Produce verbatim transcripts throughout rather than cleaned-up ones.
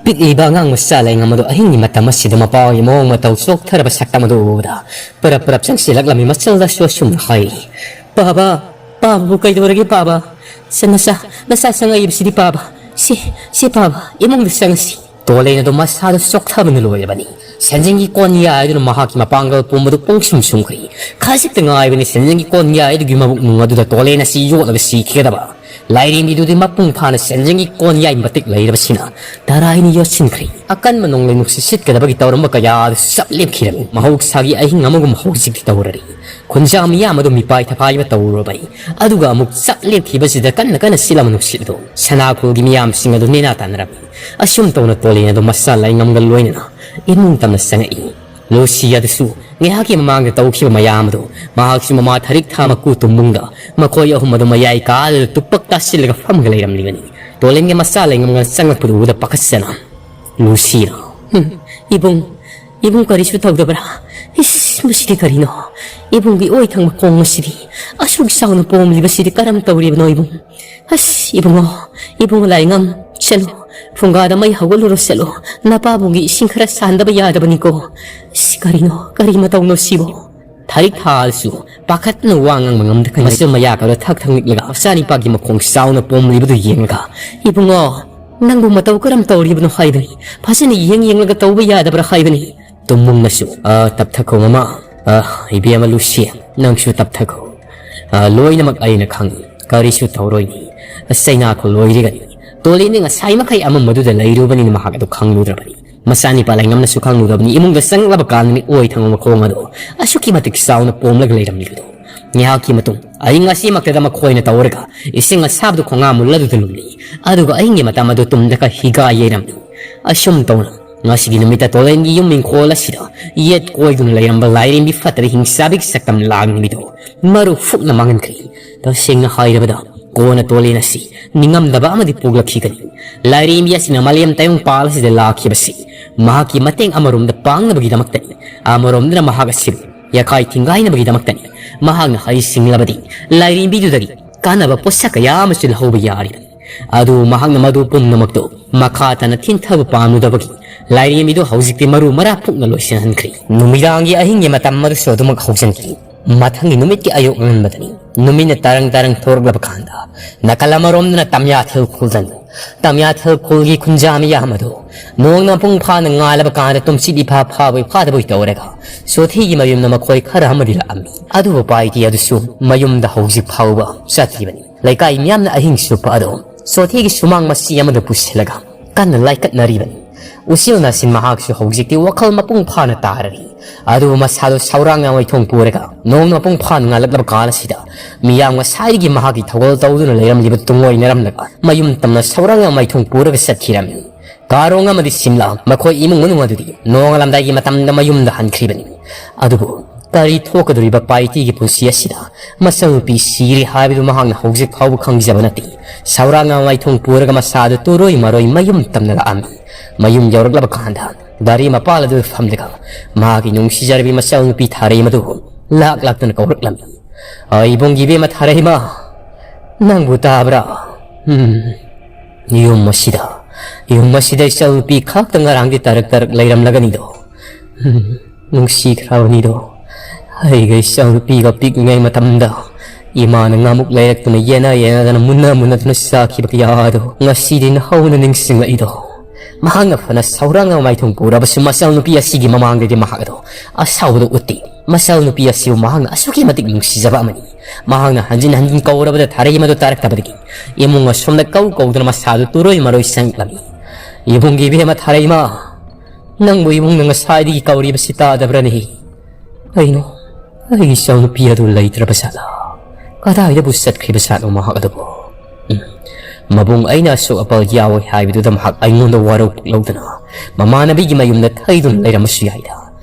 ꯄꯤꯛꯂꯤꯕ ꯑꯉꯥꯡ ꯃꯆꯥ ꯂꯥꯏꯉꯝ ꯑꯗꯨ ꯑꯍꯤꯡꯒꯤ ꯃꯇꯝ ꯑꯁꯤꯗ ꯃꯄꯥꯒꯤ ꯃꯑꯣꯡ ꯃꯇꯧ ꯆꯣꯛꯊꯔꯕ ꯁꯛꯇꯝ ꯑꯗꯨ ꯎꯕꯗ ꯄꯔꯞ ꯄꯔꯞ ꯆꯪꯁꯤꯜꯂꯛꯂꯝꯃꯤ꯫ ꯃꯆꯜꯗꯁꯨ ꯑꯁꯨꯝꯅ ꯍꯥꯏꯔꯤ, "ꯄꯥꯕ, ꯄꯥꯕꯕꯨ ꯀꯩꯗꯧꯔꯒꯦ ꯄꯥꯕ? ꯁꯦ, ꯅꯆꯥ, ꯅꯆꯥ ꯆꯪꯉꯛꯏꯕꯁꯤꯗꯤ ꯄꯥꯕ꯫ ꯁꯤ, ꯁꯤ ꯄꯥꯕ, ꯏꯃꯨꯡꯗ ꯆꯪꯉꯁꯤ꯫" ꯇꯣꯂꯦꯟ ꯑꯗꯨ ꯃꯁꯥꯗꯨ ꯆꯣꯛꯊꯕꯅ ꯂꯣꯏꯔꯕꯅꯤ꯫ ꯁꯦꯟꯖꯦꯡꯒꯤ ꯀꯣꯟ ꯌꯥꯏꯗꯨꯅ ꯃꯍꯥꯛꯀꯤ ꯃꯄꯥꯡꯒꯜ ꯄꯨꯝꯕꯗꯨ ꯄꯨꯡꯁꯨꯝ ꯁꯨꯝꯈ꯭ꯔꯤ꯫ ꯈꯖꯤꯛꯇ ꯉꯥꯏꯕꯅꯤ ꯁꯦꯟꯖꯦꯡꯒꯤ ꯀꯣꯟ ꯌꯥꯏꯗꯨꯒꯤ ꯃꯕꯨꯛ ꯅꯨꯡ ꯑꯗꯨꯗ ꯇꯣꯂꯦꯟ ꯑꯁꯤ ꯌꯣꯠꯂꯒ ꯁꯤꯈꯤꯒꯗꯕ꯫ ꯂꯥꯏꯔꯦꯝꯕꯤꯗꯨꯗꯤ ꯃꯄꯨꯡ ꯐꯥꯅ ꯁꯦꯟꯖꯦꯡꯒꯤ ꯀꯣꯟ ꯌꯥꯏ ꯃꯇꯤꯛ ꯂꯩꯔꯕꯁꯤꯅ ꯇꯔꯥꯏꯅ ꯌꯣꯠꯁꯤꯟꯈ꯭ꯔꯦ꯫ ꯑꯀꯟꯕ ꯅꯣꯡꯂꯩ ꯅꯨꯡꯁꯤꯠ ꯁꯤꯠꯀꯗꯕꯒꯤ ꯇꯧꯔꯝꯕ ꯀꯌꯥ ꯑꯗꯨ ꯆꯞ ꯂꯦꯞꯈꯤꯔꯝꯃꯤ꯫ ꯃꯍꯧꯁꯥꯒꯤ ꯑꯍꯤꯡ ꯑꯃꯒꯨꯝ ꯍꯧꯖꯤꯛꯇꯤ ꯇꯧꯔꯔꯤ꯫ ꯈꯨꯟꯖꯥ ꯃꯤꯌꯥꯝ ꯑꯗꯨ ꯃꯤꯄꯥꯏ ꯊꯄꯥꯏꯕ ꯇꯧꯔꯨꯔꯕꯅꯤ꯫ ꯑꯗꯨꯒ ꯑꯃꯨꯛ ꯆꯞ ꯂꯦꯞꯈꯤꯕꯁꯤꯗ ꯀꯟꯅ ꯀꯟꯅ ꯁꯤꯠꯂꯝꯕ ꯅꯨꯡꯁꯤꯠ ꯑꯗꯨ ꯁꯅꯥꯈꯣꯜꯒꯤ ꯃꯤꯌꯥꯝꯁꯤꯡ ꯑꯗꯨ ꯅꯦꯅꯥ ꯇꯥꯟꯅꯔꯝꯃꯤ꯫ ꯑꯁꯨꯝ ꯇꯧꯅ ꯇꯣꯂꯦꯟ ꯑꯗꯨ ꯃꯆꯥ ꯂꯥꯏꯉꯝꯒ ꯂꯣꯏꯅꯅ ꯏꯃꯨꯡ ꯇꯝꯅ ꯆꯪꯉꯛꯏ꯫ ꯂꯨꯁꯤ ꯑꯗꯨꯁꯨ ꯉꯥꯏꯍꯥꯛꯀꯤ ꯃꯃꯥꯡꯗ ꯇꯧꯈꯤꯕ ꯃꯌꯥꯝ ꯑꯗꯨ ꯃꯍꯥꯛꯁꯨ ꯃꯃꯥ ꯊꯔꯤꯛ ꯊꯥ ꯃꯀꯨ ꯇꯨꯝꯕꯨꯡꯗ ꯃꯈꯣꯏ ꯑꯍꯨꯝ ꯑꯗꯨ ꯃꯌꯥꯏ ꯀꯥꯗꯨꯗ ꯇꯨꯞꯄꯛ ꯇꯥꯁꯤꯜꯂꯒ ꯐꯝꯒ ꯂꯩꯔꯝꯂꯤꯕꯅꯤ꯫ ꯇꯣꯂꯦꯟꯒ ꯃꯆꯥ ꯂꯩꯉꯝꯒ ꯆꯪꯂꯛꯄꯗꯨ ꯎꯕꯗ ꯄꯥꯈꯠꯆꯅ ꯂꯨꯁꯤꯅ, "ꯍꯨꯝ, ꯏꯕꯨꯡ, ꯏꯕꯨꯡ ꯀꯔꯤꯁꯨ ꯇꯧꯗꯕ꯭ꯔꯥ? ꯏꯁ, ꯃꯁꯤꯗꯤ ꯀꯔꯤꯅꯣ? ꯏꯕꯨꯡꯒꯤ ꯑꯣꯏ ꯊꯪꯕ ꯈꯣꯡ ꯑꯁꯤꯗꯤ ꯑꯁꯨꯛ ꯆꯥꯎꯅ ꯄꯣꯝꯂꯤꯕꯁꯤꯗꯤ ꯀꯔꯝ ꯇꯧꯔꯤꯕꯅꯣ ꯏꯕꯨꯡ? ꯑꯁ, ꯏꯕꯨꯡꯉꯣ, ꯏꯕꯨꯡꯉꯣ ꯂꯥꯏꯉꯝ, ꯆꯠꯂꯣ, ꯐꯨꯡꯒꯥꯗ ꯃꯩ ꯍꯧꯒꯠꯂꯨꯔꯣ, ꯆꯠꯂꯣ꯫ ꯅꯄꯥꯕꯨꯡꯒꯤ ꯏꯁꯤꯡ ꯈꯔ ꯁꯥꯍꯟꯗꯕ ꯌꯥꯗꯕꯅꯤꯀꯣ꯫ ꯑꯁ, ꯀꯔꯤꯅꯣ, ꯀꯔꯤ ꯃꯇꯧꯅꯣ ꯁꯤꯕꯣ?" ꯊꯔꯤꯛ ꯊꯥꯜꯁꯨ ꯄꯥꯈꯠꯅ ꯋꯥ ꯉꯥꯡꯕ ꯉꯝꯗꯈꯩ ꯃꯆꯜ ꯃꯌꯥ ꯈꯔ ꯊꯛ ꯊꯛ ꯅꯤꯛꯂꯒ ꯃꯆꯥꯅꯤꯄꯥꯒꯤ ꯃꯈꯣꯡ ꯆꯥꯎꯅ ꯄꯣꯝꯂꯤꯕꯗꯨ ꯌꯦꯡꯂꯒ, "ꯏꯕꯨꯡꯉꯣ, ꯅꯪꯕꯨ ꯃꯇꯧ ꯀꯔꯝ ꯇꯧꯔꯤꯕꯅꯣ ꯍꯥꯏꯕꯅꯤ? ꯐꯖꯅ ꯌꯦꯡ ꯌꯦꯡꯂꯒ ꯇꯧꯕ ꯌꯥꯗꯕ꯭ꯔꯥ ꯍꯥꯏꯕꯅꯤ?" ꯇꯨꯝꯃꯨꯡꯅꯁꯨ, "ꯑ, ꯇꯞꯊꯈꯣ ꯃꯃꯥ꯫ ꯑ, ꯏꯕꯦꯝꯃ ꯂꯨꯁꯤ, ꯅꯪꯁꯨ ꯇꯞꯊꯈꯣ꯫ ꯑ, ꯂꯣꯏꯅꯃꯛ ꯑꯩꯅ ꯈꯪꯏ꯫ ꯀꯔꯤꯁꯨ ꯇꯧꯔꯣꯏꯅꯤ꯫ ꯆꯩꯅꯥꯈꯣ ꯂꯣꯏꯔꯤꯒꯅꯤ꯫" ꯇꯣꯂꯤꯅ ꯉꯁꯥꯏ ꯃꯈꯩ ꯑꯃꯝꯕꯗꯨꯗ ꯂꯩꯔꯨꯕꯅꯤꯅ ꯃꯍꯥꯛ ꯑꯗꯨ ꯈꯪꯂꯨꯗ꯭ꯔꯕꯅꯤ꯫ ꯃꯆꯥꯅꯤꯄꯥ ꯂꯩꯉꯝꯅꯁꯨ ꯈꯪꯂꯨꯗꯕꯅꯤ꯫ ꯏꯃꯨꯡꯗ ꯆꯪꯂꯛꯂꯕ ꯀꯥꯟꯗꯅꯤ ꯑꯣꯏ ꯊꯪꯕ ꯃꯈꯣꯡ ꯑꯗꯨ ꯑꯁꯨꯛꯀꯤ ꯃꯇꯤꯛ ꯆꯥꯎꯅ ꯄꯣꯝꯂꯒ ꯂꯩꯔꯝꯂꯤꯕꯗꯨ꯫ ꯉꯥꯏꯍꯥꯛꯀꯤ ꯃꯇꯨꯡ ꯑꯍꯤꯡ ꯑꯁꯤꯃꯛꯇꯗ ꯃꯈꯣꯏꯅ ꯇꯧꯔꯒ ꯏꯁꯤꯡ ꯑꯁꯥꯕꯗꯨ ꯈꯣꯡꯉꯥ ꯃꯨꯜꯂꯗꯨꯗ ꯂꯨꯝꯂꯤ꯫ ꯑꯗꯨꯒ ꯑꯍꯤꯡꯒꯤ ꯃꯇꯝ ꯑꯗꯨ ꯇꯨꯝꯗꯒ ꯍꯤꯒꯥ ꯌꯩꯔꯝꯂꯤ꯫ ꯑꯁꯨꯝ ꯇꯧꯅ ꯉꯁꯤꯒꯤ ꯅꯨꯃꯤꯠꯇ ꯇꯣꯂꯦꯟꯒꯤ ꯌꯨꯝ ꯏꯪꯈꯣꯜ ꯑꯁꯤꯗ ꯌꯦꯠ ꯀꯣꯏꯗꯨꯅ ꯂꯩꯔꯝꯕ ꯂꯥꯏꯔꯦꯝꯕꯤ ꯐꯠꯇꯕ ꯍꯤꯡꯆꯥꯕꯤꯒꯤ ꯁꯛꯇꯝ ꯂꯥꯡꯂꯤꯕꯤꯗꯨ ꯃꯔꯨ ꯐꯨꯛꯅ ꯃꯥꯡꯍꯟꯈ꯭ꯔꯦ꯫ ꯇꯁꯦꯡꯅ ꯍꯥꯏꯔꯕꯗ, ꯀꯣꯟꯅ ꯇꯣꯂꯦꯟ ꯑꯁꯤ ꯅꯤꯡꯉꯝꯗꯕ ꯑꯃꯗꯤ ꯄꯣꯛꯂꯛꯈꯤꯒꯅꯤ꯫ ꯂꯥꯏꯔꯦꯝꯕꯤ ꯑꯁꯤꯅ ꯃꯥꯂꯦꯝ ꯇꯥꯏꯕꯪꯄꯥꯜ ꯑꯁꯤꯗ ꯂꯥꯛꯈꯤꯕꯁꯤ ꯃꯍꯥꯛꯀꯤ ꯃꯇꯦꯡ ꯑꯃꯔꯣꯝꯗ ꯄꯥꯡꯅꯕꯒꯤꯗꯃꯛꯇꯅꯤ, ꯑꯃꯔꯣꯝꯗꯅ ꯃꯍꯥꯛ ꯑꯁꯤꯕꯨ ꯌꯥꯈꯥꯏ ꯊꯤꯡꯒꯥꯏꯅꯕꯒꯤꯗꯃꯛꯇꯅꯤ꯫ ꯃꯍꯥꯛꯅ ꯍꯩꯁꯤꯡꯂꯕꯗꯤ ꯂꯥꯏꯔꯦꯝꯕꯤꯗꯨꯗꯒꯤ ꯀꯥꯟꯅꯕ ꯄꯣꯠꯁꯛ ꯀꯌꯥ ꯑꯃꯁꯨ ꯂꯧꯍꯧꯕ ꯌꯥꯔꯤꯕꯅꯤ꯫ ꯑꯗꯨ ꯃꯍꯥꯛꯅ ꯃꯗꯨ ꯄꯨꯝꯅꯃꯛꯇꯨ ꯃꯈꯥ ꯇꯥꯅ ꯊꯤꯟꯊꯕ ꯄꯥꯝꯂꯨꯗꯕꯒꯤ ꯂꯥꯏꯔꯦꯝꯕꯤꯗꯨ ꯍꯧꯖꯤꯛꯇꯤ ꯃꯔꯨ ꯃꯔꯥꯡ ꯐꯨꯛꯅ ꯂꯣꯏꯁꯤꯟꯍꯟꯈ꯭ꯔꯤ꯫ ꯅꯨꯃꯤꯗꯥꯡꯒꯤ ꯑꯍꯤꯡꯒꯤ ꯃꯇꯝ ꯑꯗꯨꯁꯨ ꯑꯗꯨꯃꯛ ꯍꯧꯖꯤꯟꯈꯤ꯫ ꯃꯊꯪꯒꯤ ꯅꯨꯃꯤꯠꯀꯤ ꯑꯌꯨꯛ ꯑꯉꯟꯕꯗꯅꯤ꯫ ꯅꯨꯃꯤꯠꯅ ꯇꯥꯔꯪ ꯇꯥꯔꯪ ꯊꯣꯔꯛꯂꯕ ꯀꯥꯟꯗ ꯅꯥꯀꯜ ꯑꯃꯔꯣꯝꯗꯅ ꯇꯝꯌꯥꯊꯦꯜ ꯈꯨꯜꯗꯅꯤ꯫ ꯇꯝꯌꯥꯊꯦꯜ ꯈꯨꯜꯒꯤ ꯈꯨꯟꯖꯥ ꯃꯤꯌꯥꯝ ꯑꯗꯨ ꯅꯣꯡꯅ ꯃꯄꯨꯡ ꯐꯥꯅ ꯉꯥꯜꯂꯕ ꯀꯥꯟꯗ ꯇꯨꯝꯁꯤꯠ ꯏꯐꯥ ꯐꯥꯕꯣꯏ ꯐꯥꯗꯕꯣꯏ ꯇꯧꯔꯒ ꯁꯣꯊꯤꯒꯤ ꯃꯌꯨꯝꯗ ꯃꯈꯣꯏ ꯈꯔ ꯑꯃꯗꯤ ꯂꯥꯛꯑꯝꯃꯤ꯫ ꯑꯗꯨꯕꯨ ꯄꯥꯏꯇꯤ ꯑꯗꯨꯁꯨ ꯃꯌꯨꯝꯗ ꯍꯧꯖꯤꯛ ꯐꯥꯎꯕ ꯆꯠꯇ꯭ꯔꯤꯕꯅꯤ꯫ ꯂꯩꯀꯥꯏ ꯃꯤꯌꯥꯝꯅ ꯑꯍꯤꯡ ꯆꯨꯞꯄ ꯑꯗꯨ ꯁꯣꯊꯤꯒꯤ ꯁꯨꯃꯥꯡ ꯃꯆꯤ ꯑꯃꯗ ꯄꯨꯁꯤꯜꯂꯒ ꯀꯟꯅ ꯂꯥꯏꯀꯠꯅꯔꯤꯕꯅꯤ꯫ ꯎꯆꯦꯜ ꯅꯥꯁꯤꯟ ꯃꯍꯥꯛꯁꯨ ꯍꯧꯖꯤꯛꯇꯤ ꯋꯥꯈꯜ ꯃꯄꯨꯡ ꯐꯥꯅ ꯇꯥꯔꯔꯤ꯫ ꯑꯗꯨꯕꯨ ꯃꯁꯥꯗꯨ ꯁꯧꯔꯥꯡ ꯌꯥꯝ ꯃꯥꯏꯊꯣꯡ ꯄꯨꯔꯒ ꯅꯣꯡ ꯃꯄꯨꯡ ꯐꯥꯅ ꯉꯥꯜꯂꯛꯂꯕ ꯀꯥꯟ ꯑꯁꯤꯗ ꯃꯤꯌꯥꯝ ꯉꯁꯥꯏꯗꯒꯤ ꯃꯍꯥꯛꯀꯤ ꯊꯧꯒꯜ ꯇꯧꯗꯨꯅ ꯂꯩꯔꯝꯂꯤꯕ ꯇꯨꯡꯑꯣꯏꯅꯔꯝꯂꯒ ꯃꯌꯨꯝ ꯇꯝꯅ ꯁꯧꯔꯥꯡ ꯌꯥꯝ ꯃꯥꯏꯊꯣꯡ ꯄꯨꯔꯒ ꯆꯠꯈꯤꯔꯝꯃꯤ꯫ ꯀꯥꯔꯣꯡ ꯑꯃꯗꯤ ꯁꯤꯝꯂꯥ ꯃꯈꯣꯏ ꯏꯃꯨꯡ ꯃꯅꯨꯡ ꯑꯗꯨꯗꯤ ꯅꯣꯡꯉꯥꯜꯂꯝꯗꯥꯏꯒꯤ ꯃꯇꯝꯗ ꯃꯌꯨꯝꯗ ꯍꯟꯈ꯭ꯔꯤꯕꯅꯤ꯫ ꯑꯗꯨꯕꯨ ꯀꯔꯤ ꯊꯣꯛꯀꯗꯧꯔꯤꯕ ꯄꯥꯏꯇꯤꯒꯤ ꯄꯨꯟꯁꯤ ꯑꯁꯤꯗ ꯃꯆꯜꯅꯨꯄꯤ ꯁꯤꯔꯦ ꯍꯥꯏꯕꯗꯨ ꯃꯍꯥꯛꯅ ꯍꯧꯖꯤꯛ ꯐꯥꯎꯕ ꯈꯪꯖꯕ ꯅꯠꯇꯦ꯫ ꯁꯧꯔꯥꯡ ꯌꯥꯝ ꯃꯥꯏꯊꯣꯡ ꯄꯨꯔꯒ ꯃꯁꯥꯗꯨ ꯇꯨꯔꯣꯏ ꯃꯔꯣꯏ ꯃꯌꯨꯝ ꯇꯝꯅ ꯂꯥꯛꯑꯝꯃꯤ꯫ ꯃꯌꯨꯝ ꯌꯧꯔꯛꯂꯕ ꯀꯥꯟꯗ ꯒꯥꯔꯤ ꯃꯄꯥꯜ ꯑꯗꯨꯗ ꯐꯝꯂꯒ ꯃꯍꯥꯛꯀꯤ ꯅꯨꯡꯁꯤꯖꯔꯕꯤ ꯃꯆꯜꯅꯨꯄꯤ ꯊꯥꯔꯩ ꯃꯗꯨ ꯂꯥꯛ ꯂꯥꯛꯇꯨꯅ ꯀꯧꯔꯛꯂꯝꯃꯤ꯫ "ꯑ, ꯏꯕꯨꯡꯒꯤ ꯏꯕꯦꯝꯃ ꯊꯥꯔꯩꯃ, ꯅꯪꯕꯨ ꯇꯥꯕ꯭ꯔꯥ? ꯎꯝ, ꯌꯨꯝ ꯑꯁꯤꯗ, ꯌꯨꯝ ꯑꯁꯤꯗ ꯏꯆꯜꯅꯨꯄꯤ ꯈꯛꯇ ꯉꯔꯥꯡꯗꯤ ꯇꯔꯛ ꯇꯔꯛ ꯂꯩꯔꯝꯂꯒꯅꯤꯗꯣ꯫ ꯎꯝ, ꯅꯨꯡꯁꯤꯈ꯭ꯔꯕꯅꯤꯗꯣ꯫ ꯑꯩꯒ ꯏꯆꯜꯅꯨꯄꯤꯒ ꯄꯤꯛꯂꯤꯉꯩ ꯃꯇꯝꯗ ꯏꯃꯥꯅ ꯉꯥꯃꯨꯛ ꯂꯩꯔꯛꯇꯨꯅ ꯌꯦꯅ ꯌꯦꯅꯗꯅ ꯃꯨꯟꯅ ꯃꯨꯟꯅꯗꯨꯅ ꯆꯥꯈꯤꯕ ꯀꯌꯥꯗꯣ ꯉꯁꯤꯗꯤ ꯅꯍꯧꯅ ꯅꯤꯡꯁꯤꯡꯂꯛꯏꯗꯣ꯫" ꯃꯍꯥꯛꯅ ꯐꯅ ꯁꯧꯔꯥꯡꯅ ꯃꯥꯏꯊꯣꯡ ꯄꯨꯔꯕꯁꯨ ꯃꯆꯜꯅꯨꯄꯤ ꯑꯁꯤꯒꯤ ꯃꯃꯥꯡꯗꯗꯤ ꯃꯍꯥꯛ ꯑꯗꯣ ꯑꯁꯥꯎꯕꯗꯣ ꯎꯠꯇꯦ꯫ ꯃꯆꯜꯅꯨꯄꯤ ꯑꯁꯤꯕꯨ ꯃꯍꯥꯛꯅ ꯑꯁꯨꯛꯀꯤ ꯃꯇꯤꯛ ꯅꯨꯡꯁꯤꯖꯕ ꯑꯃꯅꯤ꯫ ꯃꯍꯥꯛꯅ ꯍꯟꯖꯤꯟ ꯍꯟꯖꯤꯟ ꯀꯧꯔꯕꯗ ꯊꯥꯔꯩ ꯃꯗꯨ ꯇꯥꯔꯛꯇꯕꯗꯒꯤ ꯏꯃꯨꯡ ꯑꯁꯣꯝꯗ ꯀꯧ ꯀꯧꯗꯨꯅ ꯃꯁꯥꯗꯨ ꯇꯨꯔꯣꯏ ꯃꯔꯣꯏ ꯆꯪꯂꯛꯂꯝꯃꯤ꯫ "ꯏꯕꯨꯡꯒꯤ ꯏꯕꯦꯝꯃ ꯊꯥꯔꯩꯃ, ꯅꯪꯕꯨ ꯏꯕꯨꯡꯅ ꯉꯁꯥꯏꯗꯒꯤ ꯀꯧꯔꯤꯕꯁꯤ ꯇꯥꯗꯕ꯭ꯔꯅꯦ? ꯀꯩꯅꯣ, ꯑꯩꯒꯤ ꯏꯆꯥꯅꯨꯄꯤ ꯑꯗꯨ ꯂꯩꯇ꯭ꯔꯕ ꯖꯥꯠꯂꯥ? ꯀꯗꯥꯏꯗꯕꯨ ꯆꯠꯈ꯭ꯔꯤꯕ ꯖꯥꯠꯅꯣ ꯃꯍꯥꯛ ꯑꯗꯨꯕꯨ? ꯎꯝ, ꯃꯕꯨꯡ ꯑꯩꯅ ꯑꯁꯣꯛ ꯑꯄꯜ ꯌꯥꯎꯋꯦ ꯍꯥꯏꯕꯗꯨꯗ ꯃꯍꯥꯛ ꯑꯩꯉꯣꯟꯗ ꯋꯥꯔꯧ ꯄꯨꯛꯂꯧꯗꯅ ꯃꯃꯥꯟꯅꯕꯤꯒꯤ ꯃꯌꯨꯝꯗ ꯊꯩꯗꯨꯅ ꯂꯩꯔꯝꯕꯁꯨ ꯌꯥꯏꯗ꯫"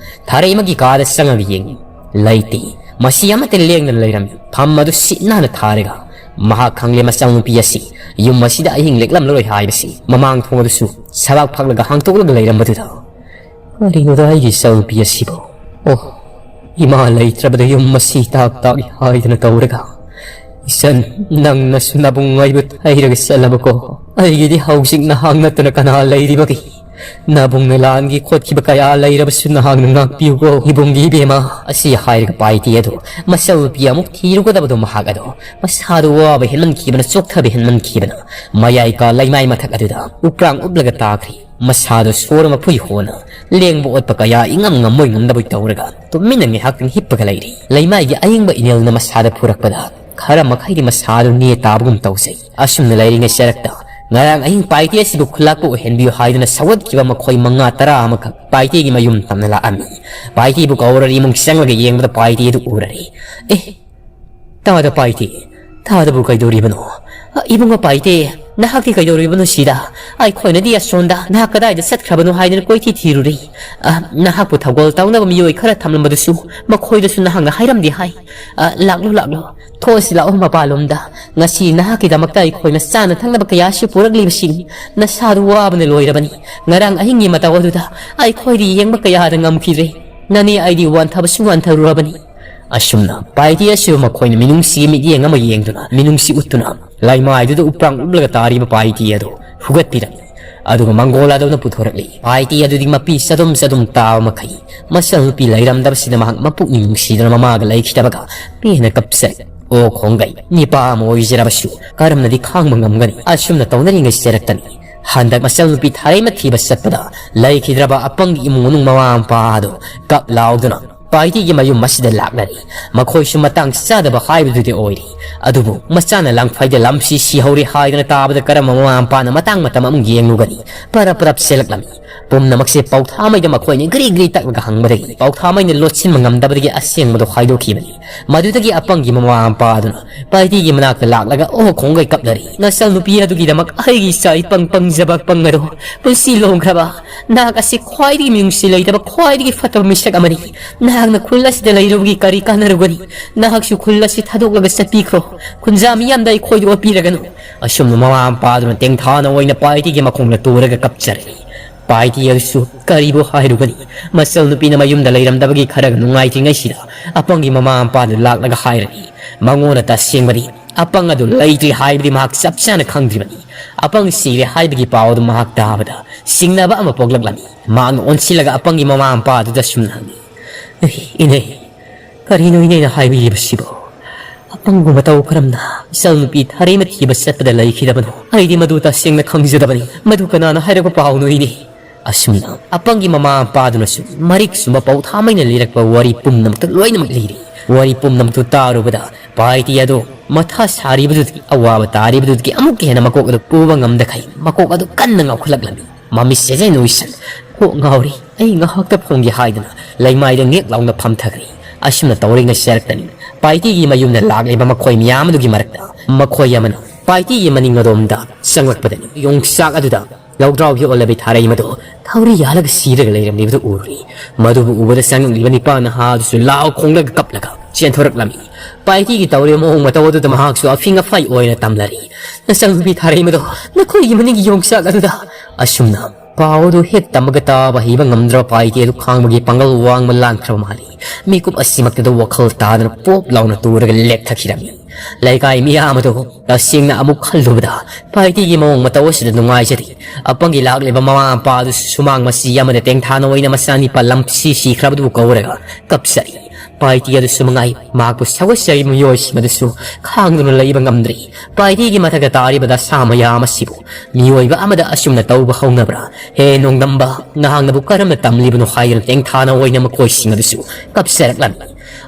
ꯊꯥꯔꯩ ꯑꯃꯒꯤ ꯀꯥꯗ ꯆꯪꯉꯒ ꯌꯦꯡꯉꯤ꯫ ꯂꯩꯇꯦ꯫ ꯃꯁꯤ ꯑꯃꯠꯇ ꯂꯦꯡꯗꯅ ꯂꯩꯔꯝꯃꯤ꯫ ꯐꯝ ꯑꯗꯨ ꯁꯤꯠ ꯅꯥꯟꯅ ꯊꯥꯔꯒ ꯃꯍꯥꯛ ꯈꯪꯂꯦ ꯃꯆꯥꯅꯨꯄꯤ ꯑꯁꯤ ꯌꯨꯝ ꯑꯁꯤꯗ ꯑꯍꯤꯡ ꯂꯦꯛꯂꯝꯂꯔꯣꯏ ꯍꯥꯏꯕꯁꯤ꯫ ꯃꯃꯥꯡ ꯊꯣꯡ ꯑꯗꯨꯁꯨ ꯁꯕꯥꯛ ꯐꯛꯂꯒ ꯍꯥꯡꯇꯣꯛꯂꯒ ꯂꯩꯔꯝꯕꯗꯨꯗ, "ꯀꯔꯤꯅꯣꯗ ꯑꯩꯒꯤ ꯏꯆꯥꯅꯨꯄꯤ ꯑꯁꯤꯕꯨ? ꯑꯣ, ꯏꯃꯥ ꯂꯩꯇ꯭ꯔꯕꯗ ꯌꯨꯝ ꯑꯁꯤ ꯇꯥꯛ ꯇꯥꯛꯏ ꯍꯥꯏꯗꯅ ꯇꯧꯔꯒ "ꯏꯆꯟ, ꯅꯪꯅꯁꯨ ꯅꯕꯨꯡ ꯑꯩꯕꯨ ꯊꯩꯔꯒ ꯆꯠꯂꯕꯀꯣ? ꯑꯩꯒꯤꯗꯤ ꯍꯧꯖꯤꯛ ꯅꯍꯥꯛ ꯅꯠꯇꯅ ꯀꯅꯥ ꯂꯩꯔꯤꯕꯒꯦ? ꯅꯕꯨꯡꯅ ꯂꯥꯟꯒꯤ ꯈꯣꯠꯈꯤꯕ ꯀꯌꯥ ꯂꯩꯔꯕꯁꯨ ꯅꯍꯥꯛꯅ ꯉꯥꯛꯄꯤꯌꯨꯀꯣ ꯏꯕꯨꯡꯒꯤ ꯏꯕꯦꯝꯃ"꯫ ꯑꯁꯤ ꯍꯥꯏꯔꯒ ꯄꯥꯏꯇꯤ ꯑꯗꯨ ꯃꯆꯜꯅꯨꯄꯤ ꯑꯃꯨꯛ ꯊꯤꯔꯨꯒꯗꯕꯗꯣ ꯃꯍꯥꯛ ꯑꯗꯣ ꯃꯁꯥꯗꯨ ꯋꯥꯕ ꯍꯦꯟꯃꯟꯈꯤꯕꯅ, ꯆꯣꯛꯊꯕ ꯍꯦꯟꯃꯟꯈꯤꯕꯅ ꯃꯌꯥꯏ ꯀꯥ ꯂꯩꯃꯥꯏ ꯃꯊꯛ ꯑꯗꯨꯗ ꯎꯄ꯭ꯔꯥꯡ ꯎꯞꯂꯒ ꯇꯥꯈ꯭ꯔꯤ꯫ ꯃꯁꯥꯗꯣ ꯁꯣꯔ ꯃꯐꯨꯏ ꯍꯣꯅ ꯂꯦꯡꯕ ꯑꯣꯠꯄ ꯀꯌꯥ ꯏꯉꯝ ꯉꯝꯃꯣꯏ ꯉꯝꯗꯕꯣꯏ ꯇꯧꯔꯒ ꯇꯨꯃꯤꯟꯅ ꯉꯥꯏꯍꯥꯛꯇꯪ ꯍꯤꯞꯄꯒ ꯂꯩꯔꯤ꯫ ꯂꯩꯃꯥꯏꯒꯤ ꯑꯏꯪꯕ ꯏꯅꯤꯜꯅ ꯃꯁꯥꯗ ꯐꯨꯔꯛꯄꯗ ꯈꯔ ꯃꯈꯩꯗꯤ ꯃꯁꯥꯗꯨ ꯅꯦ ꯇꯥꯕꯒꯨꯝ ꯇꯧꯖꯩ꯫ ꯑꯁꯨꯝꯅ ꯂꯩꯔꯤꯉꯩ ꯆꯔꯛꯇ ꯉꯔꯥꯡ ꯑꯍꯤꯡ ꯄꯥꯏꯇꯦ ꯑꯁꯤꯕꯨ ꯈꯨꯂꯥꯛꯄ ꯑꯣꯏꯍꯟꯕꯤꯌꯨ ꯍꯥꯏꯗꯨꯅ ꯁꯧꯒꯠꯈꯤꯕ ꯃꯈꯣꯏ ꯃꯉꯥ ꯇꯔꯥ ꯑꯃꯈꯛ ꯄꯥꯏꯇꯦꯒꯤ ꯃꯌꯨꯝ ꯇꯝꯅ ꯂꯥꯛꯑꯝꯃꯤ꯫ ꯄꯥꯏꯇꯦꯕꯨ ꯀꯧꯔꯔꯤ ꯏꯃꯨꯡ ꯆꯪꯂꯒ ꯌꯦꯡꯕꯗ ꯄꯥꯏꯇꯦ ꯑꯗꯨ ꯎꯔꯔꯤ꯫ "ꯑꯦ, ꯇꯥꯗ ꯄꯥꯏꯇꯦ, ꯇꯥꯗꯕꯨ ꯀꯩꯗꯧꯔꯤꯕꯅꯣ? ꯑ, ꯏꯕꯨꯡꯉꯣ ꯄꯥꯏꯇꯦ, ꯅꯍꯥꯛꯇꯤ ꯀꯩꯗꯧꯔꯤꯕꯅꯣ ꯁꯤꯗ? ꯑꯩꯈꯣꯏꯅꯗꯤ ꯑꯁꯣꯝꯗ ꯅꯍꯥꯛ ꯀꯗꯥꯏꯗ ꯆꯠꯈ꯭ꯔꯕꯅꯣ ꯍꯥꯏꯗꯅ ꯀꯣꯏꯊꯤ ꯊꯤꯔꯨꯔꯤ꯫ ꯑ, ꯅꯍꯥꯛꯄꯨ ꯊꯧꯒꯜ ꯇꯧꯅꯕ ꯃꯤꯑꯣꯏ ꯈꯔ ꯊꯝꯂꯝꯕꯗꯨꯁꯨ ꯃꯈꯣꯏꯗꯁꯨ ꯅꯍꯥꯛꯅ ꯍꯥꯏꯔꯝꯗꯦ ꯍꯥꯏ꯫ ꯑ, ꯂꯥꯛꯂꯣ, ꯂꯥꯛꯂꯣ, ꯊꯣꯛꯑꯁꯤ ꯂꯥꯛꯑꯣ ꯃꯄꯥꯟꯂꯣꯝꯗ꯫ ꯉꯁꯤ ꯅꯍꯥꯛꯀꯤꯗꯃꯛꯇ ꯑꯩꯈꯣꯏꯅ ꯆꯥꯅ ꯊꯛꯅꯕ ꯀꯌꯥꯁꯨ ꯄꯨꯔꯛꯂꯤꯕꯁꯤꯅꯤ꯫ ꯅꯁꯥꯗꯨ ꯋꯥꯕꯅ ꯂꯣꯏꯔꯕꯅꯤ꯫ ꯉꯔꯥꯡ ꯑꯍꯤꯡꯒꯤ ꯃꯇꯧ ꯑꯗꯨꯗ ꯑꯩꯈꯣꯏꯗꯤ ꯌꯦꯡꯕ ꯀꯌꯥꯗ ꯉꯝꯈꯤꯗ꯭ꯔꯦ꯫ ꯅꯅꯦ ꯑꯩꯗꯤ ꯋꯥꯟꯊꯕꯁꯨ ꯋꯥꯟꯊꯔꯨꯔꯕꯅꯤ"꯫ ꯑꯁꯨꯝꯅ ꯄꯥꯏꯇꯤ ꯑꯁꯤꯕꯨ ꯃꯈꯣꯏꯅ ꯃꯤꯅꯨꯡꯁꯤ ꯃꯤꯠꯌꯦꯡ ꯑꯃ ꯌꯦꯡꯗꯨꯅ, ꯃꯤꯅꯨꯡꯁꯤ ꯎꯠꯇꯨꯅ, ꯂꯩꯃꯥꯏꯗꯨꯗ ꯎꯄ꯭ꯔꯥꯡ ꯎꯞꯂꯒ ꯇꯥꯔꯤꯕ ꯄꯥꯏꯇꯤ ꯑꯗꯨ ꯐꯨꯒꯠꯄꯤꯔꯝꯃꯤ꯫ ꯑꯗꯨꯒ ꯃꯪꯒꯣꯂꯥꯗꯧꯅ ꯄꯨꯊꯣꯔꯛꯂꯤ꯫ ꯄꯥꯏꯇꯤ ꯑꯗꯨꯗꯤ ꯃꯄꯤ ꯆꯗꯨꯝ ꯆꯗꯨꯝ ꯇꯥꯕ ꯃꯈꯩ ꯃꯆꯜꯅꯨꯄꯤ ꯂꯩꯔꯝꯗꯕꯁꯤꯗ ꯃꯍꯥꯛ ꯃꯄꯨꯛꯅꯤꯡ ꯅꯨꯡꯁꯤꯗꯅ ꯃꯃꯥꯒ ꯂꯩꯈꯤꯗꯕꯒ ꯄꯦꯟꯅ ꯀꯞꯆꯩ꯫ "ꯑꯣ ꯈꯣꯡꯒꯩ, ꯅꯤꯄꯥ ꯑꯃ ꯑꯣꯏꯖꯔꯕꯁꯨ ꯀꯔꯝꯅꯗꯤ ꯈꯥꯡꯕ ꯉꯝꯒꯅꯤ?" ꯑꯁꯨꯝꯅ ꯇꯧꯅꯔꯤꯉꯩ ꯆꯔꯛꯇꯅꯤ ꯍꯟꯗꯛ ꯃꯆꯜꯅꯨꯄꯤ ꯊꯥꯔꯩꯃ ꯊꯤꯕ ꯆꯠꯄꯗ ꯂꯩꯈꯤꯗ꯭ꯔꯕ ꯑꯄꯪꯒꯤ ꯏꯃꯨꯡ ꯃꯅꯨꯡ ꯃꯃꯥ ꯃꯄꯥ ꯑꯗꯨ ꯀꯞ ꯂꯥꯎꯗꯨꯅ ꯄꯥꯏꯇꯤꯒꯤ ꯃꯌꯨꯝ ꯑꯁꯤꯗ ꯂꯥꯛꯅꯔꯤ꯫ ꯃꯈꯣꯏꯁꯨ ꯃꯇꯥꯡ ꯆꯥꯗꯕ ꯍꯥꯏꯕꯗꯨꯗꯤ ꯑꯣꯏꯔꯤ꯫ ꯑꯗꯨꯕꯨ ꯃꯆꯥꯅ ꯂꯪꯐꯩꯗ ꯂꯝꯁꯤ ꯁꯤꯍꯧꯔꯦ ꯍꯥꯏꯗꯨꯅ ꯇꯥꯕꯗ ꯀꯔꯝꯕ ꯃꯃꯥ ꯃꯄꯥꯅ ꯃꯇꯥꯡ ꯃꯇꯝ ꯑꯃꯨꯛ ꯌꯦꯡꯂꯨꯒꯅꯤ? ꯄꯔꯞ ꯄꯔꯞ ꯆꯦꯜꯂꯛꯂꯝꯃꯤ꯫ ꯄꯨꯝꯅꯃꯛꯁꯦ ꯄꯥꯎꯊꯥꯃꯩꯗ ꯃꯈꯣꯏꯅ ꯒ꯭ꯔꯤ ꯒ꯭ꯔꯤ ꯇꯛꯂꯒ ꯍꯪꯕꯗꯒꯤ ꯄꯥꯎꯊꯥꯃꯩꯅ ꯂꯣꯠꯁꯤꯟꯕ ꯉꯝꯗꯕꯗꯒꯤ ꯑꯁꯦꯡꯕꯗꯣ ꯍꯥꯏꯗꯣꯛꯈꯤꯕꯅꯤ꯫ ꯃꯗꯨꯗꯒꯤ ꯑꯄꯪꯒꯤ ꯃꯃꯥ ꯃꯄꯥ ꯑꯗꯨꯅ ꯄꯥꯏꯇꯤꯒꯤ ꯃꯅꯥꯛꯇ ꯂꯥꯛꯂꯒ ꯑꯣ ꯈꯣꯡꯒꯩ ꯀꯞꯂꯔꯤ꯫ "ꯅꯆꯜꯅꯨꯄꯤ ꯑꯗꯨꯒꯤꯗꯃꯛ ꯑꯩꯒꯤ ꯏꯆꯥ ꯏꯄꯪ ꯄꯪꯖꯕ ꯑꯄꯪ ꯑꯗꯣ ꯄꯨꯟꯁꯤ ꯂꯣꯡꯈ꯭ꯔꯕ ꯅꯍꯥꯛ ꯑꯁꯤ ꯈ꯭ꯋꯥꯏꯗꯒꯤ ꯃꯤꯅꯨꯡꯁꯤ ꯂꯩꯇꯕ, ꯈ꯭ꯋꯥꯏꯗꯒꯤ ꯐꯠꯇꯕ ꯃꯤꯁꯛ ꯑꯃꯅꯤ꯫ ꯅꯍꯥꯛꯅ ꯈꯨꯜ ꯑꯁꯤꯗ ꯂꯩꯔꯨꯕꯒꯤ ꯀꯔꯤ ꯀꯥꯟꯅꯔꯨꯒꯅꯤ? ꯅꯍꯥꯛꯁꯨ ꯈꯨꯜ ꯑꯁꯤ ꯊꯥꯗꯣꯛꯂꯒ ꯆꯠꯄꯤꯈ꯭ꯔꯣ꯫ ꯈꯨꯟꯖꯥ ꯃꯤꯌꯥꯝꯗ ꯑꯩꯈꯣꯏꯗ ꯑꯣꯠꯄꯤꯔꯒꯅꯨ"꯫ ꯑꯁꯨꯝꯅ ꯃꯃꯥ ꯃꯄꯥꯗꯨꯅ ꯇꯦꯡꯊꯥꯅ ꯑꯣꯏꯅ ꯄꯥꯏꯇꯤꯒꯤ ꯃꯈꯣꯡꯗ ꯇꯨꯔꯒ ꯀꯞꯆꯔꯛꯏ꯫ ꯄꯥꯏꯇꯤ ꯑꯗꯨꯁꯨ ꯀꯔꯤꯕꯨ ꯍꯥꯏꯔꯨꯒꯅꯤ? ꯃꯆꯜ ꯅꯨꯄꯤꯅ ꯃꯌꯨꯝꯗ ꯂꯩꯔꯝꯗꯕꯒꯤ ꯈꯔꯒ ꯅꯨꯡꯉꯥꯏꯇ꯭ꯔꯤꯉꯩꯁꯤꯗ ꯑꯄꯪꯒꯤ ꯃꯃꯥ ꯃꯄꯥꯗꯨ ꯂꯥꯛꯂꯒ ꯍꯥꯏꯔꯅꯤ꯫ ꯃꯉꯣꯟꯗ ꯇꯁꯦꯡꯕꯗꯤ ꯑꯄꯪ ꯑꯗꯨ ꯂꯩꯇ꯭ꯔꯤ ꯍꯥꯏꯕꯗꯤ ꯃꯍꯥꯛ ꯆꯞ ꯆꯥꯅ ꯈꯪꯗ꯭ꯔꯤꯕꯅꯤ꯫ ꯑꯄꯪ ꯁꯤꯔꯦ ꯍꯥꯏꯕꯒꯤ ꯄꯥꯎ ꯑꯗꯨ ꯃꯍꯥꯛ ꯇꯥꯕꯗ ꯁꯤꯡꯅꯕ ꯑꯃ ꯄꯣꯛꯂꯛꯂꯝꯃꯤ꯫ ꯃꯍꯥꯛꯅ ꯑꯣꯟꯁꯤꯜꯂꯒ ꯑꯄꯪꯒꯤ ꯃꯃꯥ ꯃꯄꯥ ꯑꯗꯨꯗ ꯁꯨꯝꯅ ꯍꯪꯉꯤ, "ꯏꯅꯦ, ꯀꯔꯤꯅꯣ ꯏꯅꯦꯅ ꯍꯥꯏꯕꯤꯔꯤꯕꯁꯤꯕꯣ? ꯑꯄꯪꯕꯨ ꯃꯇꯧ ꯀꯔꯝꯅ ꯏꯆꯜ ꯅꯨꯄꯤ ꯊꯥꯔꯩꯃ ꯊꯤꯕ ꯆꯠꯄꯗ ꯂꯩꯈꯤꯗꯕꯅꯣ? ꯑꯩꯗꯤ ꯃꯗꯨ ꯇꯁꯦꯡꯅ ꯈꯪꯖꯗꯕꯅꯤ꯫ ꯃꯗꯨ ꯀꯅꯥꯅ ꯍꯥꯏꯔꯛꯄ ꯄꯥꯎꯅꯣ ꯏꯅꯦ?" ꯑꯁꯨꯝꯅ ꯑꯄꯪꯒꯤ ꯃꯃꯥ ꯃꯄꯥꯗꯨꯅꯁꯨ ꯃꯔꯤꯛ ꯆꯨꯝꯕ ꯄꯥꯎꯊꯥꯝ ꯑꯣꯏꯅ ꯂꯤꯔꯛꯄ ꯋꯥꯔꯤ ꯄꯨꯝꯅꯃꯛꯇ ꯂꯣꯏꯅꯃꯛ ꯂꯤꯔꯤ꯫ ꯋꯥꯔꯤ ꯄꯨꯝꯅꯃꯛꯇꯨ ꯇꯥꯔꯨꯕꯗ ꯄꯥꯏꯇꯤ ꯑꯗꯨ ꯃꯊꯥ ꯁꯥꯔꯤꯕꯗꯨꯗꯒꯤ, ꯑꯋꯥꯕ ꯇꯥꯔꯤꯕꯗꯨꯗꯒꯤ ꯑꯃꯨꯛꯀ ꯍꯦꯟꯅ ꯃꯀꯣꯛ ꯑꯗꯨ ꯄꯨꯕ ꯉꯝꯗꯈꯩ ꯃꯀꯣꯛ ꯑꯗꯨ ꯀꯟꯅ ꯉꯥꯎꯈꯠꯂꯛꯂꯝꯃꯤ꯫ ꯃꯃꯤꯠ ꯁꯦꯖꯩ ꯅꯣꯏꯁꯟ, "ꯀꯣꯛ ꯉꯥꯎꯔꯤ, ꯑꯩ ꯉꯥꯏꯍꯥꯛꯇ ꯐꯣꯡꯒꯦ" ꯍꯥꯏꯗꯨꯅ ꯂꯩꯃꯥꯏꯗ ꯉꯦꯛ ꯂꯥꯎꯅ ꯐꯝꯊꯈ꯭ꯔꯦ꯫ ꯑꯁꯨꯝꯅ ꯇꯧꯔꯤꯉꯩ ꯆꯔꯛꯇꯅꯤ ꯄꯥꯏꯇꯤꯒꯤ ꯃꯌꯨꯝꯗ ꯂꯥꯛꯂꯤꯕ ꯃꯈꯣꯏ ꯃꯌꯥꯝ ꯑꯗꯨꯒꯤ ꯃꯔꯛꯇ ꯃꯈꯣꯏ ꯑꯃꯅ ꯄꯥꯏꯇꯤꯒꯤ ꯃꯅꯤꯡ ꯑꯗꯣꯝꯗ ꯆꯪꯂꯛꯄꯗꯅꯤ ꯌꯣꯡꯆꯥꯛ ꯑꯗꯨꯗ ꯂꯧꯗ꯭ꯔꯥꯎꯒꯤ ꯑꯣꯜꯂꯕꯤ ꯊꯥꯔꯩ ꯃꯗꯨ ꯊꯧꯔꯤ ꯌꯥꯜꯂꯒ ꯁꯤꯔꯒ ꯂꯩꯔꯝꯂꯤꯕꯗꯨ ꯎꯔꯨꯔꯤ꯫ ꯃꯗꯨꯕꯨ ꯎꯕꯗ ꯆꯪꯂꯛꯂꯤꯕ ꯅꯤꯄꯥ ꯅꯍꯥ ꯑꯗꯨꯁꯨ ꯂꯥꯎ ꯈꯣꯡꯂꯒ ꯀꯞꯂꯒ ꯆꯦꯟꯊꯣꯔꯛꯂꯝꯃꯤ꯫ ꯄꯥꯏꯇꯤꯒꯤ ꯇꯧꯔꯤꯕ ꯃꯑꯣꯡ ꯃꯇꯧ ꯑꯗꯨꯗ ꯃꯍꯥꯛꯁꯨ ꯑꯐꯤꯡ ꯑꯐꯥꯏ ꯑꯣꯏꯅ ꯇꯝꯂꯔꯤ꯫ "ꯅꯆꯟꯅꯨꯄꯤ ꯊꯥꯔꯩ ꯃꯗꯣ ꯅꯈꯣꯏꯒꯤ ꯃꯅꯤꯡꯒꯤ ꯌꯣꯡꯆꯥꯛ ꯑꯗꯨꯗ!" ꯑꯁꯨꯝꯅ ꯄꯥꯎ ꯑꯗꯨ ꯍꯦꯛ ꯇꯝꯕꯒ ꯇꯥꯕ ꯍꯩꯕ ꯉꯝꯗ꯭ꯔꯕ ꯄꯥꯏꯇꯤ ꯑꯗꯨ ꯈꯥꯡꯕꯒꯤ ꯄꯥꯡꯒꯜ ꯋꯥꯡꯃ ꯂꯥꯟꯈ꯭ꯔꯕ ꯃꯥꯜꯂꯤ꯫ ꯃꯤꯀꯨꯞ ꯑꯁꯤꯃꯛꯇꯗ ꯋꯥꯈꯜ ꯇꯥꯗꯅ ꯄꯣꯞ ꯂꯥꯎꯅ ꯇꯨꯔꯒ ꯂꯦꯛꯊꯈꯤꯔꯝꯃꯤ꯫ ꯂꯩꯀꯥꯏ ꯃꯤꯌꯥꯝ ꯑꯗꯨ ꯇꯁꯦꯡꯅ ꯑꯃꯨꯛ ꯈꯜꯂꯨꯕꯗ ꯄꯥꯏꯇꯤꯒꯤ ꯃꯑꯣꯡ ꯃꯇꯧ ꯑꯁꯤꯗ ꯅꯨꯡꯉꯥꯏꯖꯗꯦ꯫ ꯑꯄꯪꯒꯤ ꯂꯥꯛꯂꯤꯕ ꯃꯃꯥ ꯃꯄꯥ ꯑꯗꯨꯁꯨ ꯁꯨꯃꯥꯡ ꯃꯆꯤ ꯑꯃꯗ ꯇꯦꯡꯊꯥꯅ ꯑꯣꯏꯅ ꯃꯆꯥꯅꯤꯄꯥ ꯂꯝꯁꯤ ꯁꯤꯈ꯭ꯔꯕꯗꯨꯕꯨ ꯀꯧꯔꯒ ꯀꯞꯆꯔꯤ꯫ ꯄꯥꯏꯇꯤ ꯑꯗꯨꯁꯨ ꯃꯉꯥꯏ ꯃꯍꯥꯛꯄꯨ ꯁꯧꯒꯠꯆꯔꯤꯕ ꯃꯤꯑꯣꯏꯁꯤꯡ ꯑꯗꯨꯁꯨ ꯈꯥꯡꯗꯨꯅ ꯂꯩꯕ ꯉꯝꯗ꯭ꯔꯤ꯫ ꯄꯥꯏꯇꯤꯒꯤ ꯃꯊꯛꯇ ꯇꯥꯔꯤꯕ ꯗꯁꯥ ꯃꯌꯥꯝ ꯑꯁꯤꯕꯨ ꯃꯤꯑꯣꯏꯕ ꯑꯃꯗ ꯑꯁꯨꯝꯅ ꯇꯧꯕ ꯍꯧꯅꯕ꯭ꯔꯥ? "ꯍꯦ ꯅꯣꯡꯗꯝꯕ, ꯅꯍꯥꯛꯅꯕꯨ ꯀꯔꯝꯅ ꯇꯝꯂꯤꯕꯅꯣ?" ꯍꯥꯏꯗꯨꯅ ꯇꯦꯡꯊꯥꯅ ꯑꯣꯏꯅ ꯃꯈꯣꯏꯁꯤꯡ ꯑꯗꯨꯁꯨ ꯀꯞꯆꯔꯛꯂꯝꯃꯤ꯫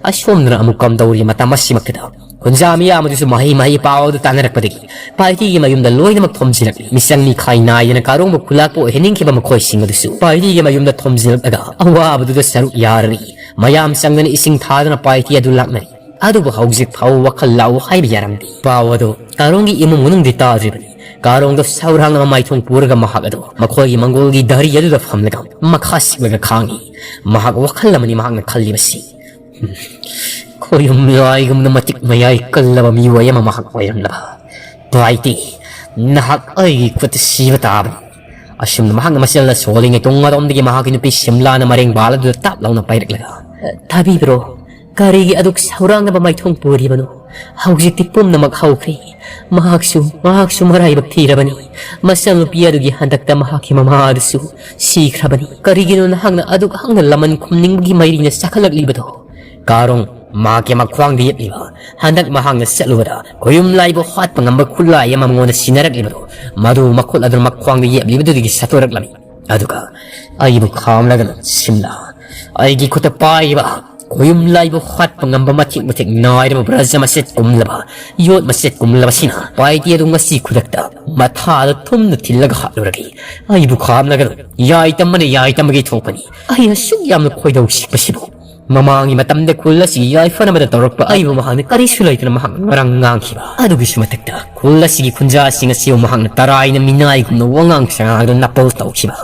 ꯑꯁꯣꯝꯗꯅ ꯑꯃꯨꯛ ꯀꯝꯗꯧꯔꯤ ꯃꯇꯝ ꯑꯁꯤꯃꯛꯇꯗ ꯈꯨꯟꯖꯥ ꯃꯤꯌꯥꯝ ꯑꯗꯨꯁꯨ ꯃꯍꯩ ꯃꯍꯩ ꯄꯥꯎ ꯑꯗꯨ ꯇꯥꯟꯅꯔꯛꯄꯗꯒꯤ ꯄꯥꯏꯇꯤꯒꯤ ꯃꯌꯨꯝꯗ ꯂꯣꯏꯅꯃꯛ ꯊꯣꯝꯖꯤꯜꯂꯛꯂꯤ꯫ ꯃꯤꯆꯪ ꯃꯤꯈꯥꯏ ꯅꯥꯏꯗꯅ ꯀꯥꯔꯣꯡꯕ ꯈꯨꯂꯥꯛꯄ ꯑꯣꯏꯍꯟꯅꯤꯡꯈꯤꯕ ꯃꯈꯣꯏꯁꯤꯡ ꯑꯗꯨꯁꯨ ꯄꯥꯏꯇꯤꯒꯤ ꯃꯌꯨꯝꯗ ꯊꯣꯝꯖꯤꯜꯂꯛꯂꯒ ꯑꯋꯥꯕꯗꯨꯗ ꯁꯔꯨꯛ ꯌꯥꯔꯔꯤ꯫ ꯃꯌꯥꯝ ꯆꯪꯗꯅ ꯏꯁꯤꯡ ꯊꯥꯗꯨꯅ ꯄꯥꯏꯇꯤ ꯑꯗꯨ ꯂꯥꯛꯅꯔꯤ꯫ ꯑꯗꯨꯕꯨ ꯍꯧꯖꯤꯛ ꯐꯥꯎꯕ ꯋꯥꯈꯜ ꯂꯥꯎ ꯍꯥꯏꯕ ꯌꯥꯔꯝꯗꯦ꯫ ꯄꯥꯎ ꯑꯗꯨ ꯀꯥꯔꯣꯡꯒꯤ ꯏꯃꯨꯡ ꯃꯅꯨꯡꯗꯤ ꯇꯥꯗ꯭ꯔꯤꯕꯅꯤ꯫ ꯀꯥꯔꯣꯡꯗ ꯁꯧꯔꯥꯡꯅ ꯃꯃꯥꯏꯊꯣꯡ ꯄꯨꯔꯒ ꯃꯍꯥꯛ ꯑꯗꯨ ꯃꯈꯣꯏꯒꯤ ꯃꯪꯒꯣꯜꯒꯤ ꯙꯔꯤ ꯑꯗꯨꯗ ꯐꯝꯂꯒ ꯃꯈꯥ ꯁꯤꯛꯂꯒ ꯈꯥꯡꯉꯤ꯫ ꯃꯍꯥꯛ ꯋꯥꯈꯜ ꯑꯃꯅꯤ ꯃꯍꯥꯛꯅ ꯈꯜꯂꯤꯕꯁꯤ꯫ ꯈꯣꯏꯔꯨꯝ ꯂꯥꯏꯒꯨꯝꯅ ꯃꯇꯤꯛ ꯃꯌꯥꯏ ꯀꯜꯂꯕ ꯃꯤꯑꯣꯏ ꯑꯃ ꯃꯍꯥꯛ ꯑꯣꯏꯔꯝꯂꯕ ꯇꯥꯏꯇꯦ꯫ ꯅꯍꯥꯛ ꯑꯩꯒꯤ ꯈꯨꯠꯇ ꯁꯤꯕ ꯇꯥꯕꯅꯤ꯫ ꯑꯁꯨꯝꯅ ꯃꯍꯥꯛꯅ ꯃꯆꯜꯅ ꯁꯣꯜꯂꯤꯉꯩ ꯇꯨꯡ ꯑꯗꯣꯝꯗꯒꯤ ꯃꯍꯥꯛꯀꯤ ꯅꯨꯄꯤ ꯁꯤꯝꯂꯥꯅ ꯃꯔꯦꯡ ꯕꯥꯜ ꯑꯗꯨꯗ ꯇꯥꯞ ꯂꯥꯎꯅ ꯄꯥꯏꯔꯛꯂꯒ, "ꯇꯥꯕꯤꯕ꯭ꯔꯣ? ꯀꯔꯤꯒꯤ ꯑꯗꯨꯛ ꯁꯧꯔꯥꯡꯅꯕ ꯃꯥꯏꯊꯣꯡ ꯄꯨꯔꯤꯕꯅꯣ? ꯍꯧꯖꯤꯛꯇꯤ ꯄꯨꯝꯅꯃꯛ ꯍꯧꯈ꯭ꯔꯦ꯫ ꯃꯍꯥꯛꯁꯨ, ꯃꯍꯥꯛꯁꯨ ꯃꯔꯥꯏꯕꯛ ꯊꯤꯔꯕꯅꯤ꯫ ꯃꯆꯜꯅꯨꯄꯤ ꯑꯗꯨꯒꯤ ꯍꯟꯗꯛꯇ ꯃꯍꯥꯛꯀꯤ ꯃꯃꯥ ꯑꯗꯨꯁꯨ ꯁꯤꯈ꯭ꯔꯕꯅꯤ꯫ ꯀꯔꯤꯒꯤꯅꯣ ꯅꯍꯥꯛꯅ ꯑꯗꯨꯛ ꯍꯛꯅ ꯂꯃꯟ ꯈꯨꯝꯅꯤꯡꯕꯒꯤ ꯃꯩꯔꯤꯅ ꯆꯥꯈꯠꯂꯛꯂꯤꯕꯗꯣ?" ꯀꯥꯔꯣꯡ, ꯃꯍꯥꯛꯀꯤ ꯃꯈ꯭ꯋꯥꯡꯗ ꯌꯦꯞꯂꯤꯕ, ꯍꯟꯗꯛ ꯃꯍꯥꯛꯅ ꯆꯠꯂꯨꯕꯗ ꯈꯣꯌꯨꯝ ꯂꯥꯏꯕꯨ ꯍꯥꯠꯄ ꯉꯝꯕ ꯈꯨꯠꯂꯥꯏ ꯑꯃ ꯃꯉꯣꯟꯗ ꯁꯤꯟꯅꯔꯛꯂꯤꯕꯗꯣ, ꯃꯗꯨ ꯃꯈꯨꯠ ꯑꯗꯨꯅ ꯃꯈ꯭ꯋꯥꯡꯗ ꯌꯦꯞꯂꯤꯕꯗꯨꯗꯒꯤ ꯁꯠꯇꯣꯔꯛꯂꯝꯃꯤ꯫ ꯑꯗꯨꯒ ꯑꯩꯕꯨ ꯈꯥꯝꯂꯒ, "ꯁꯤꯝꯂꯥ, ꯑꯩꯒꯤ ꯈꯨꯠꯇ ꯄꯥꯏꯔꯤꯕ ꯈꯣꯌꯨꯝ ꯂꯥꯏꯕꯨ ꯍꯥꯠꯄ ꯉꯝꯕ ꯃꯊꯦꯛ ꯃꯊꯦꯛ ꯅꯥꯏꯔꯕ ꯕ꯭ꯔꯖ ꯃꯆꯦꯠ ꯀꯨꯝꯂꯕ, ꯌꯣꯠ ꯃꯆꯦꯠ ꯀꯨꯝꯂꯕꯁꯤꯅ ꯄꯥꯏꯇꯤ ꯑꯗꯨ ꯉꯁꯤ ꯈꯨꯗꯛꯇ ꯃꯊꯥꯗ ꯊꯨꯝꯅ ꯊꯤꯜꯂꯒ ꯍꯥꯠꯂꯨꯔꯒꯦ꯫ ꯑꯩꯕꯨ ꯈꯥꯝꯂꯒ ꯌꯥꯏ ꯇꯝꯕꯅ ꯌꯥꯏ ꯇꯝꯕꯒꯤ ꯊꯣꯛꯄꯅꯤ꯫ ꯑꯩꯅ ꯑꯁꯨꯛ ꯌꯥꯝꯅ ꯈꯣꯏꯗꯧ ꯁꯤꯛꯄꯁꯤꯕꯨ꯫ ꯃꯃꯥꯡꯒꯤ ꯃꯇꯝꯗ ꯈꯨꯜ ꯑꯁꯤꯒꯤ ꯌꯥꯏꯐꯅꯕꯗ ꯇꯧꯔꯛꯄ ꯑꯩꯕꯨ ꯃꯍꯥꯛꯅ ꯀꯔꯤꯁꯨ ꯂꯩꯇꯅ ꯃꯍꯥꯛꯅ ꯉꯔꯥꯡ ꯉꯥꯡꯈꯤꯕ꯫ ꯑꯗꯨꯒꯤꯁꯨ ꯃꯊꯛꯇ ꯈꯨꯜ ꯑꯁꯤꯒꯤ ꯈꯨꯟꯖꯥꯁꯤꯡ ꯑꯁꯤꯕꯨ ꯃꯍꯥꯛꯅ ꯇꯔꯥꯏꯅ ꯃꯤꯅꯥꯏꯒꯨꯝꯅ ꯋꯥꯉꯥꯡ ꯁꯉꯥꯡꯗ ꯅꯄꯜ ꯇꯧꯈꯤꯕ꯫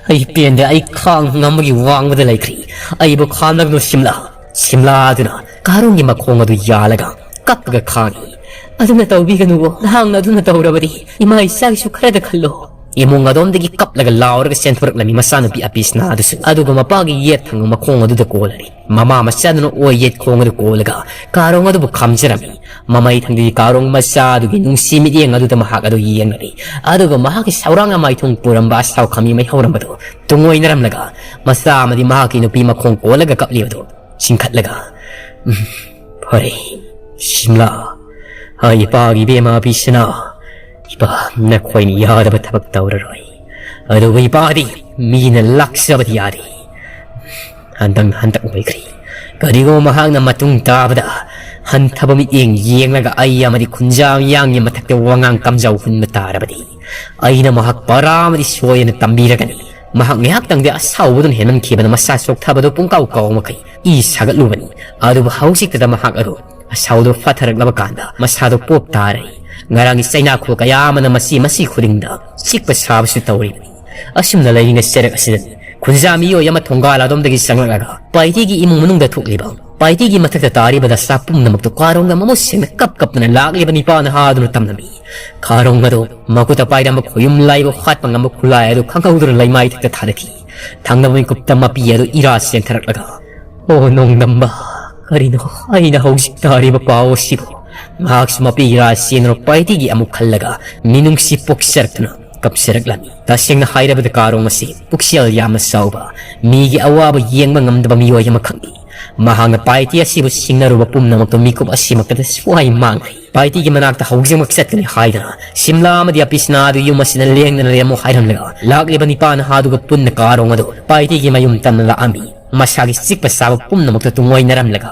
ꯑꯩ ꯄꯦꯟꯗꯦ, ꯑꯩ ꯈꯥꯡ ꯉꯝꯕꯒꯤ ꯋꯥꯡꯃꯗ ꯂꯩꯈ꯭ꯔꯤ꯫ ꯑꯩꯕꯨ ꯈꯥꯝꯂꯒꯅꯨ ꯁꯤꯝꯂꯥ, ꯁꯤꯝꯂꯥ ꯑꯗꯨꯅ ꯀꯥꯔꯣꯡꯒꯤ ꯃꯈꯣꯡ ꯑꯗꯨ ꯌꯥꯜꯂꯒ ꯀꯞꯄꯒ ꯈꯥꯡꯉꯤ꯫ "ꯑꯗꯨꯅ ꯇꯧꯕꯤꯒꯅꯨꯋꯣ, ꯅꯍꯥꯛꯅ ꯑꯗꯨꯅ ꯇꯧꯔꯕꯗꯤ ꯏꯃꯥ ꯏꯆꯥꯒꯤꯁꯨ ꯈꯔꯗ ꯈꯜꯂꯣ꯫" ꯏꯃꯨꯡ ꯑꯗꯣꯝꯗꯒꯤ ꯀꯞꯂꯒ ꯂꯥꯎꯔꯒ ꯆꯦꯟꯊꯣꯔꯛꯂꯝꯃꯤ ꯃꯆꯥꯅꯨꯄꯤ ꯑꯄꯤꯁꯅꯥ ꯑꯗꯨꯁꯨ꯫ ꯑꯗꯨꯒ ꯃꯄꯥꯒꯤ ꯌꯦꯠ ꯊꯪꯕ ꯃꯈꯣꯡ ꯑꯗꯨꯗ ꯀꯣꯜꯂꯔꯤ꯫ ꯃꯃꯥ ꯃꯆꯥꯗꯨꯅ ꯑꯣꯏ ꯌꯦꯠ ꯈꯣꯡ ꯑꯗꯨ ꯀꯣꯜꯂꯒ ꯀꯥꯔꯣꯡ ꯑꯗꯨꯕꯨ ꯈꯥꯝꯖꯔꯝꯃꯤ꯫ ꯃꯃꯩ ꯊꯪꯗꯒꯤ ꯀꯥꯔꯣꯡ ꯃꯆꯥ ꯑꯗꯨꯒꯤ ꯅꯨꯡꯁꯤ ꯃꯤꯠꯌꯦꯡ ꯑꯗꯨꯗ ꯃꯍꯥꯛ ꯑꯗꯨ ꯌꯦꯡꯂꯔꯤ꯫ ꯑꯗꯨꯒ ꯃꯍꯥꯛꯀꯤ ꯁꯧꯔꯥꯡꯅ ꯃꯥꯏꯊꯣꯡ ꯄꯨꯔꯝꯕ ꯑꯁꯥꯎ ꯈꯥꯃꯤ ꯃꯩ ꯍꯧꯔꯝꯕꯗꯨ ꯇꯨꯡꯑꯣꯏꯅꯔꯝꯂꯒ ꯃꯆꯥ ꯑꯃꯗꯤ ꯃꯍꯥꯛꯀꯤ ꯅꯨꯄꯤ ꯃꯈꯣꯡ ꯀꯣꯜꯂꯒ ꯀꯞꯂꯤꯕꯗꯨ ꯆꯤꯡꯈꯠꯂꯒ, "ꯎꯝ, ꯐꯔꯦ, ꯁꯤꯝꯂꯥ, ꯑꯩ ꯏꯄꯥꯒꯤ ꯏꯕꯦꯝꯃ ꯑꯄꯤꯁꯅꯥ, ꯏꯄꯥ, ꯅꯈꯣꯏꯅ ꯌꯥꯗꯕ ꯊꯕꯛ ꯇꯧꯔꯔꯣꯏ꯫ ꯑꯗꯨꯕꯨ ꯏꯄꯥꯗꯤ ꯃꯤꯅ ꯂꯥꯛꯆꯕꯗꯤ ꯌꯥꯗꯦ꯫ ꯍꯟꯗꯛ, ꯍꯟꯗꯛ ꯑꯣꯏꯈ꯭ꯔꯦ꯫ ꯀꯔꯤꯒꯨꯝꯕ ꯃꯍꯥꯛꯅ ꯃꯇꯨꯡ ꯇꯥꯕꯗ ꯍꯟꯊꯕ ꯃꯤꯠꯌꯦꯡ ꯌꯦꯡꯂꯒ ꯑꯩ ꯑꯃꯗꯤ ꯈꯨꯟꯖꯥ ꯃꯤꯌꯥꯝꯒꯤ ꯃꯊꯛꯇ ꯋꯥꯉꯥꯡ ꯀꯝꯖꯥꯎ ꯍꯨꯟꯕ ꯇꯥꯔꯕꯗꯤ, ꯑꯩꯅ ꯃꯍꯥꯛ ꯄꯔꯥ ꯑꯃꯗꯤ ꯁꯣꯏꯗꯅ ꯇꯝꯕꯤꯔꯒꯅꯤ꯫" ꯃꯍꯥꯛ ꯉꯥꯏꯍꯥꯛꯇꯪꯗꯤ ꯑꯁꯥꯎꯕꯗꯨꯅ ꯍꯦꯟꯃꯟꯈꯤꯕꯅ ꯃꯁꯥ ꯆꯣꯛꯊꯕꯗꯨ ꯄꯨꯡꯀꯥꯎ ꯀꯥꯎ ꯃꯈꯩ ꯏ ꯁꯥꯒꯠꯂꯨꯕꯅꯤ꯫ ꯑꯗꯨꯕꯨ ꯍꯧꯖꯤꯛꯇꯗ ꯃꯍꯥꯛ ꯑꯗꯨ ꯑꯁꯥꯎꯗꯨ ꯐꯥꯊꯔꯛꯂꯕ ꯀꯥꯟꯗ ꯃꯁꯥꯗꯨ ꯄꯣꯞ ꯇꯥꯔꯦ꯫ ꯉꯔꯥꯡꯒꯤ ꯆꯩꯅꯥꯈꯣꯜ ꯀꯌꯥ ꯑꯃꯅ ꯃꯁꯤ, ꯃꯁꯤ ꯈꯨꯗꯤꯡꯗ ꯆꯤꯛꯄ ꯁꯥꯕꯁꯨ ꯇꯧꯔꯤꯕꯅꯤ꯫ ꯑꯁꯨꯝꯅ ꯂꯩꯔꯤꯉꯩ ꯆꯔꯛ ꯑꯁꯤꯗꯅꯤ ꯈꯨꯟꯖꯥ ꯃꯤꯑꯣꯏ ꯑꯃ ꯊꯣꯡꯒꯥꯜ ꯑꯗꯣꯝꯗꯒꯤ ꯆꯪꯂꯛꯂꯒ ꯄꯥꯏꯇꯤꯒꯤ ꯏꯃꯨꯡ ꯃꯅꯨꯡꯗ ꯊꯣꯛꯂꯤꯕ ꯄꯥꯏꯇꯤꯒꯤ ꯃꯊꯛꯇ ꯇꯥꯔꯤꯕ ꯗꯁꯥ ꯄꯨꯝꯅꯃꯛꯇꯨ ꯀꯥꯔꯣꯡꯗ ꯃꯃꯨꯠ ꯁꯦꯡꯅ ꯀꯞ ꯀꯞꯇꯨꯅ ꯂꯥꯛꯂꯤꯕ ꯅꯤꯄꯥ ꯅꯍꯥꯗꯨꯅ ꯇꯝꯂꯝꯃꯤ꯫ ꯀꯥꯔꯣꯡ ꯑꯗꯨ ꯃꯈꯨꯠꯇ ꯄꯥꯏꯔꯝꯕ ꯈꯣꯌꯨꯝ ꯂꯥꯏꯕ ꯍꯥꯠꯄ ꯉꯝꯕ ꯈꯨꯠꯂꯥꯏ ꯑꯗꯨ ꯈꯪꯍꯧꯗꯅ ꯂꯩꯃꯥꯏꯊꯛꯇ ꯊꯥꯗꯈꯤ꯫ ꯊꯪꯅꯕ ꯃꯤꯀꯨꯞꯇ ꯃꯄꯤ ꯑꯗꯨ ꯏꯔꯥ ꯆꯦꯟꯊꯔꯛꯂꯒ, "ꯑꯣ ꯅꯣꯡꯗꯝꯕ, ꯀꯔꯤꯅꯣ ꯑꯩꯅ ꯍꯧꯖꯤꯛ ꯇꯥꯔꯤꯕ ꯄꯥꯎ ꯑꯁꯤꯕꯨ?" ꯉꯥꯏꯍꯥꯛꯁꯨ ꯃꯄꯤ ꯏꯔꯥ ꯆꯦꯟꯗꯨꯅ ꯄꯥꯏꯇꯤꯒꯤ ꯑꯃꯨꯛ ꯈꯜꯂꯒ ꯃꯤꯅꯨꯡꯁꯤ ꯄꯣꯛꯆꯔꯛꯇꯨꯅ ꯀꯞꯆꯔꯛꯂꯝꯃꯤ꯫ ꯇꯁꯦꯡꯅ ꯍꯥꯏꯔꯕꯗ ꯀꯥꯔꯣꯡ ꯑꯁꯤ ꯄꯨꯛꯆꯦꯜ ꯌꯥꯝꯅ ꯆꯥꯎꯕ, ꯃꯤꯒꯤ ꯑꯋꯥꯕ ꯌꯦꯡꯕ ꯉꯝꯗꯕ ꯃꯤꯑꯣꯏ ꯑꯃꯈꯛꯅꯤ꯫ ꯃꯍꯥꯛꯅ ꯄꯥꯏꯇꯤ ꯑꯁꯤꯕꯨ ꯁꯤꯡꯅꯔꯨꯕ ꯄꯨꯝꯅꯃꯛꯇꯨ ꯃꯤꯀꯨꯞ ꯑꯁꯤꯃꯛꯇꯗ ꯁ꯭ꯋꯥꯏ ꯃꯥꯡꯈ꯭ꯔꯦ꯫ ꯄꯥꯏꯇꯤꯒꯤ ꯃꯅꯥꯛꯇ ꯍꯧꯖꯤꯛꯃꯛ ꯆꯠꯀꯅꯤ ꯍꯥꯏꯗꯅ ꯁꯤꯝꯂꯥ ꯑꯃꯗꯤ ꯑꯄꯤꯁꯅꯥ ꯑꯗꯨ ꯌꯨꯝ ꯑꯁꯤꯗ ꯂꯦꯡꯗꯅ ꯂꯩꯔꯝꯃꯨ ꯍꯥꯏꯔꯝꯂꯒ ꯂꯥꯛꯂꯤꯕ ꯅꯤꯄꯥ ꯅꯍꯥꯗꯨꯒ ꯄꯨꯟꯅ ꯀꯥꯔꯣꯡ ꯑꯗꯨ ꯄꯥꯏꯇꯤꯒꯤ ꯃꯌꯨꯝ ꯇꯝꯅ ꯂꯥꯛꯑꯝꯃꯤ꯫ ꯃꯁꯥꯒꯤ ꯆꯤꯛꯄ ꯆꯥꯕ ꯄꯨꯝꯅꯃꯛꯇ ꯇꯨꯡꯑꯣꯏꯅꯔꯝꯂꯒ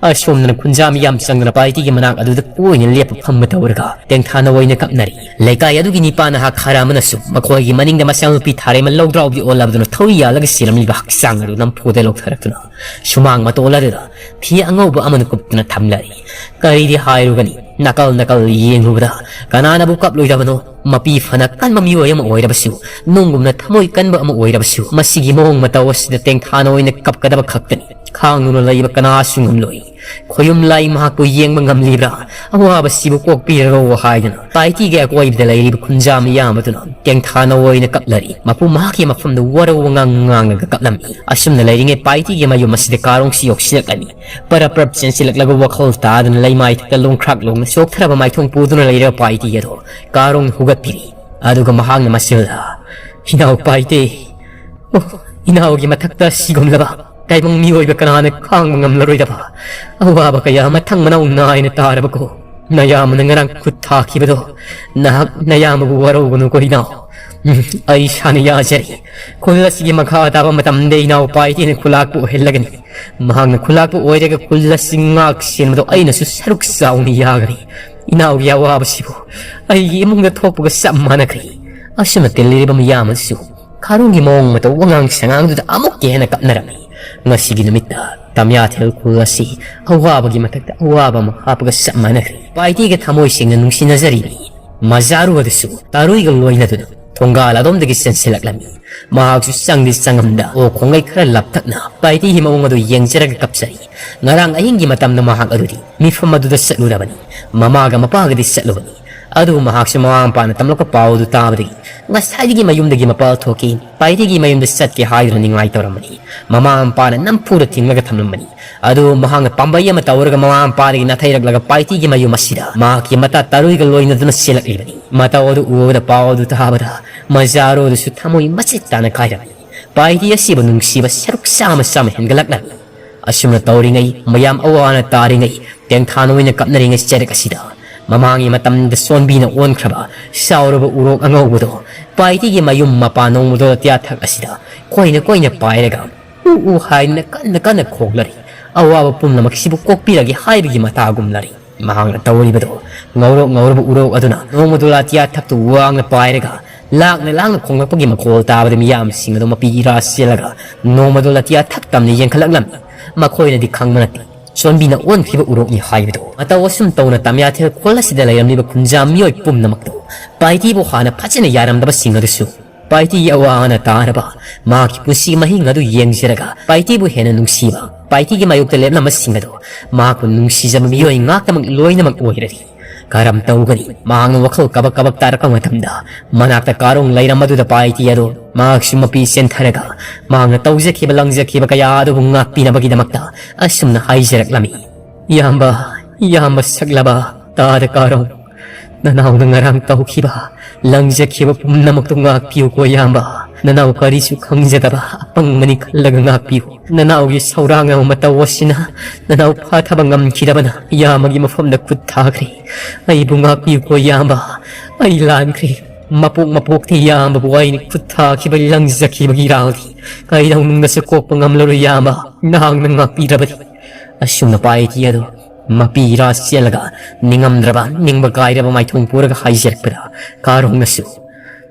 ꯑꯁꯣꯝꯗꯅ ꯈꯨꯟꯖꯥ ꯃꯤꯌꯥꯝ ꯆꯪꯗꯨꯅ ꯄꯥꯏꯇꯤꯒꯤ ꯃꯅꯥꯛ ꯑꯗꯨꯗ ꯀꯣꯏꯅ ꯂꯦꯞꯄ ꯐꯝꯕ ꯇꯧꯔꯒ ꯇꯦꯡꯊꯥꯅ ꯑꯣꯏꯅ ꯀꯞꯅꯔꯤ꯫ ꯂꯩꯀꯥꯏ ꯑꯗꯨꯒꯤ ꯅꯤꯄꯥ ꯅꯍꯥ ꯈꯔ ꯑꯃꯅꯁꯨ ꯃꯈꯣꯏꯒꯤ ꯃꯅꯤꯡꯗ ꯃꯆꯥꯅꯨꯄꯤ ꯊꯥꯔꯦꯝꯃ ꯂꯧꯗ꯭ꯔꯥꯎꯕꯤ ꯑꯣꯜꯂꯕꯗꯨꯅ ꯊꯧꯔꯤ ꯌꯥꯜꯂꯒ ꯆꯦꯜꯂꯝꯂꯤꯕ ꯍꯛꯆꯥꯡ ꯑꯗꯨ ꯅꯝꯐꯨꯗ ꯂꯧꯊꯔꯛꯇꯨꯅ ꯁꯨꯃꯥꯡ ꯃꯇꯣꯜ ꯑꯗꯨꯗ ꯐꯤ ꯑꯉꯧꯕ ꯑꯃꯅ ꯀꯨꯞꯇꯨꯅ ꯊꯝꯂꯔꯤ꯫ ꯀꯔꯤꯗꯤ ꯍꯥꯏꯔꯨꯒꯅꯤ, ꯅꯥꯀꯜ ꯅꯥꯀꯜ ꯌꯦꯡꯂꯨꯕꯗ ꯀꯅꯥꯅꯕꯨ ꯀꯞꯂꯣꯏꯗꯕꯅꯣ? ꯃꯄꯤ ꯐꯅ ꯀꯟꯕ ꯃꯤꯑꯣꯏ ꯑꯃ ꯑꯣꯏꯔꯕꯁꯨ, ꯅꯨꯡꯒꯨꯝꯅ ꯊꯃꯣꯏ ꯀꯟꯕ ꯑꯃ ꯑꯣꯏꯔꯕꯁꯨ, ꯃꯁꯤꯒꯤ ꯃꯑꯣꯡ ꯃꯇꯧ ꯑꯁꯤꯗ ꯇꯦꯡꯊꯥꯅ ꯑꯣꯏꯅ ꯀꯞꯀꯗꯕ ꯈꯛꯇꯅꯤ꯫ ꯈꯥꯡꯗꯨꯅ ꯂꯩꯕ ꯀꯅꯥꯁꯨ ꯉꯝꯂꯣꯏ꯫ ꯈꯣꯌꯨꯝ ꯂꯥꯏ ꯃꯍꯥꯛꯄꯨ ꯌꯦꯡꯕ ꯉꯝꯂꯤꯕ꯭ꯔꯥ? ꯑꯋꯥꯕꯁꯤꯕꯨ ꯀꯣꯛꯄꯤꯔꯔꯣ ꯍꯥꯏꯗꯨꯅ ꯄꯥꯏꯇꯤꯒꯤ ꯑꯀꯣꯏꯕꯗ ꯂꯩꯔꯤꯕ ꯈꯨꯟꯖꯥ ꯃꯤꯌꯥꯝ ꯑꯗꯨꯅ ꯇꯦꯡꯊꯥꯅ ꯑꯣꯏꯅ ꯀꯞꯂꯔꯤ꯫ ꯃꯄꯨ ꯃꯍꯥꯛꯀꯤ ꯃꯐꯝꯗ ꯋꯥꯔꯧ ꯋꯥꯉꯥꯡ ꯉꯥꯡꯂꯒ ꯀꯞꯂꯝꯃꯤ꯫ ꯑꯁꯨꯝꯅ ꯂꯩꯔꯤꯉꯩ ꯄꯥꯏꯇꯤꯒꯤ ꯃꯌꯨꯝ ꯑꯁꯤꯗ ꯀꯥꯔꯣꯡꯁꯤ ꯌꯧꯁꯤꯜꯂꯛꯂꯝꯃꯤ꯫ ꯄꯔꯞ ꯄꯔꯞ ꯆꯦꯟꯁꯤꯜꯂꯛꯂꯒ ꯋꯥꯈꯜ ꯇꯥꯗꯅ ꯂꯩꯃꯥꯏꯊꯛꯇ ꯂꯣꯡꯈ꯭ꯔꯥꯛ ꯂꯣꯡꯅ ꯆꯣꯛꯊꯔꯕ ꯃꯥꯏꯊꯣꯡ ꯄꯨꯗꯨꯅ ꯂꯩꯔꯤꯕ ꯄꯥꯏꯇꯤ ꯑꯗꯣ ꯀꯥꯔꯣꯡꯅ ꯍꯨꯒꯠꯄꯤꯔꯤ꯫ ꯑꯗꯨꯒ ꯃꯍꯥꯛꯅ ꯃꯆꯤꯜꯗ, "ꯏꯅꯥꯎ ꯄꯥꯏꯇꯦ, ꯑꯣ, ꯏꯅꯥꯎꯒꯤ ꯃꯊꯛꯇ ꯁꯤꯒꯨꯝꯂꯕ ꯇꯥꯏꯕꯪ ꯃꯤꯑꯣꯏꯕ ꯀꯅꯥꯅ ꯈꯥꯡꯕ ꯉꯝꯂꯔꯣꯏꯗꯕ ꯑꯋꯥꯕ ꯀꯌꯥ ꯃꯊꯪ ꯃꯅꯥꯎ ꯅꯥꯏꯅ ꯇꯥꯔꯕꯀꯣ? ꯅꯌꯥꯝꯕꯅ ꯉꯔꯥꯡ ꯈꯨꯠ ꯊꯥꯈꯤꯕꯗꯣ, ꯅꯍꯥꯛ ꯅꯌꯥꯝꯕꯕꯨ ꯋꯥꯔꯧꯒꯅꯨꯀꯣ ꯏꯅꯥꯎ꯫ ꯎꯝ, ꯑꯩ ꯏꯁꯥꯅ ꯌꯥꯖꯔꯤ꯫ ꯈꯨꯜ ꯑꯁꯤꯒꯤ ꯃꯈꯥ ꯇꯥꯕ ꯃꯇꯝꯗ ꯏꯅꯥꯎ ꯄꯥꯏꯇꯦꯅ ꯈꯨꯂꯥꯛꯄ ꯑꯣꯏꯍꯜꯂꯒꯅꯤ꯫ ꯃꯍꯥꯛꯅ ꯈꯨꯂꯥꯛꯄ ꯑꯣꯏꯔꯒ ꯈꯨꯜ ꯑꯁꯤ ꯉꯥꯛ ꯁꯦꯟꯕꯗꯣ ꯑꯩꯅꯁꯨ ꯁꯔꯨꯛ ꯆꯥꯎꯅ ꯌꯥꯒꯅꯤ꯫ ꯏꯅꯥꯎꯒꯤ ꯑꯋꯥꯕꯁꯤꯕꯨ ꯑꯩꯒꯤ ꯏꯃꯨꯡꯗ ꯊꯣꯛꯄꯒ ꯆꯞ ꯃꯥꯟꯅꯈ꯭ꯔꯦ꯫" ꯑꯁꯨꯝꯅ ꯇꯤꯜꯂꯤꯔꯤꯕ ꯃꯤꯌꯥꯝ ꯑꯗꯨꯁꯨ ꯀꯥꯔꯣꯡꯒꯤ ꯃꯑꯣꯡ ꯃꯇꯧ ꯋꯥꯉꯥꯡ ꯁꯉꯥꯡꯗꯨꯗ ꯑꯃꯨꯛꯀ ꯍꯦꯟꯅ ꯀꯞꯅꯔꯝꯃꯤ꯫ ꯉꯁꯤꯒꯤ ꯅꯨꯃꯤꯠꯇ ꯇꯝꯌꯥꯊꯦꯜ ꯈꯨꯜ ꯑꯁꯤ ꯑꯋꯥꯕꯒꯤ ꯃꯊꯛꯇ ꯑꯋꯥꯕ ꯑꯃ ꯍꯥꯞꯄꯒ ꯆꯞ ꯃꯥꯟꯅꯈ꯭ꯔꯦ꯫ ꯄꯥꯏꯇꯤꯒ ꯊꯃꯣꯏ ꯁꯦꯡꯅ ꯅꯨꯡꯁꯤꯅꯖꯔꯤꯕꯤ ꯃꯖꯥꯔꯨ ꯑꯗꯨꯁꯨ ꯇꯥꯔꯨꯏꯒ ꯂꯣꯏꯅꯗꯨꯅ ꯊꯣꯡꯒꯥꯜ ꯑꯗꯣꯝꯗꯒꯤ ꯆꯦꯟꯁꯤꯜꯂꯛꯂꯝꯃꯤ꯫ ꯃꯍꯥꯛꯁꯨ ꯆꯪꯗꯤ ꯆꯪꯉꯝꯗ ꯑꯣꯛ ꯈꯣꯡꯒꯩ ꯈꯔ ꯂꯥꯞꯇꯛꯅ ꯄꯥꯏꯇꯤꯒꯤ ꯃꯑꯣꯡ ꯑꯗꯨ ꯌꯦꯡꯖꯔꯒ ꯀꯞꯆꯔꯤ꯫ ꯉꯔꯥꯡ ꯑꯍꯤꯡꯒꯤ ꯃꯇꯝꯗ ꯃꯍꯥꯛ ꯑꯗꯨꯗꯤ ꯃꯤꯐꯝ ꯑꯗꯨꯗ ꯆꯠꯂꯨꯔꯕꯅꯤ꯫ ꯃꯃꯥꯒ ꯃꯄꯥꯒꯗꯤ ꯆꯠꯂꯨꯕꯅꯤ꯫ ꯑꯗꯨꯕꯨ ꯃꯍꯥꯛꯁꯨ ꯃꯃꯥ ꯃꯄꯥꯅ ꯇꯝꯂꯛꯄ ꯄꯥꯎ ꯑꯗꯨ ꯇꯥꯕꯗꯒꯤ ꯉꯁꯥꯏꯗꯒꯤ ꯃꯌꯨꯝꯗꯒꯤ ꯃꯄꯥ ꯊꯣꯛꯈꯤ꯫ ꯄꯥꯏꯇꯤꯒꯤ ꯃꯌꯨꯝꯗ ꯆꯠꯀꯦ ꯍꯥꯏꯗꯨꯅ ꯅꯤꯡꯉꯥꯏ ꯇꯧꯔꯝꯕꯅꯤ꯫ ꯃꯃꯥ ꯃꯄꯥꯅ ꯅꯝꯐꯨꯗ ꯊꯤꯡꯂꯒ ꯊꯝꯂꯝꯕꯅꯤ꯫ ꯑꯗꯨꯕꯨ ꯃꯍꯥꯛꯅ ꯄꯥꯝꯕꯩ ꯑꯃ ꯇꯧꯔꯒ ꯃꯃꯥ ꯃꯄꯥꯗꯒꯤ ꯅꯥꯊꯩꯔꯛꯂꯒ ꯄꯥꯏꯇꯤꯒꯤ ꯃꯌꯨꯝ ꯑꯁꯤꯗ ꯃꯍꯥꯛꯀꯤ ꯃꯇꯥ ꯇꯔꯨꯏꯒ ꯂꯣꯏꯅꯗꯨꯅ ꯆꯦꯜꯂꯛꯂꯤꯕꯅꯤ꯫ ꯃꯇꯧ ꯑꯗꯨ ꯎꯕꯗ ꯄꯥꯎ ꯑꯗꯨ ꯇꯥꯕꯗ ꯃꯖꯥꯔꯣ ꯑꯗꯨꯁꯨ ꯊꯃꯣꯏ ꯃꯆꯦꯠ ꯇꯥꯅ ꯀꯥꯏꯔꯝꯃꯤ꯫ ꯄꯥꯏꯇꯤ ꯑꯁꯤꯕꯨ ꯅꯨꯡꯁꯤꯕ ꯁꯔꯨꯛ ꯆꯥꯝꯃ ꯆꯥꯝꯃ ꯍꯦꯟꯒꯠꯂꯛꯂꯝꯃꯤ꯫ ꯑꯁꯨꯝꯅ ꯇꯧꯔꯤꯉꯩ, ꯃꯌꯥꯝ ꯑꯋꯥ ꯑꯅꯥ ꯇꯥꯔꯤꯉꯩ, ꯇꯦꯡꯊꯥ ꯑꯣꯏꯅ ꯀꯞꯅꯔꯤꯉꯩ ꯆꯩꯔꯛ ꯑꯁꯤꯗ ꯃꯃꯥꯡꯒꯤ ꯃꯇꯝꯗ ꯆꯣꯟꯕꯤꯅ ꯑꯣꯟꯈ꯭ꯔꯕ ꯆꯥꯎꯔꯕ ꯎꯔꯣꯛ ꯑꯉꯧꯕꯗꯣ ꯄꯥꯏꯇꯤꯒꯤ ꯃꯌꯨꯝ ꯃꯄꯥ ꯅꯣꯡꯃꯗꯣ ꯑꯇꯤꯌꯥꯊꯛ ꯑꯁꯤꯗ ꯀꯣꯏꯅ ꯀꯣꯏꯅ ꯄꯥꯏꯔꯒ ꯎ ꯎ ꯍꯥꯏꯗꯨꯅ ꯀꯟꯅ ꯀꯟꯅ ꯈꯣꯛꯂꯔꯤ꯫ ꯑꯋꯥꯕ ꯄꯨꯝꯅꯃꯛꯁꯤꯕꯨ ꯀꯣꯛꯄꯤꯔꯒꯦ ꯍꯥꯏꯕꯒꯤ ꯃꯇꯥꯒꯨꯝꯂꯔꯤ꯫ ꯃꯍꯥꯛꯅ ꯇꯧꯔꯤꯕꯗꯣ ꯉꯧꯔꯣꯛ ꯉꯧꯔꯕ ꯎꯔꯣꯛ ꯑꯗꯨꯅ ꯅꯣꯡꯃꯗꯣ ꯑꯇꯤꯌꯥꯊꯛꯇꯨ ꯋꯥꯡꯅ ꯄꯥꯏꯔꯒ ꯂꯥꯡꯅ ꯂꯥꯡꯅ ꯈꯣꯡꯂꯛꯄꯒꯤ ꯃꯈꯣꯜ ꯇꯥꯕꯗ ꯃꯤꯌꯥꯝꯁꯤꯡ ꯑꯗꯨ ꯃꯄꯤ ꯏꯔꯥ ꯆꯦꯜꯂꯒ ꯅꯣꯡꯃꯗꯣ ꯑꯇꯤꯌꯥꯊꯛ ꯇꯝꯅ ꯌꯦꯡꯈꯠꯂꯛꯂꯝꯃꯤ꯫ ꯃꯈꯣꯏꯅꯗꯤ ꯈꯪꯕ ꯅꯠꯇꯦ ꯆꯣꯟꯕꯤꯅ ꯑꯣꯟꯈꯤꯕ ꯎꯔꯣꯛꯅꯤ ꯍꯥꯏꯕꯗꯨ꯫ ꯃꯇꯧ ꯑꯁꯨꯝ ꯇꯧꯅ ꯇꯝꯌꯥꯊꯦꯜ ꯈꯣꯜ ꯑꯁꯤꯗ ꯂꯩꯔꯝꯂꯤꯕ ꯈꯨꯟꯖꯥ ꯃꯤꯑꯣꯏ ꯄꯨꯝꯅꯃꯛꯇꯨ ꯄꯥꯏꯇꯤꯕꯨ ꯍꯥꯟꯅ ꯐꯖꯅ ꯌꯥꯔꯝꯗꯕꯁꯤꯡ ꯑꯗꯨꯁꯨ ꯄꯥꯏꯇꯤꯒꯤ ꯑꯋꯥ ꯑꯅꯥ ꯇꯥꯔꯕ ꯃꯍꯥꯛꯀꯤ ꯄꯨꯟꯁꯤꯒꯤ ꯃꯍꯤꯡ ꯑꯗꯨ ꯌꯦꯡꯖꯔꯒ ꯄꯥꯏꯇꯤꯕꯨ ꯍꯦꯟꯅ ꯅꯨꯡꯁꯤꯕ, ꯄꯥꯏꯇꯤꯒꯤ ꯃꯥꯌꯣꯛꯇ ꯂꯦꯞꯂꯝꯕꯁꯤꯡ ꯑꯗꯨ ꯃꯍꯥꯛꯄꯨ ꯅꯨꯡꯁꯤꯖꯕ ꯃꯤꯑꯣꯏ ꯉꯥꯛꯇꯃꯛ ꯂꯣꯏꯅꯃꯛ ꯑꯣꯏꯔꯔꯤ꯫ ꯀꯔꯝ ꯇꯧꯒꯅꯤ? ꯃꯍꯥꯛꯅ ꯋꯥꯈꯜ ꯀꯕꯛ ꯀꯕꯛ ꯇꯥꯔꯛꯄ ꯃꯇꯝꯗ ꯃꯅꯥꯛꯇ ꯀꯥꯔꯣꯡ ꯂꯩꯔꯝꯕꯗꯨꯗ ꯄꯥꯏꯇꯤ ꯑꯗꯨ ꯃꯍꯥꯛꯁꯨ ꯃꯄꯤ ꯆꯦꯟꯊꯔꯒ ꯃꯍꯥꯛꯅ ꯇꯧꯖꯈꯤꯕ ꯂꯪꯖꯈꯤꯕ ꯀꯌꯥ ꯑꯗꯨꯕꯨ ꯉꯥꯛꯄꯤꯅꯕꯒꯤꯗꯃꯛꯇ ꯑꯁꯨꯝꯅ ꯍꯥꯏꯖꯔꯛꯂꯝꯃꯤ꯫ ꯏꯌꯥꯝꯕ, ꯏꯌꯥꯝꯕ ꯁꯛꯂꯕ ꯇꯥꯗ ꯀꯥꯔꯣ, ꯅꯅꯥꯎꯅ ꯉꯔꯥꯡ ꯇꯧꯈꯤꯕ ꯂꯪꯖꯈꯤꯕ ꯄꯨꯝꯅꯃꯛꯇꯨ ꯉꯥꯛꯄꯤꯌꯨꯀꯣ ꯏꯌꯥꯝꯕ꯫ ꯅꯅꯥꯎ ꯀꯔꯤꯁꯨ ꯈꯪꯖꯗꯕ ꯑꯄꯪꯕꯅꯤ ꯈꯜꯂꯒ ꯉꯥꯛꯄꯤꯌꯨ꯫ ꯅꯅꯥꯎꯒꯤ ꯁꯧꯔꯥꯡ ꯑꯃ ꯃꯇꯧ ꯑꯁꯤꯅ ꯅꯅꯥꯎ ꯐꯥꯊꯕ ꯉꯝꯈꯤꯗꯕꯅ ꯏꯌꯥꯝꯕꯒꯤ ꯃꯐꯝꯗ ꯈꯨꯠ ꯊꯥꯈ꯭ꯔꯦ꯫ ꯑꯩꯕꯨ ꯉꯥꯛꯄꯤꯌꯨꯀꯣ ꯏꯌꯥꯝꯕ, ꯑꯩ ꯂꯥꯟꯈ꯭ꯔꯦ꯫ ꯃꯄꯣꯛ ꯃꯄꯣꯛꯇꯤ ꯏꯌꯥꯝꯕꯕꯨ ꯑꯩꯅ ꯈꯨꯠ ꯊꯥꯈꯤꯕ ꯂꯪꯖꯈꯤꯕꯒꯤ ꯏꯔꯥꯜꯗꯤ ꯀꯩꯗꯧꯅꯨꯡꯗꯁꯨ ꯀꯣꯛꯄ ꯉꯝꯂꯔꯣꯏ ꯏꯌꯥꯝꯕ, ꯅꯍꯥꯛꯅ ꯉꯥꯛꯄꯤꯔꯕꯗꯤ꯫ ꯑꯁꯨꯝꯅ ꯄꯥꯏꯇꯤ ꯑꯗꯨ ꯃꯄꯤ ꯏꯔꯥ ꯆꯦꯜꯂꯒ ꯅꯤꯡꯉꯝꯗ꯭ꯔꯕ ꯅꯤꯡꯕ ꯀꯥꯏꯔꯕ ꯃꯥꯏꯊꯣꯡ ꯄꯨꯔꯒ ꯍꯥꯏꯖꯔꯛꯄꯗ ꯀꯥꯔꯣꯡꯅꯁꯨ,